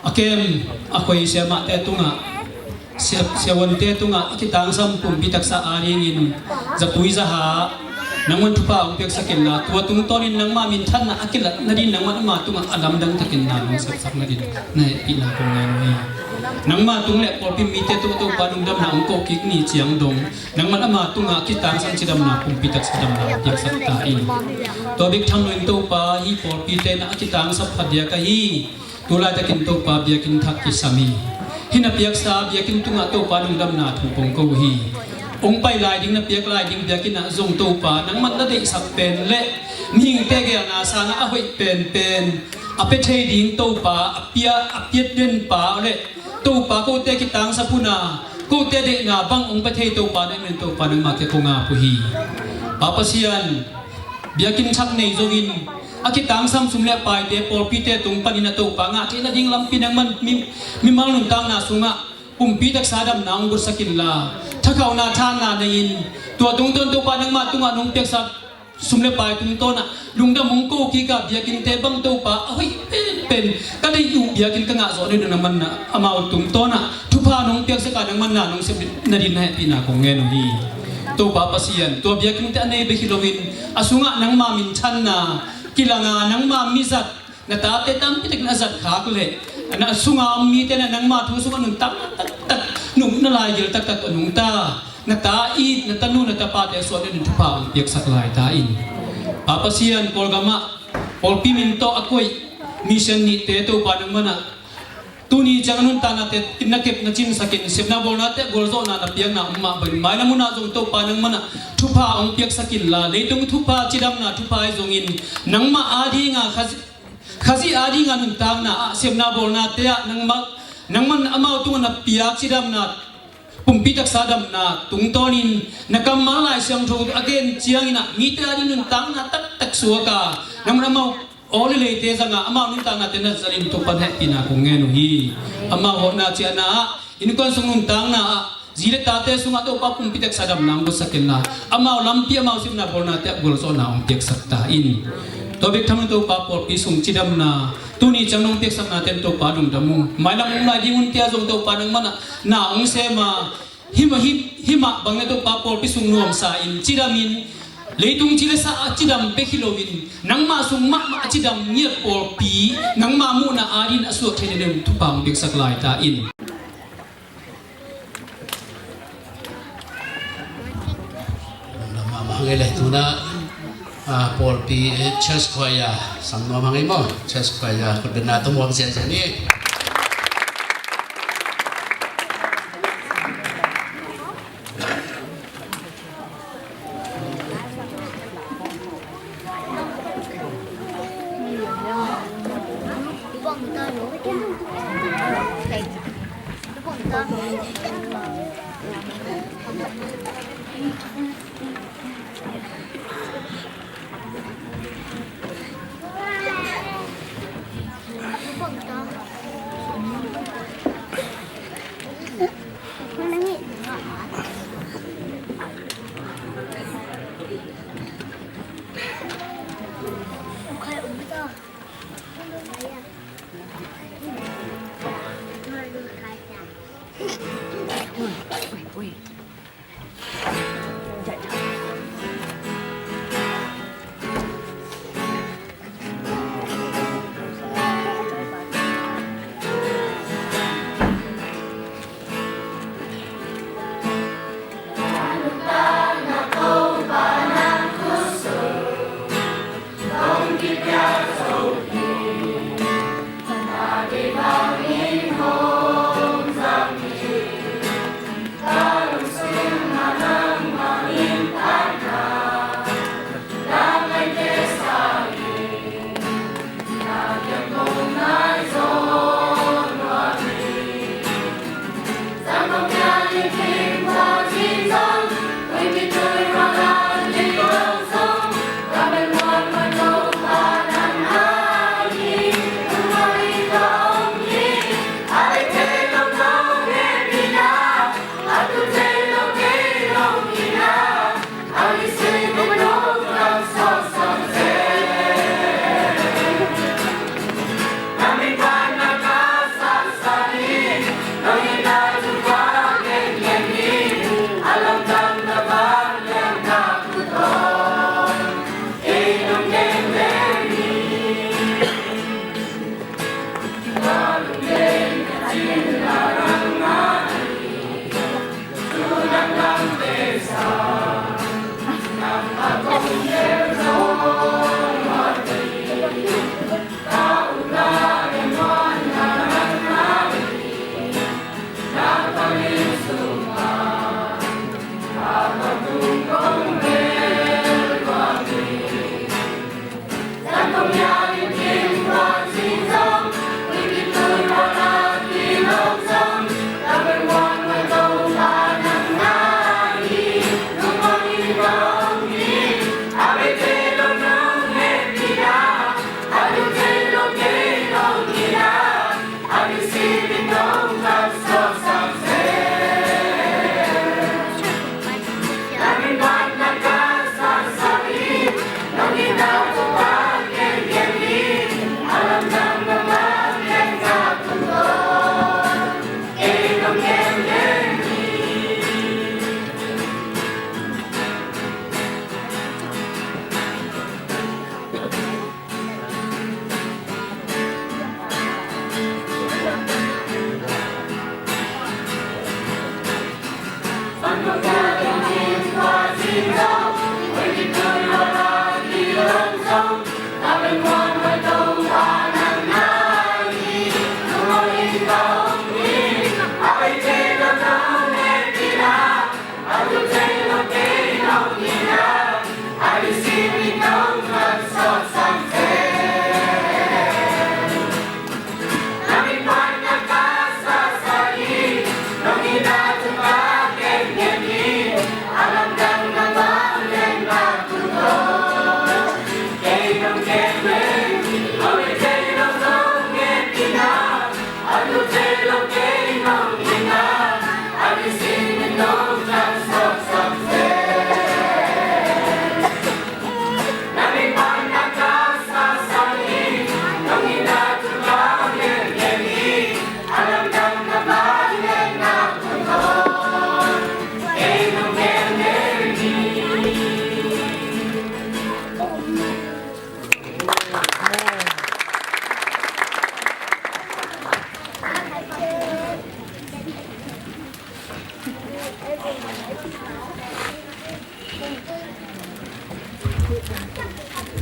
A kem a khoi siamahte tungah, sia, siavuante tungah a kitangsam pumpi taksa adingin zapui zaha nangman thupha hong piaksak inla, tua tungtawnin nangmah minthanna a kilat nadin nangman ama tungah a lamdang takin na hong sepsak nadin na hehpihna kong ngen uh hi. Nangmah tung le pawlpi mite tungah Topa lungdamna hong kohkik ni ciang dong nangman ama tungah a kitangsam cidamna pumpi taksa damna hong piaksak ta in. Tua bek tham loin Topa, hih pawlpite na a kitangsap khat diak ahi. Tu laitakin Topa biakinn thak kisam hi. Hih na piaksa biakinn tungah Topa lungdamna thu kong ko uh hi. Hong pai lai ding, na piak lai ding biakinn ah zong Topa nangman na deihsak pen le mihingte geelna sangah a hoih penpen a pia thei ding Topa a pia, a piat den pa le Topa kote kitangsap hun a kote deihna bang hong pia thei Topa na hih manin Topa nangmah kiang kong ap uh hi. Pa Pasian, biakinn thak nei zo-in a kitangsam sum le paite pawlpite tung panin a Topa ngah theihna ding lampi nangman mi, mimal nuntakna sungah pumpi taksa damna hong guatsak inla, thakhauhna thahatna nei-in tua tungtawn Topa nangmah tungah nong piaksa sum le pai tungtawnah lungdam hong ko kik a, biakinnte bang Topa a hoih penpen ka deih uh biakinn ka ngah zawh nading nangman na amau tungtawnah thupha nong piaksak a, nangman na nong sep nading na hehpihna kong ngen uh hi. Topa Pasian, tua biakinnte a nei bek hi loin a sungah nangma minthanna kilang a, nangma mizat, na tate tampi takin a zat khak leh na sunga om mite na nangma thu sungah nuntakna taktak, nuntakna laigil taktak tawh nungta na ta it, na tanu, na tapate suah nading thupha hong piaksak lai ta in. Pa Pasian, Kawlgamah pawlpi min tawh a koih mission nihte Topa nangman ah tuni ciang a nuntaknate na kep na cinsakin, sepna bawlnate a gualzawhna na piakna om mah bangin mailam hunah zong Topa nangman ah thupha hong piaksak inla, leitung thupha, cidamna thupha ahi zongin nangmah adinga Khazih, Khazih adinga nuntakna ah, sepna bawlnate ah nangmah, nangman amau tungah na piak cidamna, pumpi taksa damna tungtawnin na kammal Lai Siangtho a gen ciangin ah mite ading nuntakna taktak suak a, nangman amau aw le leite zanga amau nuntaknate na zanin Topa na hehpihna kong ngen uh hi. Amau hawhna ciahna ah, innkuan sung nuntakna ah, zi le tate sungah Topa pumpi taksa damna hong guatsak inla, amau lampi, amau sepna bawlnate ah gualzawhna hong piaksak ta in. Tua bek tham lo Topa pawlpi sung cidamna tuni ciang nong piaksaknate in Topa lungdam uh. Mailam hong lai ding hunte ah zong Topa nangman ah na hong sem a, himah, himah bang na Topa pawlpi sung nuamsa in, cidamin, leitung ci le sa a cidam bek hi loin nangmah sung mahmah a cidam ngiat pawlpi nangmah muhna adin a suak thei nading thupha hong piaksak lai ta in. Lam mahmah hang ei le tuna, ah, pawlpi, eh, church choir sang nuam hang ei maw? Church choir khutbetna tawh muak ziahziah ni.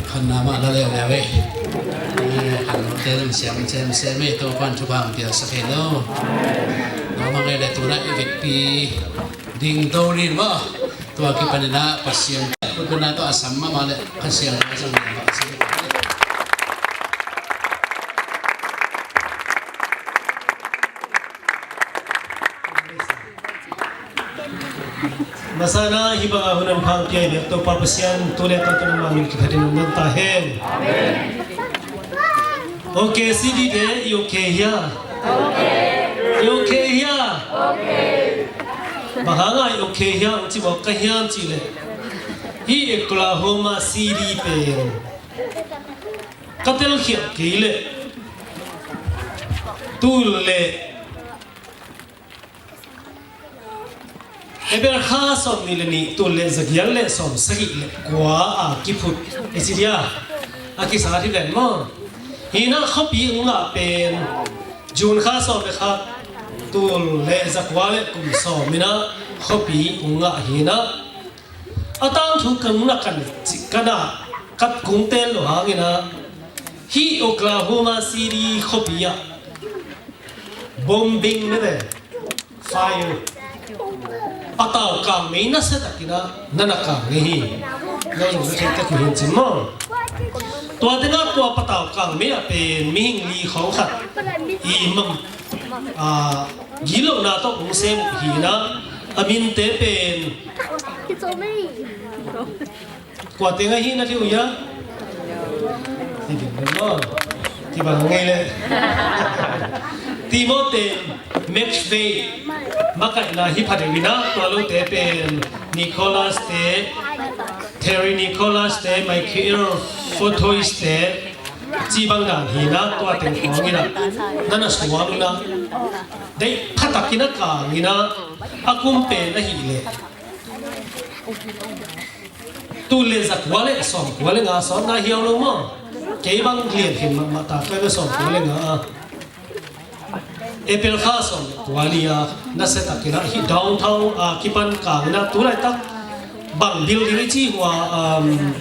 Khanna mah la leuleu ei. Eh, khanna te zong siam semsem ei, Topa'n thupha hong piaksak hen aw. Tua mah ngei leh tu-in ah i vekpi ding to ni maw. Tua kipanin ah Pasian khutbetna tawh a sam mahmah leh Kha Siangtho zong len mah a sam. Masa-in ah hih bangah hun honpha hong pia i biak Topa Pasian tu leh tangtun amah min kiphatin hong don ta hen. Amen. Okay, C D te, i okay hia? I okay hia? Bang hangah i okay hia hong ci mawk ka hiam cih leh, hih Oklahoma City pen ka telkhialh kei leh tul leh April kha sawmnih leh nih, tul leh zagiat leh sawmsagih leh kua a kiphut i ci dia, a kisat hi ven maw. Hi-in ah khuapi hong ngah pen June kha sawm leh khat, tul leh zakua leh kum sawm in ah khuapi hong ngah hi-in ah, a tangthu ka hong na kan cih ka na kat kung tel lo hangin ah, hih Oklahoma City khuapi ah bombing na ve, fire, patau kangmei nasia takin ah na na kang ngei hi. Nang zong na theih tek uh hi cin maw. Tua tengah tua patau kangmei ah pen mihing li khawng khat i mam, ah, gitlohna tawh hong sem uh hi-in ah, a minte pen kua teng ahi na thei uh hia? Hi ding maw. Kibang ngei leh. Timothy McVeigh makaihna hi pha deuh in ah, tua lote pen Nicholas te, Terry Nicholas te, Michael Fotois te, ci bang dan hi-in ah, tua teng khawng in ah na na suang in ah, deih pha takin a kang in ah, a kum pen ahih leh tul leh zakua leh sawmkua leh nga sawt na hiau lo maw. Kei bang lian khin mahmah ta, kei bang sawmkua leh nga a, April kha sawmkua ni a, nasia takin ah hih downtown a kipan kang in ah, tu laitak bang building i ci uh a, um,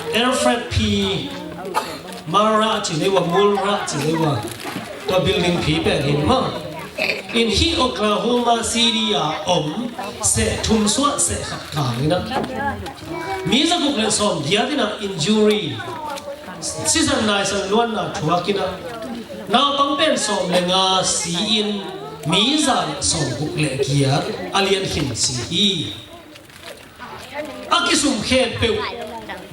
Alfred P Murrah ci leh uh a, Murrah ci leh uh a, tua building phi pen hi maw. In hih Oklahoma City a om seh thum suah seh khat kang in ah, mi zaguk leh sawmgiat in ah injury, sisan naisan luanna thuak in ah, naupang pen sawm leh nga si-in mi za leh sawmguk leh giat a lian khin si hi. A kisum khempeuh,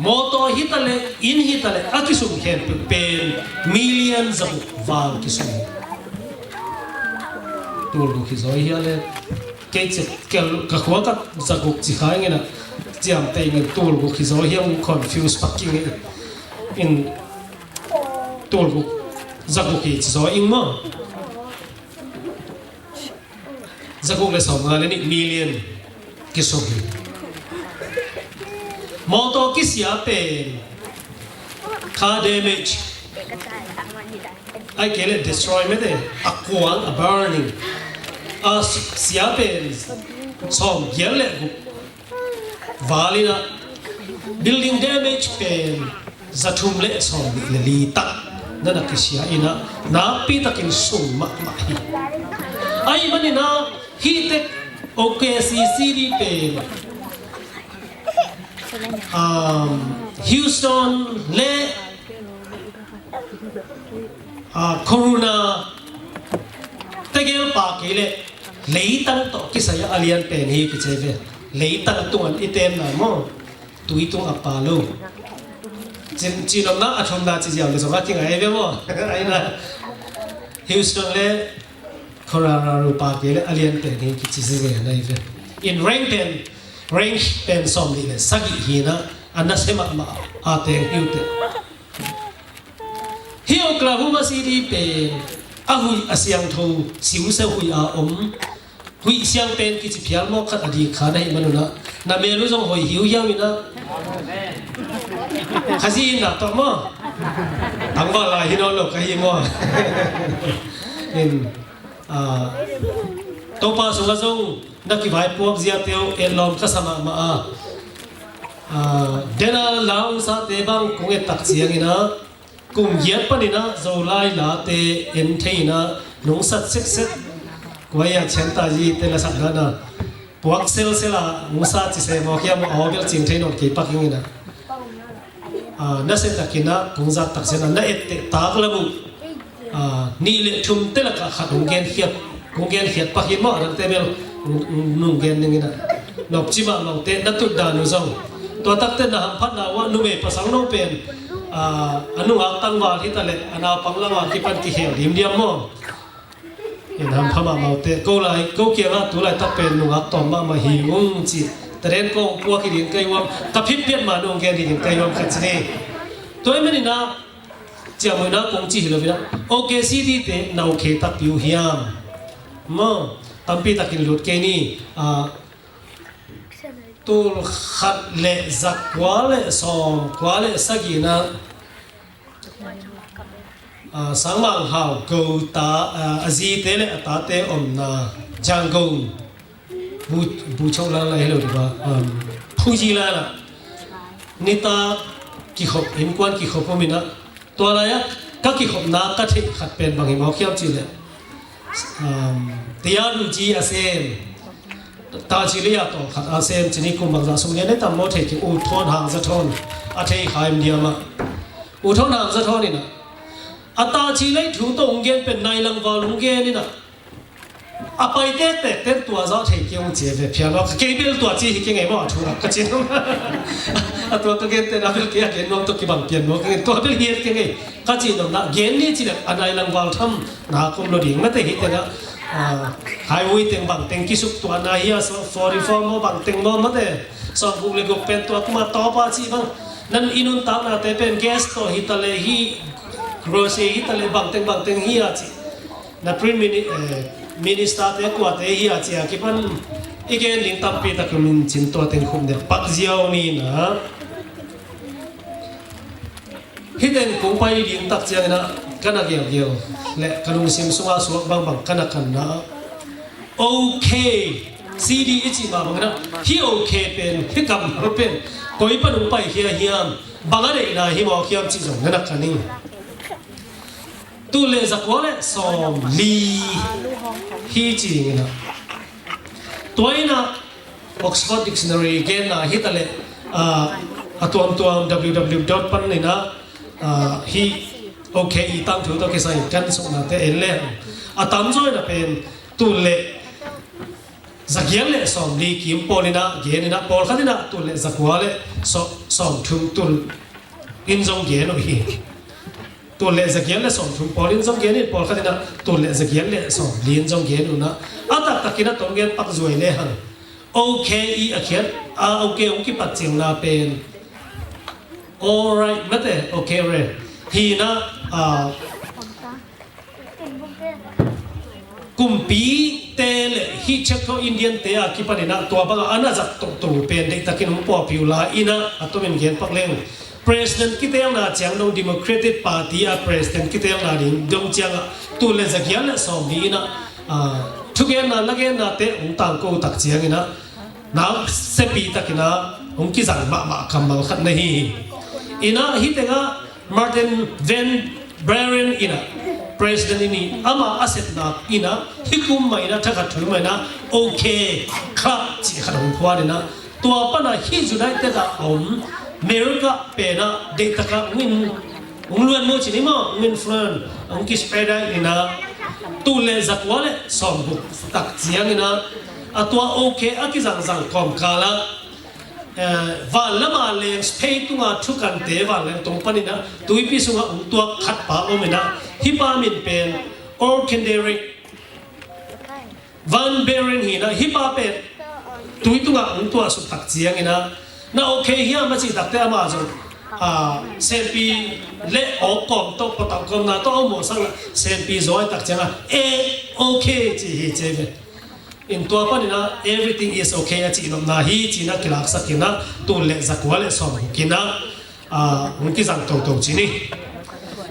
mawtaw hi ta leh, inn hi ta leh, a kisum khempeuh pen million zaguk val kisum hi. Tul guk hi zaw hia leh, kei cih, ka khua ka zaguk ci kha ing in ah, ciamteh ing in, tul guk hi zaw hia, confuse pak ing in, tul guk, zaguk hi ci zaw ing maw. Zaguk leh sawmnga leh nih million kisum hi. Mawtaw kisia pen, car damage, ahih kei leh destroy mete, a kuang, a burning, a sia pen sawmgiat leh guk val in ah, building damage pen za thum leh sawmnih leh li tak na na kisia in ah, nakpi takin sung mahmah hi. Ahih manin ah hih tek Oklahoma City pen, um, Houston leh, ah, Corona tegel pah kei leh leitang tawh kisai a lian pen hi kici ve. Leitang tungah i tenna maw, tui tungah pah lo. Cin, cin omna a thumna ci ziau leh zong a kingai ve maw. Ahi na, Houston leh Colorado pah kei leh a lian pen hi kici ziau na hi ve. In rank pen, rank pen sawmnih leh sagih hi in ah, a nasia mahmah a teng hi uh teh. Hih Oklahoma City pen a huih a siangtho, siusia huih a om, huih siang pen kici phial mawk khat a dik kha na hih manun ah, na mel uh zong hoih hiuhiau in ah, Khazih in ah tawh maw, tangval lai hi nawn lo ka hi maw. In, ah, Topa sungah zong na kivaipuak ziate uh etlawm ka sa mahmah a. Ah, dena la ungsate bang kong et tak ciangin ah, kum giat panin ah Zolai late en thei in ah nungsat sekset. Kuai a Chiang Tai Yi te la sak dan a puak selsel a ungsa ci se maw, kia maw, aw bel cing thei nawn kei pak ing in ah. Ah, na sem takin ah kong zak tak ciang ah na etteh tak lam uh, ah, nih le thum te lakah khat hong genkhiat, hong genkhiat pak hi maw, a dangte bel nung, nung, nung gen ning in ah. Nopci mahmah uh teh na tutdan uh zong, tua takte na hamphatna uh ah numei pasal no pen, ah, a nungak tangval hi ta leh a naupang lam ah kipan kikhel dimdiam maw. In hampha mahmah uh teh, ko lai, ko kiangah tu laitak pen nungak tawm mahmah hi ung ci. Taren kong puak hi ding kei uam, ka phitpiat ma nong gen hi ding kei uam ka ci ni. Tua ahih manin ah ciamnuihna kong ci hi lo in ah, OK CD te na OK takpi uh hiam? Maw, tampi takin lut kei ni. Ah, tul khat le za kua le sawm kua le sagihna, ah, Sangmanghau Go ta, ah, a zite le a tate omna Yangon, Bu, Bu Chok Lan la hi lo ding a, um, Phuji Lan ah nitak kikhop, innkuan kikhop om in ah, tua lai-ah ka kikhopna ka theih khat pen bang hi mawk hiam cih leh, um, theology a sem, taci lei a tawlkhat a sem ci ni. Kum bangzah sung lian ei tam maw, thei kei, U Thawn Hang Za Thawn, a thei kha em diam ah, U Thawn Hang Za Thawn in ah a taci lei thu tawh hong gen pen nai lang val hong gen in ah, a pai tektek ten tua zah thei kei hong ci ve phial maw. Kei bel tua ci hi kei ngei maw, a thu rak ka ci. A tua ka gen ten a bel kei a gen nuam tawh kibang pian maw, kei tua bel hiat kei ngei ka ci nuam na. Gen ni ci leh a nai lang val tham na kum lo ding mate hi teng ah, ah, highway teng bang teng kisuk tua na hi a, so forty-four maw bang teng maw mate, sawmguk le guk pen tua kum a tawp a ci bang. Nan i nuntaknate pen gas tawh hi ta leh, hi grocery hi ta leh, bang teng bang teng hi a ci. Na Prime Mini-, eh, Minister te kuate hi a ci a kipan i gen ding tampi tak um in cin, tua teng khum dek pak ziau ni na. Hih teng kong pai ding tak ciangin ah ka na gelgel le ka lungsim sungah suak bangbang ka na kanna, OK CD i cih mah bangin ah, hih OK pen, hih kammal pen koi pan hong paikhia hiam, bang a deihna hi mawk hiam cih zong na na kan ing. Tul le za kua le sawmli hi ci ding in ah. Tua in ah Oxford Dictionary genna hi ta leh, ah, a tuamtuam W W W dot pan in ah, ah, hih OK i tangthu tawh kisai kan suknate en leng, a tamzaw in ah pen tul le za giat le sawmli kim pawl in ah gen in ah, pawlkhat in ah tul le za kua le saw-, sawmthum tul in zong gen uh hi. Tul le za giat le sawmthum pawl in zong gen in, pawlkhat in ah tul le za giat le sawmli in zong gen uh in ah, a taktak in ah tawm gen pak zuai le hang. OK i a khiat, a OK hong kipat ciangna pen alright mate, OK re. Hi in ah, ah, kumpite le hih Choctaw Indian te a kipan in ah tua bangah a na zat tohtoh pen deihtakin hong pawlpih uh lai in ah, a tomin gen pak leng, President kitelna ciang dong, Democratic Party a President kitelna ding dong ciangah tul le za giat le sawmli in ah, ah, thugenna lagennate hong tangko tak ciangin ah, na siapi takin ah hong kizang mahmah kammal khat na hi hi. In ah hih tengah Martin Van Buren in ah President i hi, ama a sepna in ah hih kum mah in ah, thakhat thu mah in ah, OK Club cih khat hong phuan in ah, tua pan ah hih United ah a om America pen ah deihtak ah hong in, hong luan maw ci ni maw, hong influence, hong kispread in ah, tul le za kua le sawmguk tak ciangin ah, a tua OK a kizangzang kawmkal ah, eh, van lam a leng phei tunga thukante vanleng tung panin ah tuipi sungah hong tuak khat pa om in ah, hih pa min pen Orkenderic Van Buren hi in ah, hih pa pen tui tungah hong tuahsuk tak ciangin ah, na OK hiam a cih takte amah zong, ah, senpi le awk kawm tawh, pawtawh kawmna tawh a om mawhsak lah, senpi zaw tak ciangah, eh, OK ci hi ci ve. In tua panin ah everything is OK a cih nopna hi ci in ah kilaksak in ah, tul le za kua le sawmguk in ah, ah, hong kizang toto ci ni.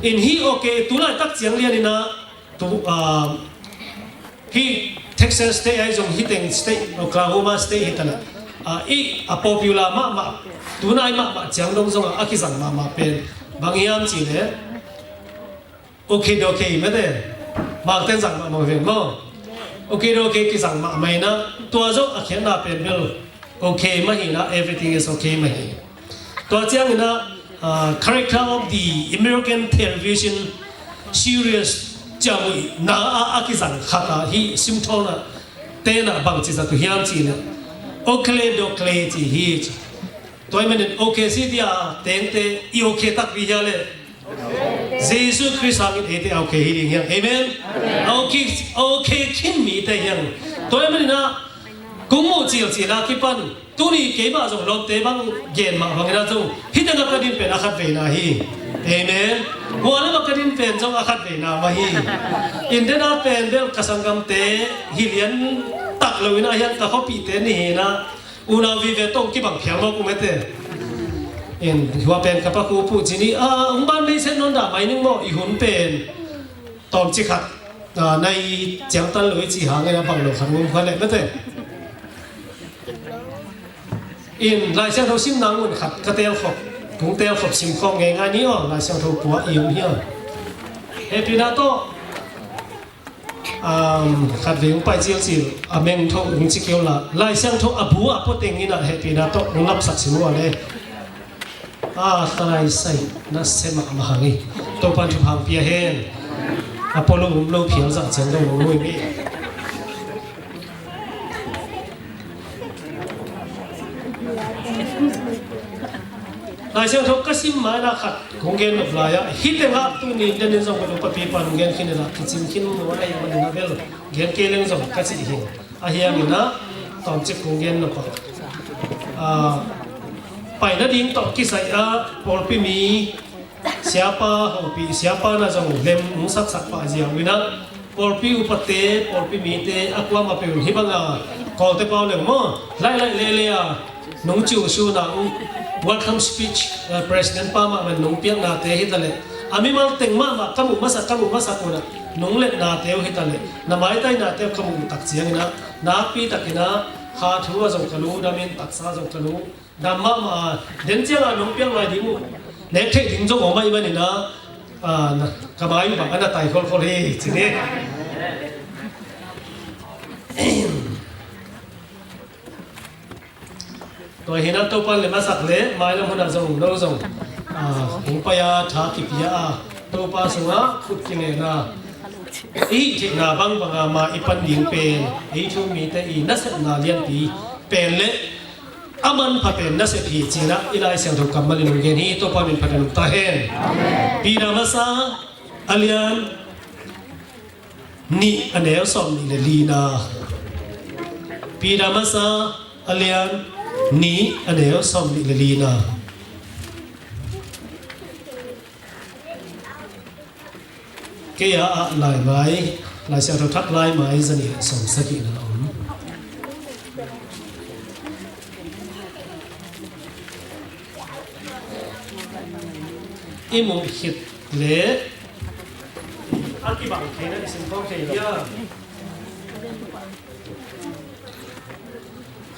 In hih OK tu laitak ciang lian in ah, tu, ah, hih Texas State ahi zong, hih teng state, Oklahoma State hi ta leh, ah, i, a popular mahmah, tunai mahmah ciang dong zong a, a kizang mahmah pen bang hiam cih leh okay, okay, mate. Bangten zang mahmah ven maw? Okay, okay, kizang mahmah in ah, tua zong a khiatna pen bel okay mah hi in ah, everything is okay mah hi. Tua ciangin ah, ah, character of the American television series ciang uh na a, a kizang khat ah, hih Simpson ah, ten ah bangci zat uh hiam cih leh, Oakley Doakley ci hi ci. Tua ahih manin okay si dia tengte i okay takpi hia leh? Jesu Khrist hangin eite okay hi ding hiang. Amen. Okay, okay khin mite hiang. Tua ahih manin ah kong muh cilcil a kipan tuni keimah zong lawmte bang gen mah bangin ah zong hih tengah ka din pen a khat veina hi. Amen. Hua lamah ka din pen zong a khat veina mah hi. India ah pen bel ka sanggamte hi lian tak lo in ah, hian ka khuapihte ni hi in ah, unau vive tawh kibang phial mawk uh mate. In hua pen ka pa Pu Jini, ah, hong ban meisen non dah mai ning maw, i hun pen tawmcik khat, ah, nai ciangtan lo i cih hangin a bang lo khat ngum kha leh mate. In Lai Siangtho simna ngun khat ka telkhop, kong telkhop sim khawm ngeingai ni aw, Lai Siangtho pua i om hi aw. Hehpihna tawh, um, khat vei hong pai cilcil, a meng tho hong ci kei uh la, Lai Siangtho a bu a pua teng in ah hehpihna tawh hong lapsak sim uh a le. A, Kalaisai, na sem mahmah hang hi. Topan thupha pia hen. A polo um lo phial zah ciang dong lo nuai mi. Lai Siangtho ka sim mai na khat kong gen nop lai ah, hih tengah tuni den in zong ka duh papi pan kong gen khin in ah, kicim khin lo a, ahi manin a bel gen kei leng zong ka cih hi. Ahi hangin ah tawmcik kong gen nop a, ah, pai nading tawh kisai ah pawlpi mi, siapa hopih, siapa na zong lem hong saksak pah zia uh in ah, pawlpi upate, pawlpi mite a kuamah peuh in hih banga Kawlte pau leng maw, laih laih lehle a nong ciu suna uh, welcome speech, eh, president pa mahmah in nong piaknate hi ta leh, a mimal teng mahmah ka muh masak, ka muh masak un ah nong letnate uh hi ta leh, na maitainate uh ka muh uh tak ciangin ah, nakpi takin ah kha thu ah zong ka lungdam in, taksa zong ka lungdam mahmah a, den ciangah nong piak lai ding uh, nek theih ding zong om ahih manin ah, ah, na, ka mai uh bang a na tai kholkhol hi ci ni. Tua hi in ah Topan lem a sak leh mailam hun ah zong no zong, ah, hong pai a, tha kipia a, Topa sungah khut kinehna, i hih theihna bangbang a ma i pan ding pen, ei thu-um mite i nasepna lianpi pen leh a manpha pen nasep hi ci in ah i Lai Siangtho kammal in hong gen hi. Topa min phat in um ta hen. Peter Masa a lian nih a neu sawmnih le lina. Peter Masa a lian nih a neu sawmnih le lina. Kei a ah laimai, Lai Siangtho Thak laimai zanih sawmsagihna a om. I muh khit leh a kibang theihna i sim khawm thei hiam?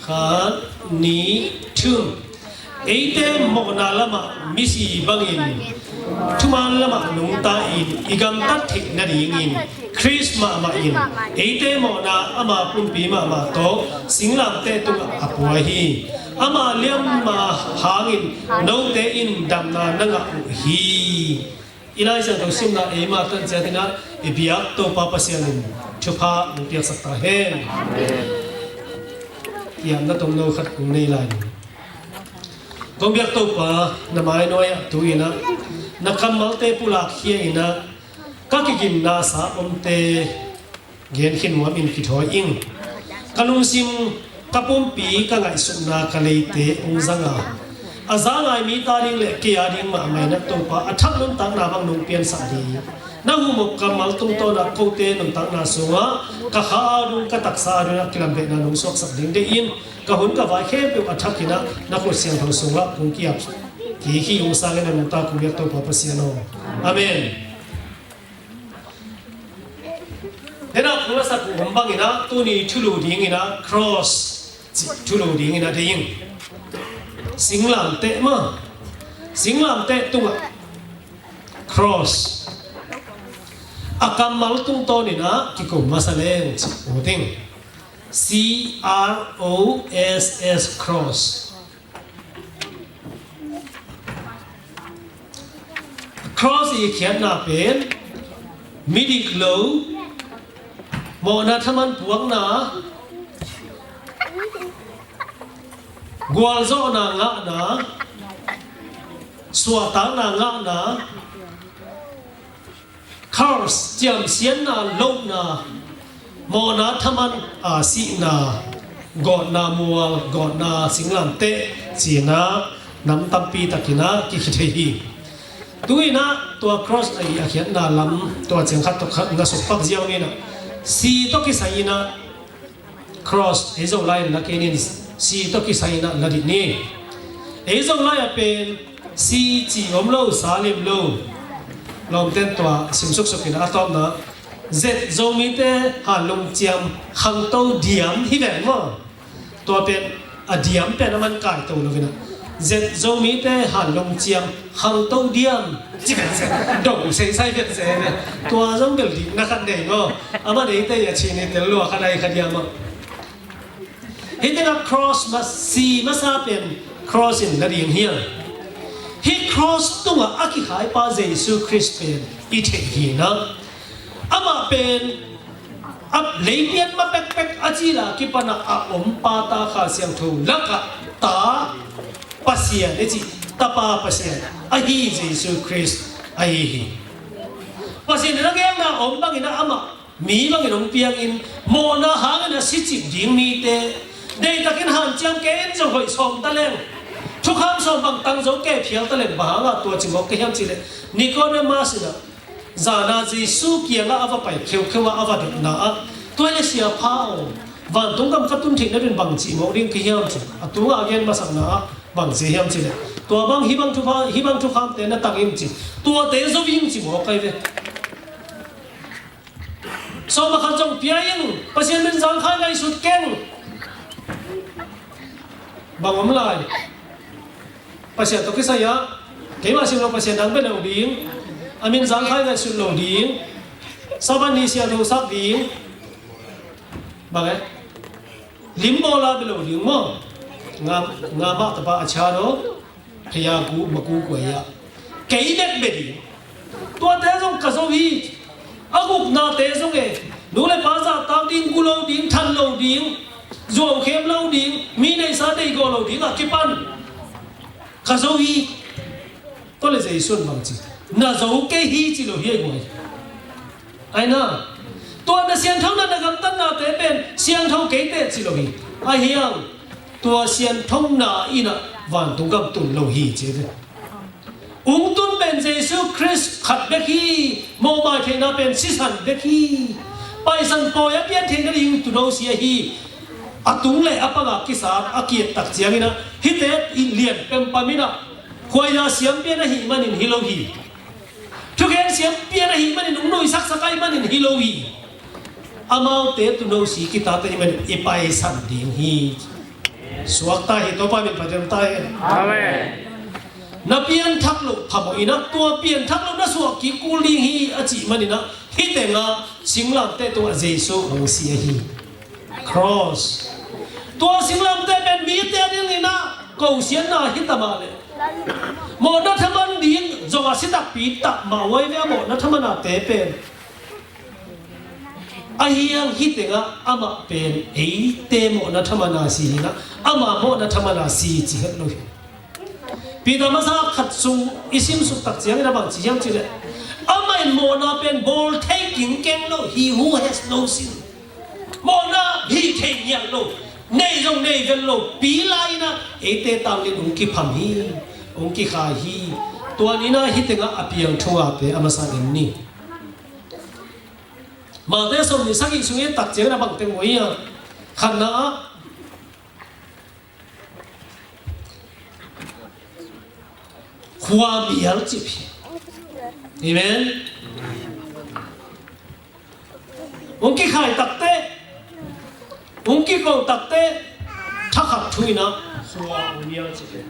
Khat, nih, thum. Eite mawhna lamah misi bangin thuman lamah nungta in i gamtat theih nadingin Khrist mahmah in eite mawhna ama pumpi mahmah tawh singlamteh tungah a pua hi. Ama liamma hangin note in damna na ngah uh hi. I Lai Siangtho simna eima tan ciat in ah i biak Topa Pasian in thupha hong piaksak ta hen. Kiamna tomno khat kong nei lai. Kong biak Topa, na mai nuai ah tu in ah na kammalte pulak khia in ah ka kigimnasa omte gen khin nuam in kithawi ing. Ka lungsim, ka pumpi, ka ngaihsutna, ka leite hong zang a, a za ngai mite ading le kei ading mahmah in ah Topa a thak nuntakna bang nong piansak ding, na huhmawh kammal tungtawn ah kote nuntakna sungah ka kha adung, ka taksa adung ah kilamvehna nong suaksak ding deih in, ka hun ka vai khempeuh a thak in ah na khut siangtho sungah kong ki-ap kik hi. Hong sang in ah nungta kong biak Topa Pasian aw. Amen. Ena kula sak uh om bangin ah tuni thulu dingin ah cross cih thulu dingin ah deih ing. Singlamteh maw, singlamteh tungah cross a kammal tungtawnin ah kiko masa leng cih uh ding. C R O S S, cross. Cross i khiatna pen midik lo, mawhna thaman puakna, gualzawhna ngahna, suahtakna ngahna, curse, ciamsiatna, lohna, mawhna thaman a sihna, gawtna mual, gawtna singlamteh cihna nam tampi takin ah kikhi thei hi. Tu-in ah tua cross a i a khiatna lam tua ciang khat tawh khat na sukpak ziau ni in ah, si tawh kisai in ah cross ei Zolai in la kei ni in, si tawh kisai in ah la dih ni. Ei Zolai ah pen si ci om lo, sa lim lo. Lawmten tua sim suksuk in ah a tawpna, zet Zomite hanlung ciam khangto diam hi veng maw. Tua pen a diam pen a man kaito lo in ah, zet Zomite hanlung ciam khangto diam ci pen se, dong seisai pen se ne. Tua zong bel dihna khat nei maw. A man eite a ci ni tel lua khat ai kha diam maw. Hih tengah cross ma, si masa pen cross in la ding hiam? Hih cross tungah a kikhaipa Jesu Khrist pen i theih hi in ah, amah pen a leipian ma pekpek a cil a kipan ah a ompa ta Kha Siangtho lakah ta Pasian i cih Tapa Pasian ahi Jesu Khrist ahi hi. Pasian in a genna om bangin ah amah mi bangin hong piangin, mawhna hangin a sicip ding mite deihtakin hanciam kei in zong hoih sawm ta leng, thukham sawm bang tang zo kei phial ta leng, bang hangah tua ci mawk ka hiam cih leh, Nicodemus in ah zana Jesu kiangah a va pai kheukheu ah a va dotna ah, tua hi leh Siapa aw, vantung gam ka tun theihna dingin bang cih mawk ding ka hiam ci a, tungah a gen masakna ah bang ci hiam cih leh, tua bang hih bang thupha, hih bang thukhamte na tang in ci, tuate zo in ci mawk ahi ve. Sawm ah khat zong pia in, Pasian min zangkhai ngaihsut keng. Bang om lai? Pasian tawh kisai ah keimah sim lo Pasian dang bia lo ding, a min zangkhai ngaihsut lo ding, Sabbath ni siangtho sak ding. Bang e? Lim bawl a bia lo ding maw. Nga, nga mah tapa a cha lo. Phaya gu maku kuai ah kei bek bia ding. Tuate zong ka zo hi. A guknate zong e, nu le pa zahtak ding, gu lo ding, that lo ding, zuaukhem lo ding, mi neihsa deihgawh lo ding a kipan ka zo hi. Tua leh Jesu in bang ci? Na zo kei hi ci lo hi a guai. Aina, tua na siangthona, na gamtatnate pen siangtho kei teh ci lo hi. Ahi hang tua siangthona in ah vantung gam tun lo hi ci ve. Ung tun pen Jesu Khrist khat bek hi. Mawhmai theihna pen sisan bek hi. Paisan pawi a pian theihna ding tuuno si ahi. A tung le a pang a kisat a kiat tak ciangin ah hihte i lian pempam in ah khuaia siam pian ahih manin hi lo hi. Thugen siam pian ahih manin, ung nuisaksak ahih manin hi lo hi. Amaute tuuno si kitat ahih manin i paisan ding hi. Suakta hi, Topa min phat ding ta hen. Amen. Na pianthak loh phamawh in ah, tua pianthak loh na suak kik kul ding hi a cih manin ah, hih tengah singlamteh tungah Jesu hong si ahi. Cross. Tua singlamteh pen mite a dingin ah kosiatna hi ta mah leh, mawhna thaman ding zong a si takpi tak mah huai ve, a mawhna thaman a te pen. Ahi hang hih tengah amah pen eite mawhna thaman a si hi in ah, ama mawhna thaman a si ci het lo hi. Peter masa khat sung i sim suk tak ciangin a bang ci hiam cih leh, amah in mawhna pen bawl thei kingkeng lo, he who has no sin. Mawhna hih thei ngiat lo, nei zong nei vet lo, pi lai in ah eite tangin hong kipham hi, hong kikhai hi. Tua ni in ah hih tengah a piang thu ngate a masa en ni. Mate sawmnih sagih sung i et tak ciangin a bang teng uh hiam? Khatna ah khuamial cip hi. Amen. Hong kikhai takteh, hong kiko takteh, thakhat thu inah khua hong nial ci hi.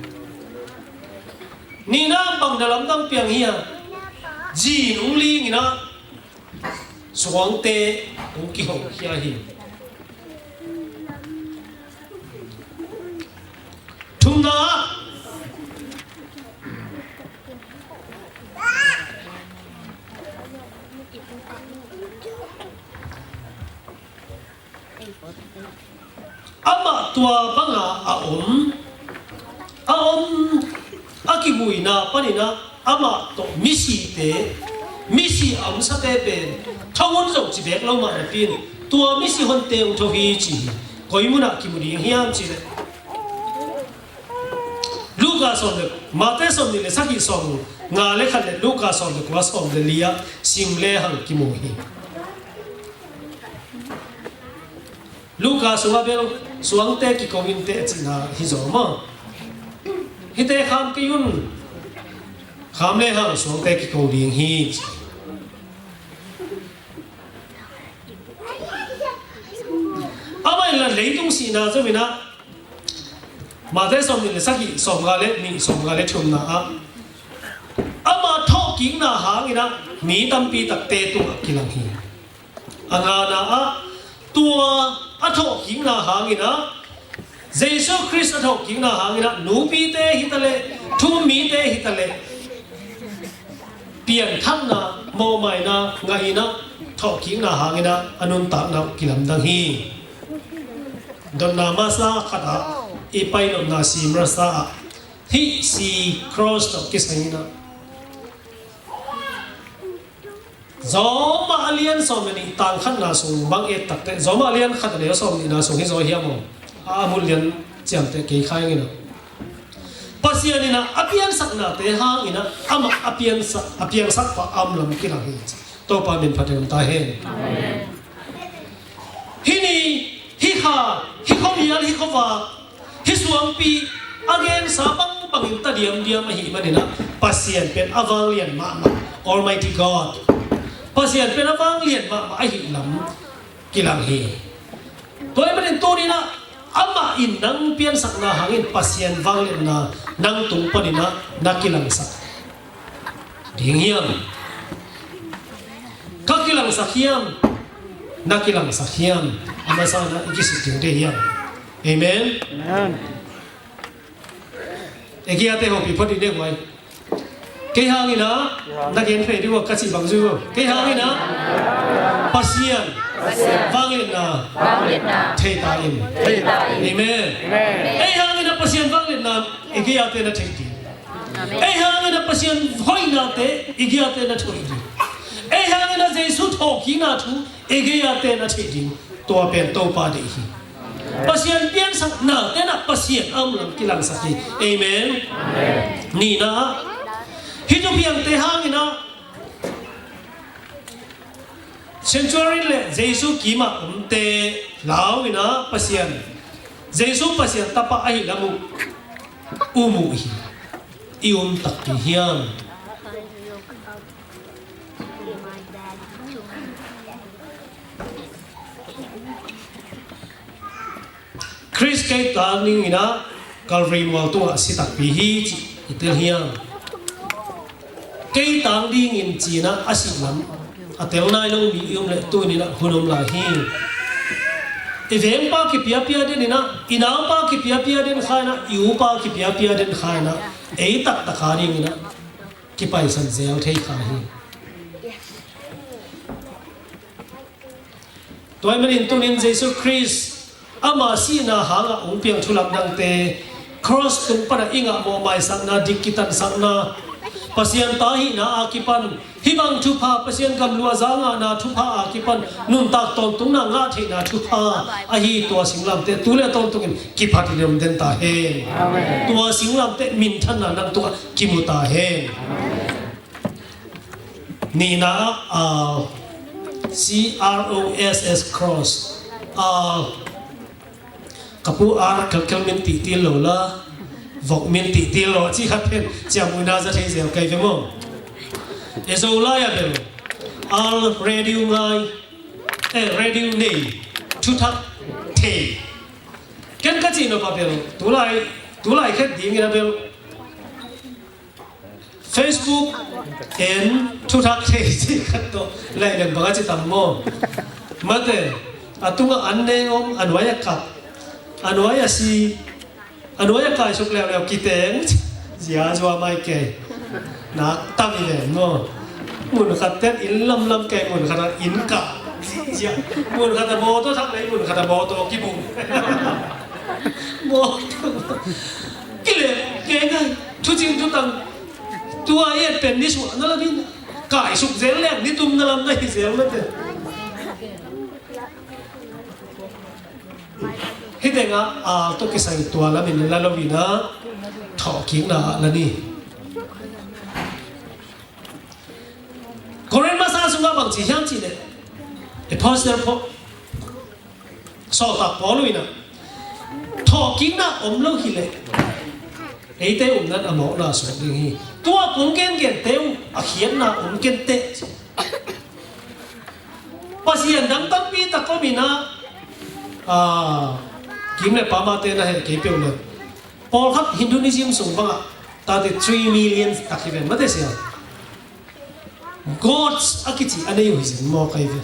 Nihna bang na lamdang piang hiam? Zin hong ling inah suangte hong kihong khia hi. Thumna ah, amah tua banga a om, a om, a kihuina paninah amah tawh misite, misi a omsate pen tho hun zo ci bek lo mah napi-in, tua misi honte hong tho hi ci hi. Koi munah kimu ding hiam cihleh, Luka sawm le, Mate sawm nih le sagih, sawm nga le khat le Luka sawm le kua, sawm le li ah sim lehang kimu hi. Luka sungah bel suangte kiko inteh a cihna hi zaw maw? Hihte kham kei un, kham lehang suangte kiko ding hi. Amah in la leitung sihna zo inah, Mate sawm nih le sagih, sawm nga le nih, sawm nga le thumna ah, ama thawhkikna hanginah mi tampi takte tungah kilang hi. A ngana ah, tua a thawhkikna hanginah, Jesu Khrist a thawhkikna hanginah nupite hitaleh, thu-um mite hitaleh, piangthakna, mawhmaina ngah inah, thawhkikna hanginah a nuntakna uh kilamdang hi. Dotna masa khatah i pai nopna, Simrasa ah, hih si cross tawh kisai inah, Roma a lian sawm le nih, tang khatna sung bang et takteh, Roma a lian khat a neu sawm nihna sung hi zaw hiam aw? A mun lian ciamteh kei khai inah, Pasian inah a piansaknate hanginah amah a piansak, a piangsak pa a om lam kilang hi. Topa min phat in om ta hen. Amen. Hih ni, hih kha, hih khuamial, hih khuavak, hih suangpi a gensa bangbangin ta diamdiam ahih maninah, Pasian pen a vanglian mahmah, Almighty God, Pasian pen a vanglian mahmah ahih lam kilang hi. Tua ahih manin tuninah amah in nang piansakna hangin Pasian vangliatna nang tung paninah na kilangsak ding hiam? Ka kilangsak hiam? Na kilangsak hiam? A masa inah i kisik ding deih hiam? Amen. Amen. Egiate hopih phot ding deih huai. Kei hanginah, na gen phei ding uh ka cih bang zui uh. Kei hanginah Pasian vangliatna thei ta in. Amen. Ei hanginah Pasian vangliatna egiate na thei ding. Ei hanginah Pasian hoihnate egiate na thei ding. Ei hanginah Jesu thawhkikna thu egiate na thei ding. Tua pen Topa deih hi. Pasian piansaknate inah Pasian a om lam kilangsak hi. Amen. Nihna ah, hih thupiangte hanginah sanctuary le Jesu kimah omte lau inah Pasian, Jesu Pasian tapa ahih lam uh um uh hi. I um takpi hiam? Khrist kei tang dinginah Calvary mual tungah si takpi hi cih i tel hiam? Kei tang dingin ci-inah a sih lam a tel nai lo mi i om leh tuninah hun om lai hi. I vengpa kipiapia deninah, i naupa kipiapia den kha inah, i upa kipiapia den kha inah, ei taktak a dinginah kipaisan zel thei kha hi. Tua ahih manin tunin Jesu Khrist ama sihna hangah hong piang thu lamdangte, cross tung panah i ngah mawhmaisakna, dik kitansakna, Pasian ta hihna a kipan hih bang thupha, Pasian gam luahza ngahna thupha a kipan nuntak tawntungna ngah theihna thupha ahi tua singlamteh tu le tawntungin kiphatin om den ta hen. Amen. Tua singlamteh minthanna nang tungah kimu ta hen. Amen. Nihna ah, ah, C R O S S, cross. Ah, ka pu R. Kelkel min tihtil lo la, vok min tihtil lo, ci khat pen ciamnuihna za thei zel kei ve maw. E Zolai a bel R. Radio ngai, eh, radio nei, thuthak thei. Ken ka cih nop a bel, tulai, tulai khat dingin a bel Facebook en thuthak thei cih khat tawh laih leng bang a ci tam maw? Mate, a tungah an ne om, a nuai a kap, a nuai a si, a nuai a kaisuk leuleu kiteng zia zua mai kei. Nak tam i ven maw? Mun khat ten inn lamlam kei, mun khat ah inn kah zia, mun khat ah mawtaw thak lei, mun khat ah mawtaw kibung. Mawtaw kilem kei ngai, thucing thutang tua i et pen nisuahna lamin kaisuk zel leng nitumna lam na hi zel mate. Hih tengah a tawh kisai tua lamin la lo-in ah thawhkikna ah la ni. Korin masa sungah bang ci hiam cih leh, Apostle Paul, Sawltak Paul in ah, thawhkikna om lo hi leh eite upna in a mawkna suak ding hi. Tua kong gengente uh a khiatna om kenteh. Pasian dang tampi tak om in ah, ah, Kim le Pama te na heh kei peuh le, pawlkhat Hinduism sung bangah thirty-three million tak hi ven mate sia. Gods a kici a nei uh hi zin maw kai ve.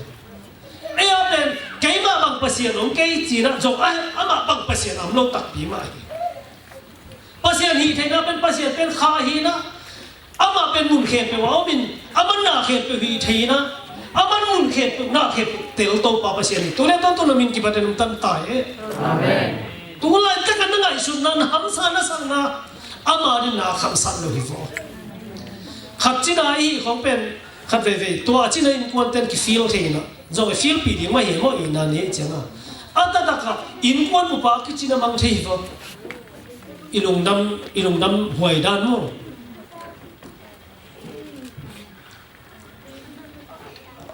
Ei a pen keimah bang Pasian om kei cih in ah zong a, amah bang Pasian om lo takpi mah hi. Pasian hih theihna pen Pasian pen kha hi in ah, amah pen mun khempeuh a om in, amah na khempeuh hih thei in ah, amah mun khempeuh na khempeuh tel Topa Pasian hi. Tu le tawh tu na min kipat in um tan ta e. Amen. Tu laitak a na ngaihsutna, na hamsa, na sakna, amah din na khamsat lo hi vaw. Khat cina i hih khawng pen khat veivei tua a cina innkuan ten kifeel thei in ah, zong i feel pi ding mah hi maw i na ni ciang a, a taktak ah innkuan upa kicina mang thei hi vaw. I lungdam, i lungdam huai dan maw?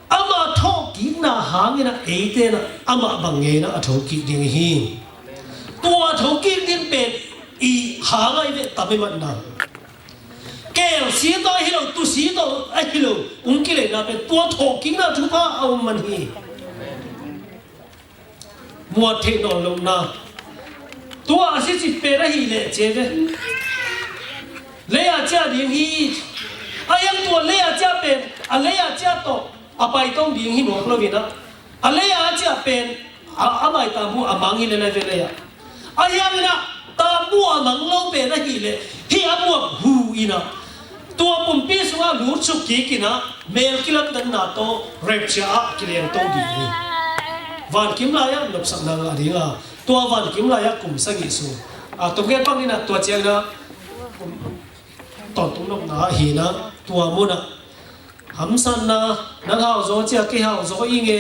Amah thawhkikna hangin ah eite in ah amah bang ngeina a thokik ding hi. Tua a thokik ding pen i hang ai ve tam i matna. Kelsi tawh ahi lo, tusi tawh ahi lo, ung kileina pen tua thawhkikna thupha a om man hi. Muat theih nawn lohna. Tua a sicit pen ahih leh ci ve. Lei-a ciah ding hi. A hiang tua lei-a ciah pen a lei-a ciah tawh a paitong ding hi mawk lo in ah, a lei-a ciah pen a, a maita mu a mang hi le lai ve lei-a. A hiang in ah ta mu a mang lo pen ahih leh hih a muak hu in ah tua pumpi sungah lutsuk kik in ah mel kilamdanna tawh rapture ah kilengto ding hi. Vankim lai-ah nopsakna ngah ding a, tua vankim lai-ah kum sagih sung a tunggen bang in ah tua ciang in ah tawntung nopna ah hi in ah tua mun ah hamsatna, nang hauzaw cia kei hauzaw i nge.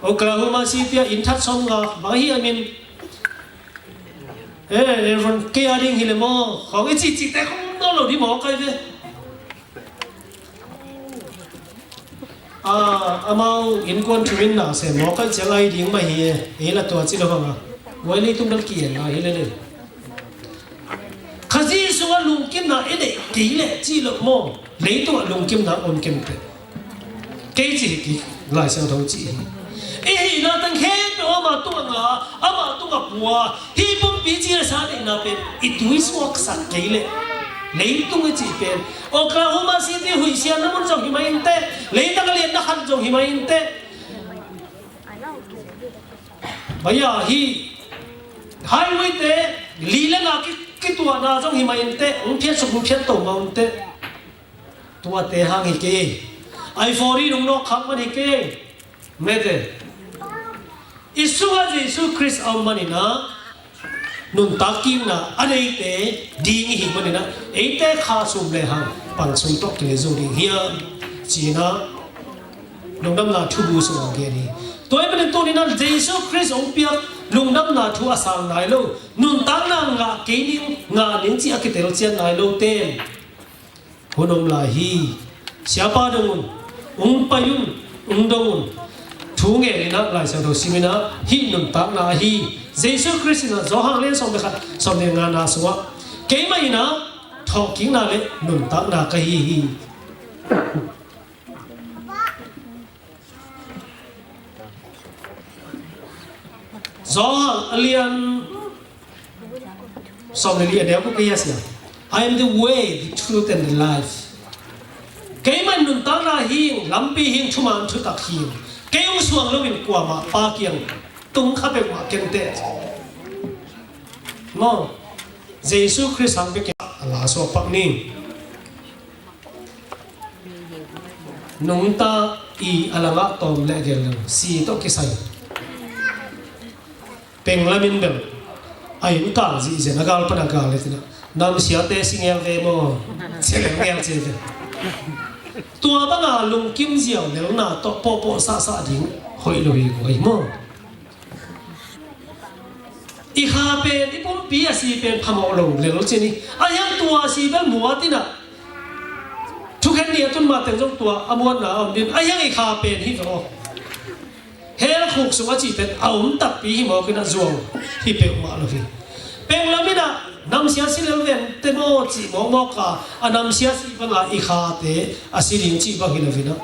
Oklahoma City ah inn that sawmnga bang hi a min. Eh, Reverend kei a ding hi le maw? Khawng i cihcihte khawng nawn lo dih maw kai ve. Ah, amau innkuan thumin na sem maw kai ciang ai ding mah hi e. Ei la tua ci lo hang a. Buai leitung dal ki-en lai hi le le. Khazih sungah lungkimna i neih kei leh cih loh maw? Leitungah lungkimna om kei mah teh. Kei cih hi kei, Lai Siangtho cih hi. I hihna teng khempeuh amah tungah ngah, amah tungah pua, hih pumpi ci le sa neihna pen i tui suaksak kei leh leitung i cih pen Oklahoma City huihsiatna mun zong hi mah inteh, leitang a lianna khat zong hi mah inteh. Baya hi highway te li le nga ki, kituahna zong hi mah inteh, hong phiatsuk hong phiat to mah inteh. Tuate hang hi kei. Ai forty nung nawk khak man hi kei. Mete. I sungah Jesu Khrist a om maninah nuntak kikna a neite ding i hih maninah eite kha sum le hang pang sum tawh kile zo ding hiam? Cinah lungdamna thubu sungah gen hi. Tua ahih manin tuninah Jesu Khrist hong piak lungdamna thu a sang nai lo, nuntakna ngah kei ning, ngah ning cih a kitel cian nai lo ten hun om lai hi. Siapa dong un, ung pai un, ung dong un. Thu ngeninah Lai Siangtho siminah hih nuntakna ahi. Jesu Khrist inah Johan lian sawm le khat, sawm le ngana sungah keimah inah thawhkikna le nuntakna ka hi hi. Johan a lian sawm le li a neu kua kei a sia. "I am the way, the truth and the life." Keimah nuntakna hing, lampi hing, thuman thutak hing. Kei hong suang loin kuamah Pa kiang tung kha peuhmah kei ning. Maw, Jesu Khrist hang peuh kei a la suak pak ni. Nungta i a langah tawm leh gel lo, si tawh kisai. Peng lamin bel a inn kang zihzian a gal pan a gal le tina, "Namsiate si ngel ve maw?" Sia leng ngel cia ve. Tua banga lungkim ziau lelna tawh pawhpawh sahsah ding hoih lo hi guai maw? I kha pen, i pumpi a si pen phamawh lo lel ci ni. A hiang tua si bel muat ina, thukhen ni a tun mateng zong tua a muatna a om din. A hiang i kha pen hi ve aw. Hell khuk sung a cih pen a om takpi hi mawk ina, zuau hi peuhmah lo hi. Peng lam ina, namsia si lel vente maw cih mawkmawk a, a namsia si banga i khate a si ding cih bang hi lo ina.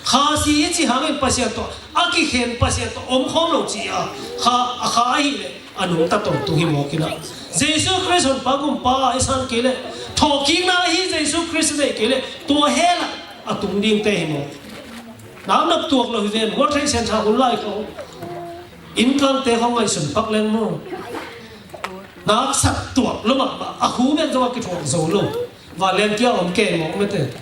Kha si i cih hangin Pasian tawh a kikhen, Pasian tawh omkhawm lo cih a, kha, a kha ahih leh a nungta tawntung hi mawk ina. Jesu Khrist Honpa Gumpa i sang kei leh, thawhkikna ahi Jesu Khrist i neih kei leh, tua hell ah a tung dingte hi mawk. Nak nop tuak lo hi ven, World Trade Center hun lai khawng, innkangte khawng ngaihsun pak leng maw? Nak sat tuak lo mahmah, a khu ven zong a kithuak zo lo. Vanleng kia om kei mawk mete.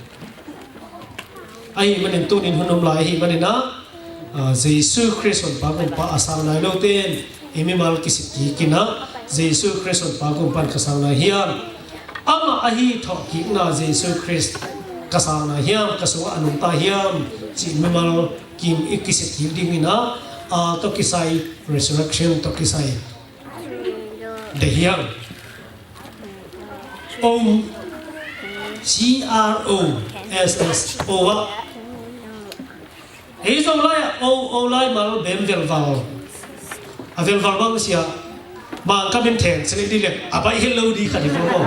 Ahih manin tunin hun om lai ahih manin ah, ah, Jesu Khrist Honpa Gumpa a sang nai lote in i mimal kisik kik ina, Jesu Khrist Honpa Gumpa in ka sang nai hiam? Amah ahi thawhkikna Jesu Khrist ka sang nai hiam, ka sungah a nungta hiam cih mimal kim i kisik kik ding ina, a tawh kisai, resurrection tawh kisai. Deih hiam? O, C R O S S, O ah. Ei Zolai ah O, O lai mal bem velval. A velval bang sia. Mangkam in then sini di lek. A baih het lo di khat hi maw.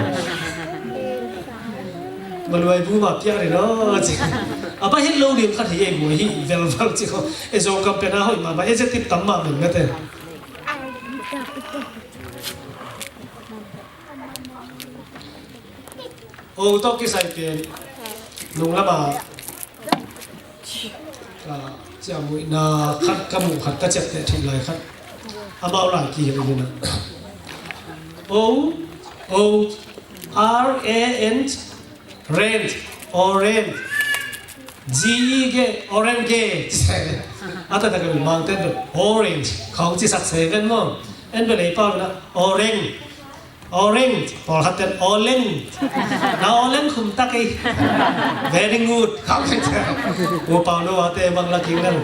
Maluai bu ma piak ri lo ci. A baih het lo di khat hi ei bu hi velval ci ko. E Zokam pen a hoih mahmah, e adjective tam mahmah mete. O tawh kisai pen nung lama, ah, ciamnuihna khat ka muh khat ka ciapteh theih lai khat. Amau lai kihilh ina. O, O, R A N G, range, orange. G E G, orange. A taktak a mi Mangte in orange khawng cisak se ven maw? En bel ei pau na orange. Orange, pawlkhat ten oleng. Na oleng khum tak ei. Very good. Khawng cisak. U pau no ate bang la king leng.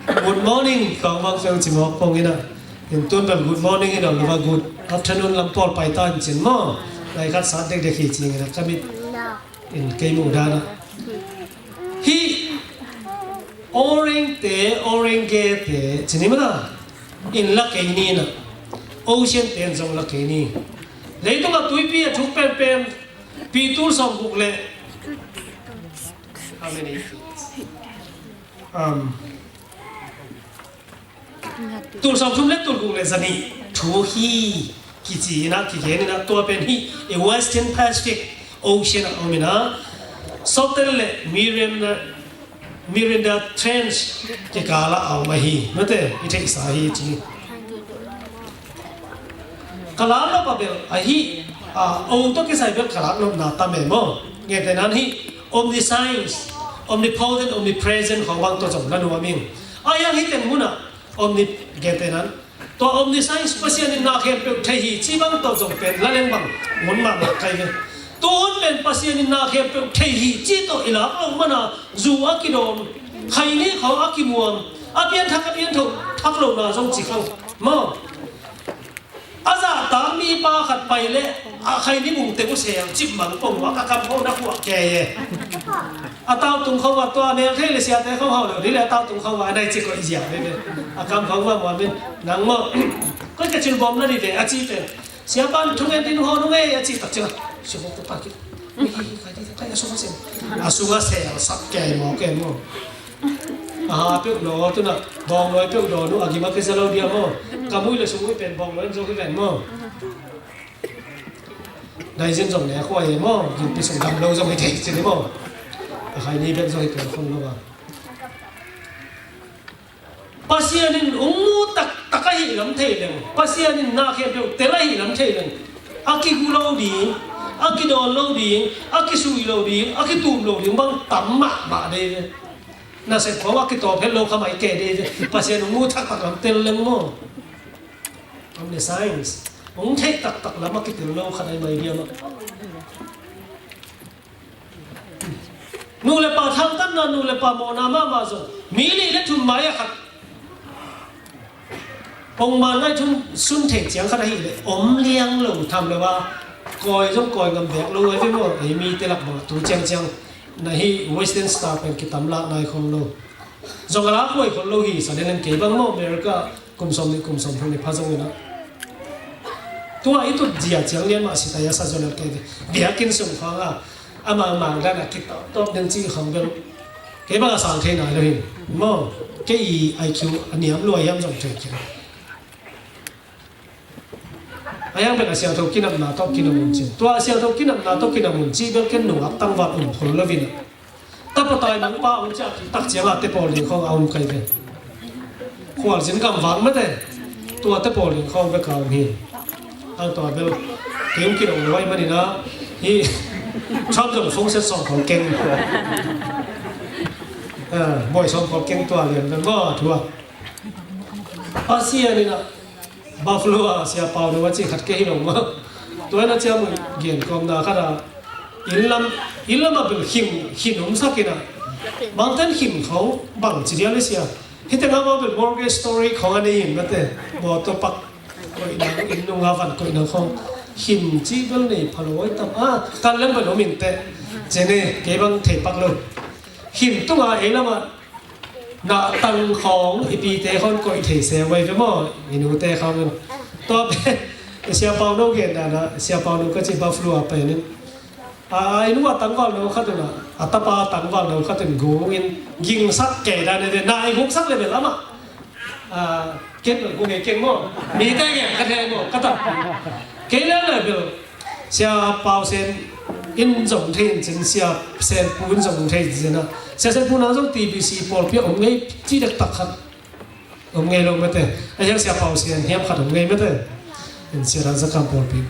Good morning khawng bang feu ci mawk pong ina. In tun bel good morning hi lo lo va, good afternoon lam pawl pai ta in cin maw? Lai khat sat dekdek hi ci ngena ka mit in kei muh dan ah. Hih orange te, orange te ci ni maw na? In la kei ni na. Ocean te in zong la kei ni. Leitungah tuipi a thuk penpen pi tul sawmguk le, how many feet? Um, Tul sawmthum le tul guk le zanih thu hi kici ina, kigen ina, tua pen hi i Western Pacific Ocean a om ina, Sotel le Miranda, Miranda Trench kikala a om ahi, mate, i theihsa hi ci. Ka lak nop a bel ahi, a, O tawh kisai bel ka lak nopna tam e maw. Ngetenan hi omniscience, omnipotent, omnipresent khawng bang tawh zong la nuam ing. A hiang hi teng munah omni, ngetenan tua omniscience, Pasian in na khempeuh thei hi ci bang tawh zong pen la leng bang mun mahmah kai ve. Tuhun pen Pasian in na khempeuh thei hi ci tawh i lak lo mana zu a kidawm, khaini khawng a kimuam, a pianthak a piantho thak lohna zong ci khang maw. A zahtak mipa khat pai leh a khaini bungte uh sel cipmang pong uh a, ka kam khawng na kuah kei e. A tautung khawng a tua mel thei le siate khawng hau lo dih le a tautung khawng a nai ci koih ziah veve. A kam khawng a muam in nang maw, koi ka cilbawm na dih ve a ci pen. Siapa in thungen din haw nung ei a ci tak cila. Sibuk tu pakit. Kai a sunga sel. A sunga sel sak kei maw kei maw. Ha peuh lo, tu-in ah bawngnawi peuh dawn uh a gim a kisa lo dia maw? Ka muih le sung muih pen bawngnawi in zo hi ven maw? Daizin zong ne a khuai e maw? Gimpi sung dam lo zong hi thei cin hi maw? A khai ni bek zong hi pen khong lo a. Pasian in hong mu taktak ahih lam thei leng, Pasian in na khempeuh tel ahih lam thei leng, a kigu lo ding, a kidawn lo ding, a kisui lo ding, a kitum lo ding bang tam mahmah dei ve. Nasep khawng a kitawp het lo kha mai kei dei ve. Pasian hong mu taktak lam tel leng maw? Om le science hong theih taktak lam a kitel lo kha nai mai diam ah. Nu le pa thangtatna, nu le pa mawhna mahmah zong mi nih le thum mai-ah khat pongman ngai thum sun thei ciang khat ahih leh om liang lo tham lo a, kawi zong kawi ngam bek lo ai ve maw? Ei mite lak bang tu ciangciang na hih Western Star pen kitam lak nai khong lo. Zong a lak huai khong lo hi sa leng kei bang maw America kum sawm nih kum sawm thum nih pha zong inah. Tua i tut zia ciang lian mah sitai a sa zon a kei ve. Biakinn sung khawng a amau mang dan a kitawptawp den cih khawng bel kei bang a sang thei nai lo hin maw? Kei i I Q a niam lua hiam zong thei khin. A hiang bel a siangtho kinapna tawh kinam un cin. Tua a siangtho kinapna tawh kinam un cih bel ken nungak tangval um khol lo in ah. Tapa taimang pa hong ciah kik tak ciangah te pawl ding khawng a om kai ve. Khualzin gamvang mate tua te pawl ding khawng bek a om hi. Ang tua bel kei hong kidong lo ahih manin ah hi. Trump zong phone set sawm khawng keng. Ah, bawi sawm khawng keng tua lian bel maw a thu ah. Pasian in ah Buffalo a Sia Pau No a cih khat kei hi lo maw? Tua in a ciam uh gen kawmna khat a inn lam, inn lam a bil khim, khin om sak in a. Bangtan khim kho bang ci dia le sia. Hite nga maw bil mortgage story khong a nei in mate. Mawtaw pak koih nang, inn nung a van koih nang khong khim ci bel nei pha lo oi tam a. Kan lem bel om in te. Cene kei bang thei pak lo. Khim tung a ei lam a Nahtang khawng i pite khawng koih thei se vai ve maw? I nute khawng in. Tua pen Sia Pau No gen dan a, Sia Pau No ka ci Buffalo a pen in. A, a inn uh a tangval no khat in a, a tapa tangval no khat in gung in gingsak kei dan in ve, nai guksak le ve lam a. A, ken gung e ken maw? Mite gen ka thei maw? Ka tap. Kei le le ve. Sia Pau Sen in zong thei in cin, Sia Sen Pu in zong thei in cin a. Sia Sen Pu nang zong T B C pawlpi a om ngei ci dektak khat om ngei lo mate. A hiang Sia Pau Sen hiam khat om ngei mate. In Sia Dang Zakam pawlpi.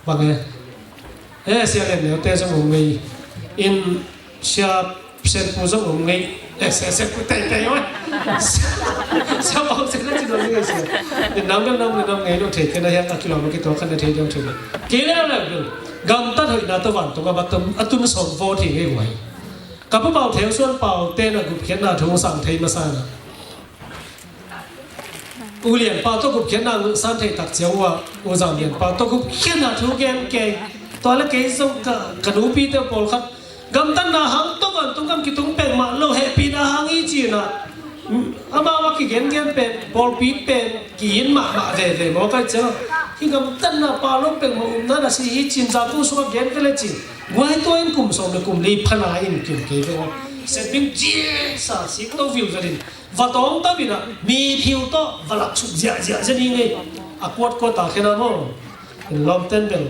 Bang e. Eh, Sia Len Neu te zong om ngei. In Sia Sen Pu zong om ngei. Eh, Sia Sen Pu tei tei oi. Sia Pau Sen na ci dong ngei sia. Nang bel nang bel nang ngei lo thei kei na hiang a kilawm a kituak khat na thei diam thei lo. Kei le a le bel gamtat hoihna tawh vantung a bat a tun sawm vawt hi ngei huai. Ka pu Pau Theu Suan Pau te na gupkhiatna thu sang thei masa na. U Lian pa tawh gupkhiatna san theih tak ciang uh a, U Zam Lian pa tawh gupkhiatna thu gen kei. Tua le kei zong ka, ka nupi te pawlkhat gamtatna hang tawh vantung gam kitung peng mah lo hehpihna hang hi ci-in a. Amau a kigengen pen pawlpi pen ki-in mahmah veve maw kai ciang. Hih gamtatna pa lo peng mah umna na si hi cin zak uh sungah gen ka le cin. Guai tua in kum sawm le kum li phana in kim kei ve aw. Sepin ci sa sik to vilvel in. Va tawng tam in a, mi phiu tawh va lak suk ziahziah zen hi ngei. A kuatkuat a khen a maw? In lawmten bel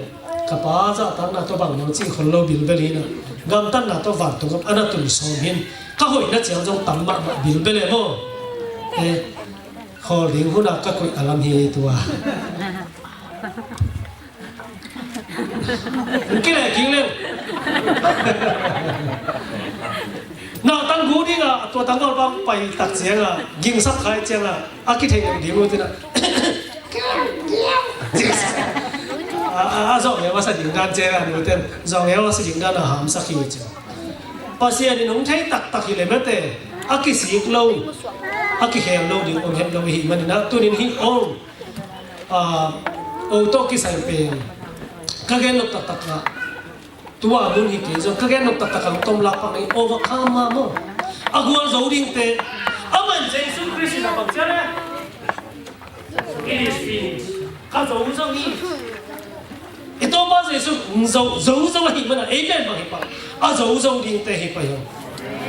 ka pa zahtakna tawh bang nang cih khol lo bilbel hi na. Gamtatna tawh vantung gam a na tun sawm hin ka hoihna ciang zong tam mahmah bilbel e maw? Eh, khawl ding hun a ka koih a lam hi tua. Kile kile. Nautang gu ding a, tua tangval bang pai tak ciang a, gingsak khai ciang a, a kithei lo ding uh tina. A, a, a zawh ngeu a sa ding dan ciang a, nuten zawh ngeu a sa ding dan a hamsak hi ciang. Pasian in hong thei taktak hi le mete, a kisik lo, a kikhel lo ding om het lo hi manin a, tunin hi ong. Ah, o tawh kisai pen ka gen nop taktak ah tua mun hi kei zong ka gen nop taktak ah tom lak pak nei overcome mah maw? A gual zo dingte a man Jesu Khrist in a bang cian e. It is finished. Ka zo zo hi. I Topa Jesu zo zo zo ahi mana amen bang hi pa a zo zo dingte hi pa hi.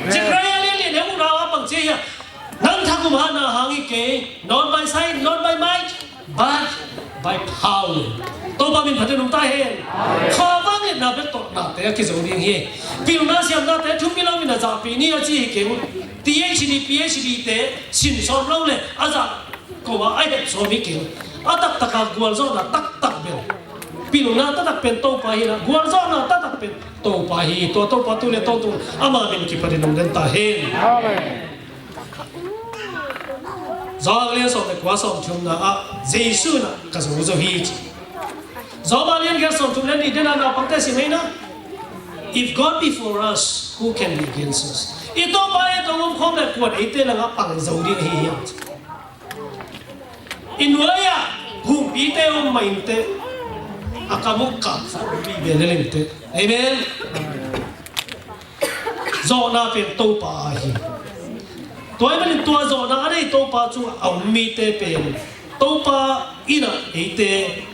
Zechariah lian lian he uh Tau a pang cia hia. Nang thakum hana hang hi kei, not by sight, not by might, but by power. Topa min phatin um ta hen. Kha vangliatna bek tawh nate a kizo ding hi. Pilna siamnate thupi lo in a zahpih ni a ci hi keng. T H D, P H D te sin sawm lo le a zah ko a a hep sawm hi keng. A taktak a gualzawhna taktak bel, pilna taktak pen Topa hi na, gualzawhna taktak pen Topa hi. Tua Topa tu le tawntung ama min kiphatin um den ta hen. Amen. Johan lian sawm le kua, sawmthumna ah Jesu in ka zo zo hi ci. Johan lian giat, sawmthum le nih, den a naupangte sim hi na. If God be for us, who can be against us? I Topa i tawh om khawm le kuan eite langah pang zo ding ahi hiam ci. I nuai-ah humpite om mah inteh, a kam uh kapsa humpite bel lel inteh. Amen. Zawhna pen Topa ahi. Tua ahih manin tua zawhna a nei Topa cungah a um mite pen Topa in ah eite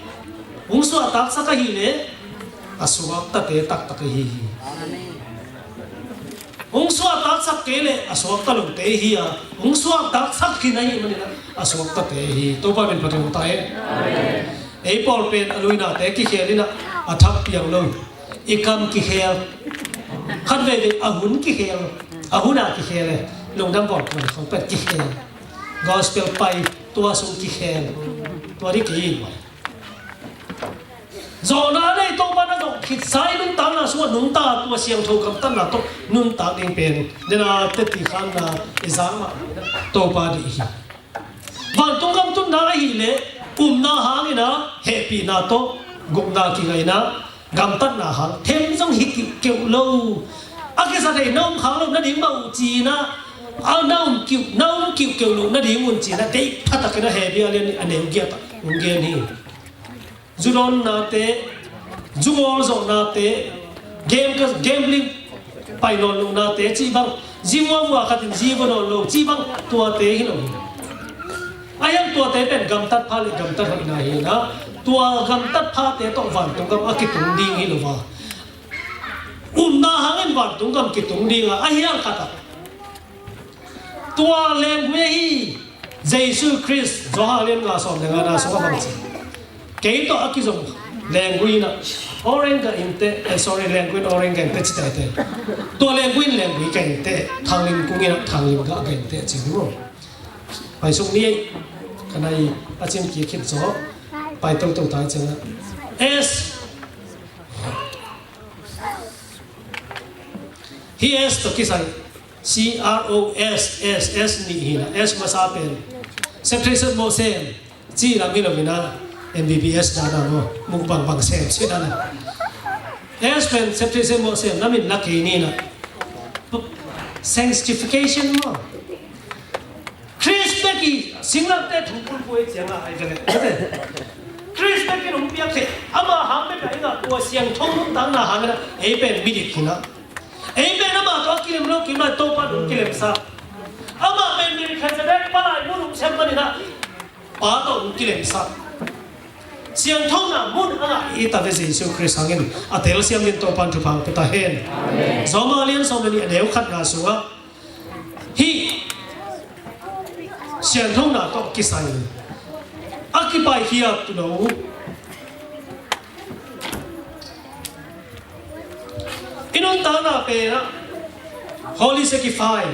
hong suahtaksak ahih leh a suaktate taktak ahi hi. Hong suahtaksak kei leh a suakta lote hi a, hong suahtaksak khin ahih manin ah a suaktate hi. Topa min phatin um ta hen. Ei pawl pen a luinate kikhel in ah a thak piang lo. I kam kikhel. Khat veivei a hun kikhel. A hun a kikhel e. Lungdam pawl pawl khong pen kikhel. Gospel pai tua sung kikhel. Tua ding kei hi. Zawhna nei Topa na zawh khitsa i nuntakna sungah nungta tua siangtho gamtatna tawh nuntak ding pen nena teti khanna i zang mah Topa dih hi. Vantung gam tunna ahih leh upna hangin ah hehpihna tawh gupna kingaihna gamtatna hang them zong hi keuh keuh lo. A kisa thei na um khak lo nading mah uh ci-inah a na um kiuh na um kiuh keuh lo nading un ci-inah deih phatakin a Hebru a lian a neu giat ah hong gen hi. Zu dawnnate, zu ngawlzawhnate, game ka, gambling pai nawn lohnate cih bang, zi vuavua khatin zi vua nawn lo cih bang, tuate hi lo hi. A hiang tuate pen gamtat pha le gamtat hoihna hi na, tua gamtat phate tawh vantung gam a kitung ding hi lo va. Upna hangin vantung gam kitung ding a, a hiang khat ah tua lenggui ahi Jesu Khrist, Johan lian nga sawm le nga na sung a bang ci. Kei tawh a kizom lenggui in ah Orange ka inteh, eh, sorry, lenggui in Orange ka inteh ci tete. Tua lenggui in lenggui ka inteh, thanglim kung in ah thanglim gah ka inteh ci ding maw. Pai suk ni ei, ka nai a cim kik khit zaw, pai toto tai ciang ah. S. Hih S tawh kisai. C R O S S S nih hi na, S masa pen separate motion ci lam hi lo hi na, M B B S dan a maw, mukbang bang sem ci dan a. S pen separate motion na min la kei ni na. Sanctification maw. Khrist bek i singlamteh thu pulpul ciangah ai ka leh. Khrist bek in hong piak thei. Ama hang bek a i ngah tua siangtho nuntakna hangin ah ei pen midik hi na. Ei pen ama tawh a kilem lo kei mah Topa in hong kilemsak. Ama pen Melkhizedek palai mun hong sem manin ah Pa tawh hong kilemsak. Siangthona mun a ngah i ta ve Jesu Khrist hangin a telsiam in Topa in thupha hong pia ta hen. Amen. Roma lian sawm le nih a neu khatna sungah hih siangthona tawh kisai a kipaikhiat tu lo i nuntakna pen ah holy sacrifice,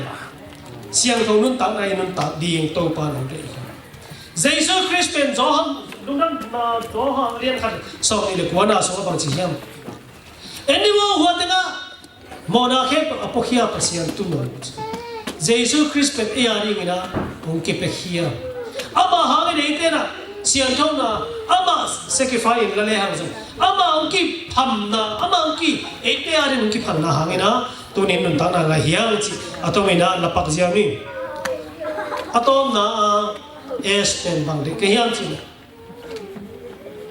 siangtho nuntakna i nuntak ding Topa in hong deih hi. Jesu Khrist pen Johan, Lungdamna Johan lian khat sawm nih le kuana sungah bang ci hiam? Anyway, hua tengah mawhna khempeuh a puakhia Pasian tuuno. Jesu Khrist pen ei a dingin ah hong kipiakhia. Ama hangin eite in ah siangthona, ama sacrifice in la lehang zong ama hong kiphamna, ama hong ki, eite a dingin hong kiphalna hangin ah tunin nuntakna ngah hiang cih a tawmin ah na pak ziau ni. A tawmna ah S pen bang deih ka hiam cih leh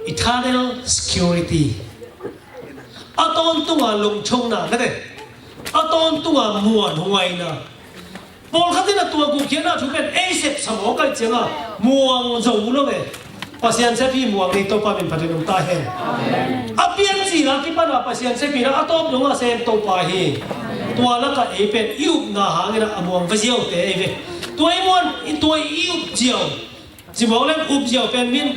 eternal security. A tawntunga lungchongna na te, a tawntunga muanhuaina. Pawlkhat in a tua gupkhiatna thu pen ei sepsa mawk ahih ciangin muang zo lo ve. Pasian sepih muang ni, Topa min phatin um ta hen. A piancil a kipan a Pasian sepihna a tawp dongah sem Topa hi. Tua lakah ei pen i upna hangin a muang va ziaute ei ve. Tua i muan, i tua i up ziau, ci mawk leng up ziau pen min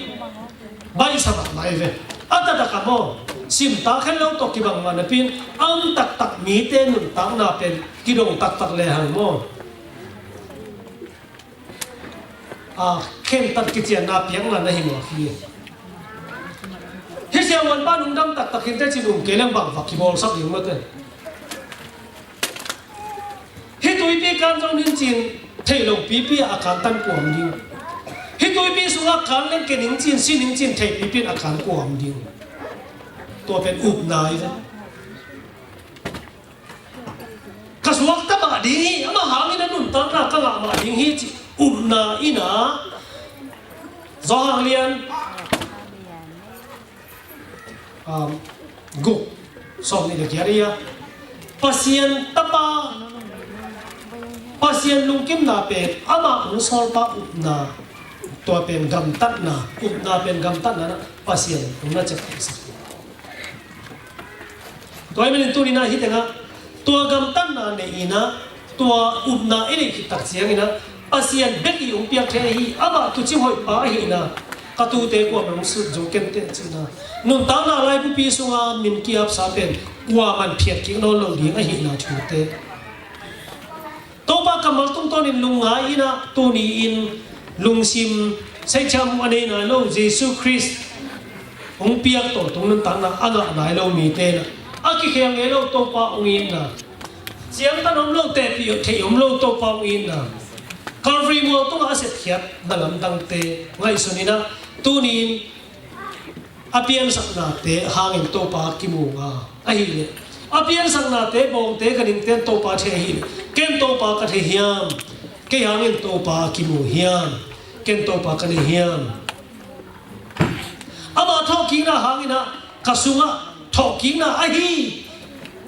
baihsa mahmah ei ve. A taktak a maw, simtak khen lo tawh kibang mah napi in, a um taktak mite nuntakna pen kidong taktak lehang maw, a, khentat kicianna piakna na hi mawk hi. Hih siavuanpa nungdam taktak hi inteh ci-in um kei leng bang va kibawlsak ding maw te. Hih tuipi kan zo ning ci-in theih lo pipi a kantan kua om ding? Hih tuipi sungah kan leng ke ning ci-in, si ning ci-in theih pipi in a kan kua om ding? Tua pen upna hi ve. Ka suakta mah ding hi, amah hangin a nuntakna ka ngah mah ding hi, ci upna in a, Johan lian, um, guk, sawm nih le giat hi a, Pasian Tapa, Pasian lungkimna pen amah hong sawlpa upna, tua pen gamtatna, upna pen gamtatna na Pasian hong na ciapsak. Tua ahih manin tuni-in ah hih tengah tua gamtatna nei-in ah, tua upna i neih khit tak ciangin ah, Pasian bek i hong piak thei ahi, amah tuucing hoih pa ahihna, ka tuute kuamah hong sut zo kei inteh cihna, nuntakna laibupi sunga min kiapsa pen kuamah in phiat kik nawn lo ding ahihna thute. Topa kammal tungtawnin lungngai in ah, tuni-in lungsim seicham a nei nai lo, Jesu Khrist hong piak tawntung nuntakna a ngah nai lo mite in ah, a kikhel ngei lo Topa hong itna, ciangtan om lo, tehpih theih om lo Topa hong itna, Calvary mual tungah a sepkhiatna lamdangte ngaihsun in ah, tuni-in a piansaknate hangin Topa kimu a, ahih leh a piansaknate bawngte ka ningten Topa thei ahih leh, ken Topa ka thei hiam? Kei hangin Topa kimu hiam? Ken Topa ka nei hiam? Ama thawhkikna hangin ah ka sungah thawhkikna ahi,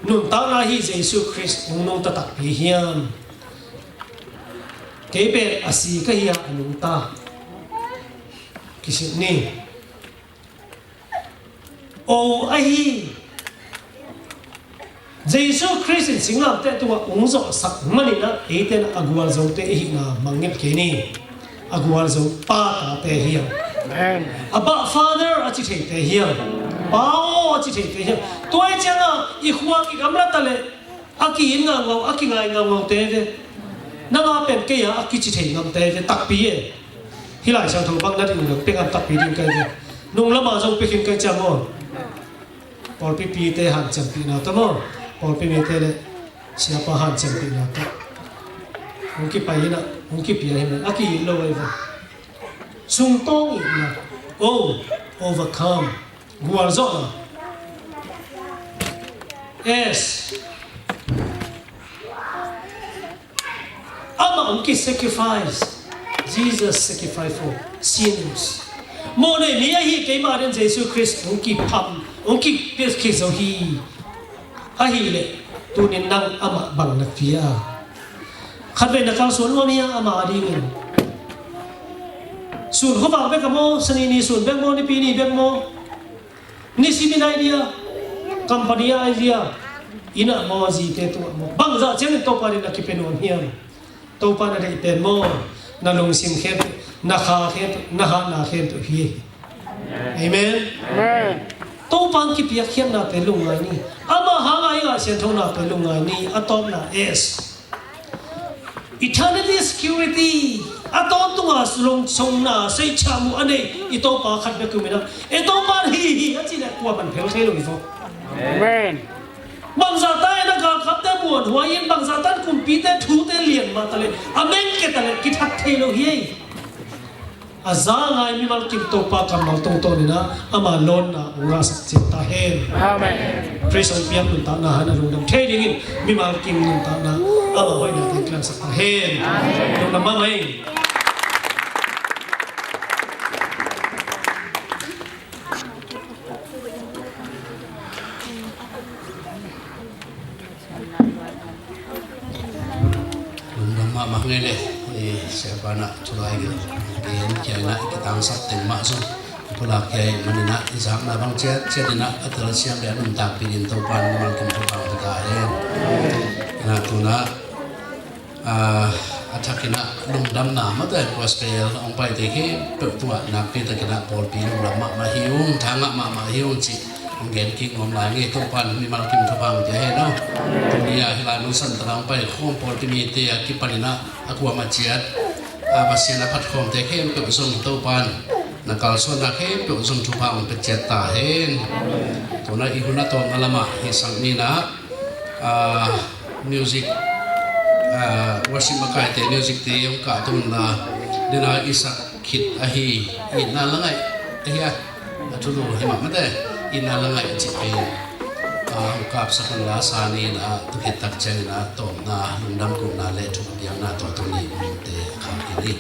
nuntakna ahi Jesu Khrist hong nungta takpi hiam? Kei pen a si ka hi a, a nungta kisit ni. O ahi. Jesu Khrist in singlamteh tungah hong zawhsak manin ah, eite in a gualzote i hihna mangngilh kei ni. A gualzo pa tate hiam? Amen. Abba Father a ci theite hiam? Pa aw a ci theite hiam? Tua ahih ciangah i khua kigamla ta leh a ki-it ngaungau, a kingai ngaungaute ve. Nang a pen kei a, a kici thei ngamte ve, takpi e. Hih Lai Siangtho bang na ding lo, pia ngam takpi ding ka hi ve. Nung lama zong pia khin ka hi ciang maw. Pawlpi pite hanciampihna tawh maw, pawlpi mite le siapa hanciampihna tawh hong kipai hi in ah, hong kipia hi in ah, a ki-it lo ahi ve. Sungtawng itna. O, overcome. Gualzawhna. S, amah hong ki-sacrifice. Jesus sacrifice for sinners. Mawhnei mi ahi keimah adingin Jesu Khrist hong kipham, hong kipia khia zo hi. Ahih leh tuni-in nang amah bang na pia a? Khatvei na kalsuan nuam hia amah adingin? Sun khuavak bek a maw, Sani ni sun bek maw, Nipi ni bek maw, nisimin a hi dia, company a hi dia, inn ah maw, zite tungah maw, bangzah ciangin Topa adingin na kipia nuam hiam? Topa na deih pen maw, na lungsim khempeuh, na kha khempeuh, na hatna khempeuh hi. Amen. Amen. Topa hong kipiakkhiatnate lungngai ni. Amah hanga i ngah sianthonate lungngai ni. A tawpna, S, eternity security. A tawntunga lungsimna seicham uh a nei i Topa khat bek um in ah, e, Topa hi hi a cih leh kuamah in phel thei lo hi zaw. Amen. Bangzah ta in a galkapte muanhuai in, bangzah ta in kumpite thute lian mah ta leh, a mengke ta leh kithat thei lo hi. A za ngai mimal kim Topa kammal tungtawn in ah, ama lawnna hong ngahsak cih ta hen. Amen. Khrist hong piak nuntakna hangin a lungdam thei dingin mimal kim nuntakna ama hoihna teng kilamsak ta hen. Lungdam mahmah hi. Lungdam mahmah ngei le, eh, siapa na thulai gen, gen kia na kitangsak teng mah zong pulak kia i manin ah i zakna bang ciatciat in ah a telsiam le a nuntakpih in Topa in mimal kim Topa hong pia ta hen. Tuna, ah, a thakin ah lungdamna mate gospel hong paite khempeuh tungah nakpi takin ah pawlpi lungdam mahmah hi ung, thangah mahmah hi ung cih hong gen kik nuam lai ing. Topa'n mimal kim thupha hong pia hen aw. Tuni a hih lai mun Santa hong pai khawm pawlpi mite a kipanin ah a kuamah ciat a Pasian a phatkhawmte khempeuh zong Topa'n na kalsuanna khempeuh zong thupha hong pia ciat ta hen. Tuna i hun a tawpna lamah hih sang ni-in ah, ah, music, ah, worship makaite music te hong kahto un la, dena i sak khit ahi, itna la ngaih ahi a, a thulu hi mah mate, itna la ngaih a cih pen, ah, hong kapsak un la, sa ni-in ah tu khit tak ciangin ah tawpna lungdam kohna le thu biakna tawh tuni mite a khak hi ni.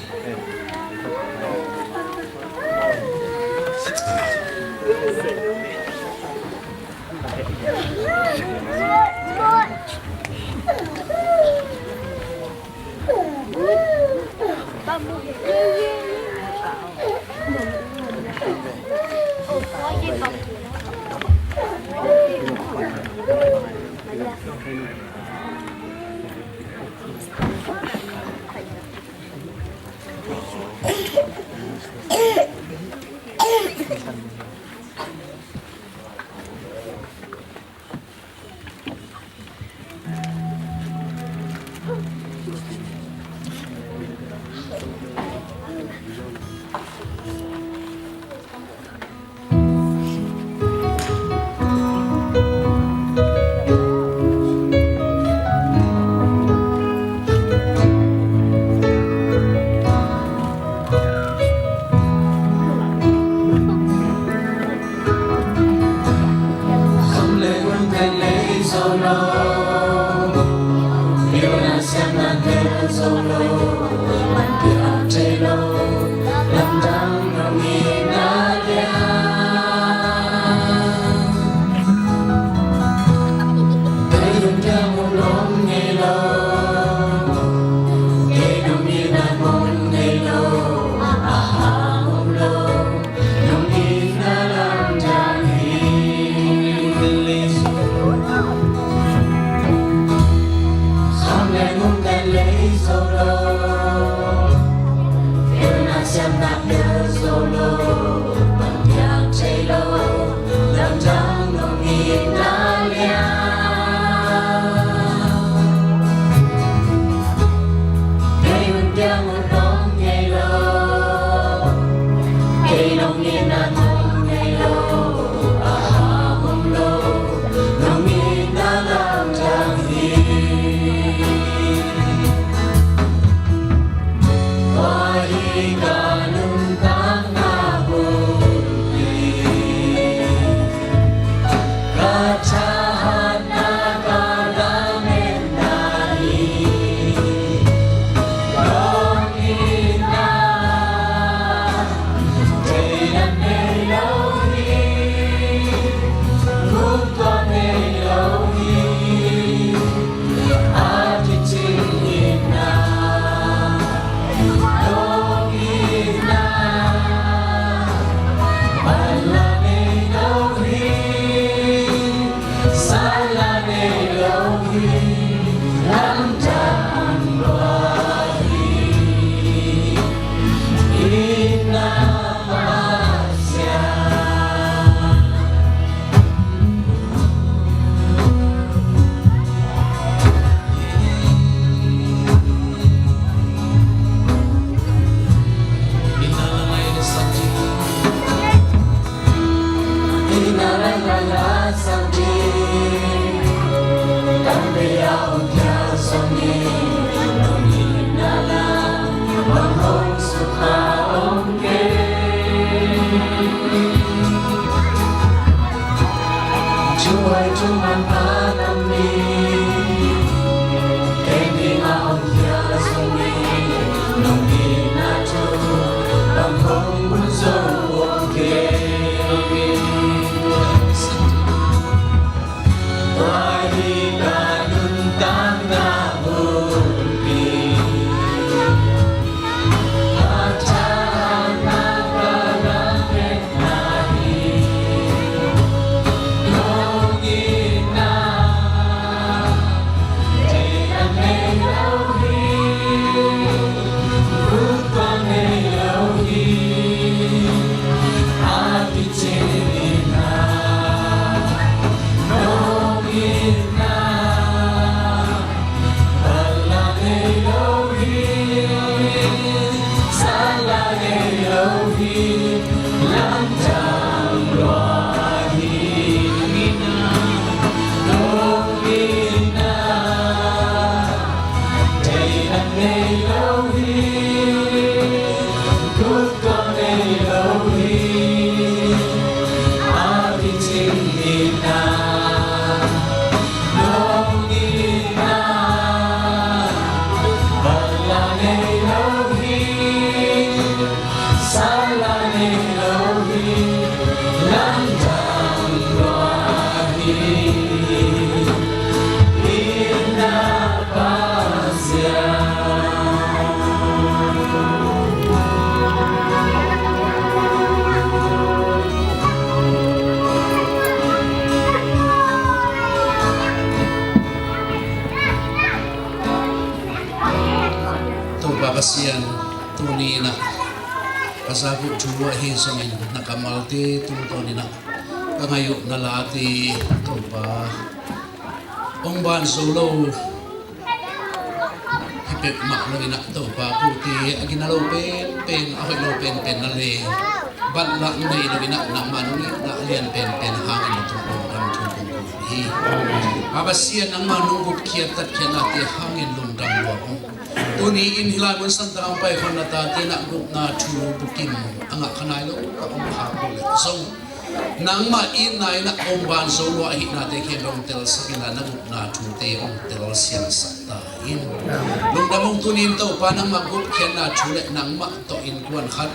Topa Pasian, tuni-in ah ka zak uh thu ahi zongin na kammalte tungtawnin ah ka ngaih uh na late, Topa, hong ban zo lo hi peuhmah lo-in ah, Topa, kote a gina lo penpen, a hoih lo penpen na leng, banlah nei lo-in ah nangmah nong itna a lian penpen hangin na tung lungdam thu kong ko hi. A Pasian, nangmah nong gupkhiat tatkhiatnate hangin lungdam lua ung. Tuni-in hih lai mun santak ah hong paikhawm na tate in ah gupna thu bukim a ngah kha nai lo ka om khak uh leh zong, nangmah itna in ah hong ban zo lua ahihnate khempeuh hong telsak inla, na gupna thute hong telsiangsak ta in. Lungdam ung. Tuni-in Topa, nangmah gupkhiatna thu le nangmah tawh innkuan khat,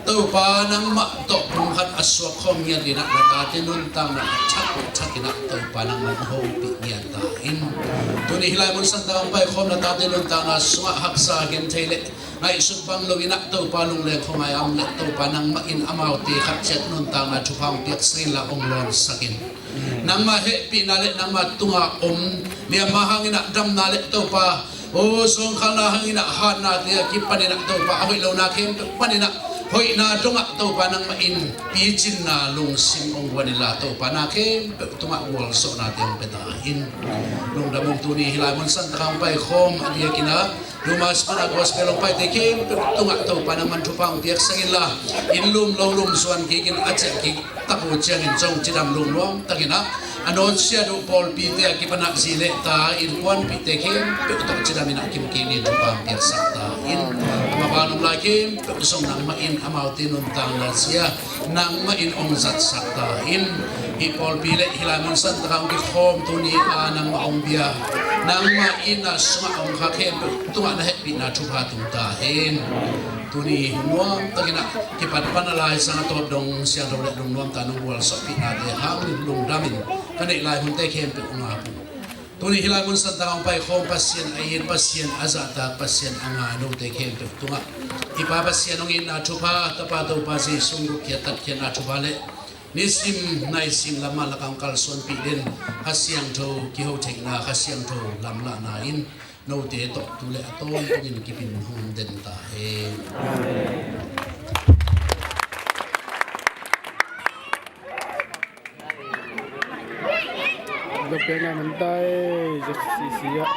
Topa, nangmah tawh pum khat a suak khawm ngiat in ah na tate nuntakna a thak thak in ah, Topa, nangmah hong hopih ngiat ta in. Tuni hih lai mun santak ah hong paikhawm na tate nuntakna sungah haksa, genthei le ngaihsut bang lo-in ah, Topa, lungleng khuangai a om leh, Topa, nangmah in amaute khat ciat nuntakna thupha hong piaksak inla hong lawnsak in. Nangmah hehpihna le nangmah tunga om liamma hangin ah damna le, Topa, aw, zawngkhalna hangin ah hatnate a kipanin ah, Topa, a hoih lona khempeuh panin ah hoihna dongah, Topa, nangmah in picinna lungsim hong guan inla, Topa, na khempeuh tungah gualzawhnate hong pia ta in. Lungdam ung. Tuni hih lai mun santak ah hong paikhawm a diakin ah Thomas pana gospel hong paite khempeuh tungah, Topa, nangmah in thupha hong piaksak inla, inn lum lo lum zuan kikin a ciah kik tak uh ciangin zong cidam lungnuam takin ah, a nawtsiat uh pawlpite a kipan ah zi le ta, innkuanpihte khempeuh tawh cidam in ah kim kik dingin thupha hong piaksak ta in. Mavang om lai khempeuh zong nangmah in amaute nuntakna zia nangmah in hong zatsak ta in. Hih pawlpi le hih lai mun santak ah hong kikhawm tuni a nangmah hong bia, nangmah in a sungah hong kha khempeuh tungah na hehpihna thupha tung ta hen. Tuni hun nuam takin ah kipat pan a laizang a tawp dong siangtho le lungnuam ta nong gualzawhpihnate hangin lungdam in ka neih lai hunte khempeuh hong ap ung. Tuni hih lai mun santak ah hong paikhawm Pasian a it, Pasian a zahtak, Pasian a ngai note khempeuh tungah i Pa Pasian hong itna thupha, Tapa Topa Jesu hong gupkhiat tatkhiatna thupha le nisim naisim lam a lakah hong kalsuanpih den Kha Siangtho kiho theihna, Kha Siangtho lamlahna in note tawh tu le a tawntungin kipin hong den ta hen. Dok piak ngai man ta e, J C C ah.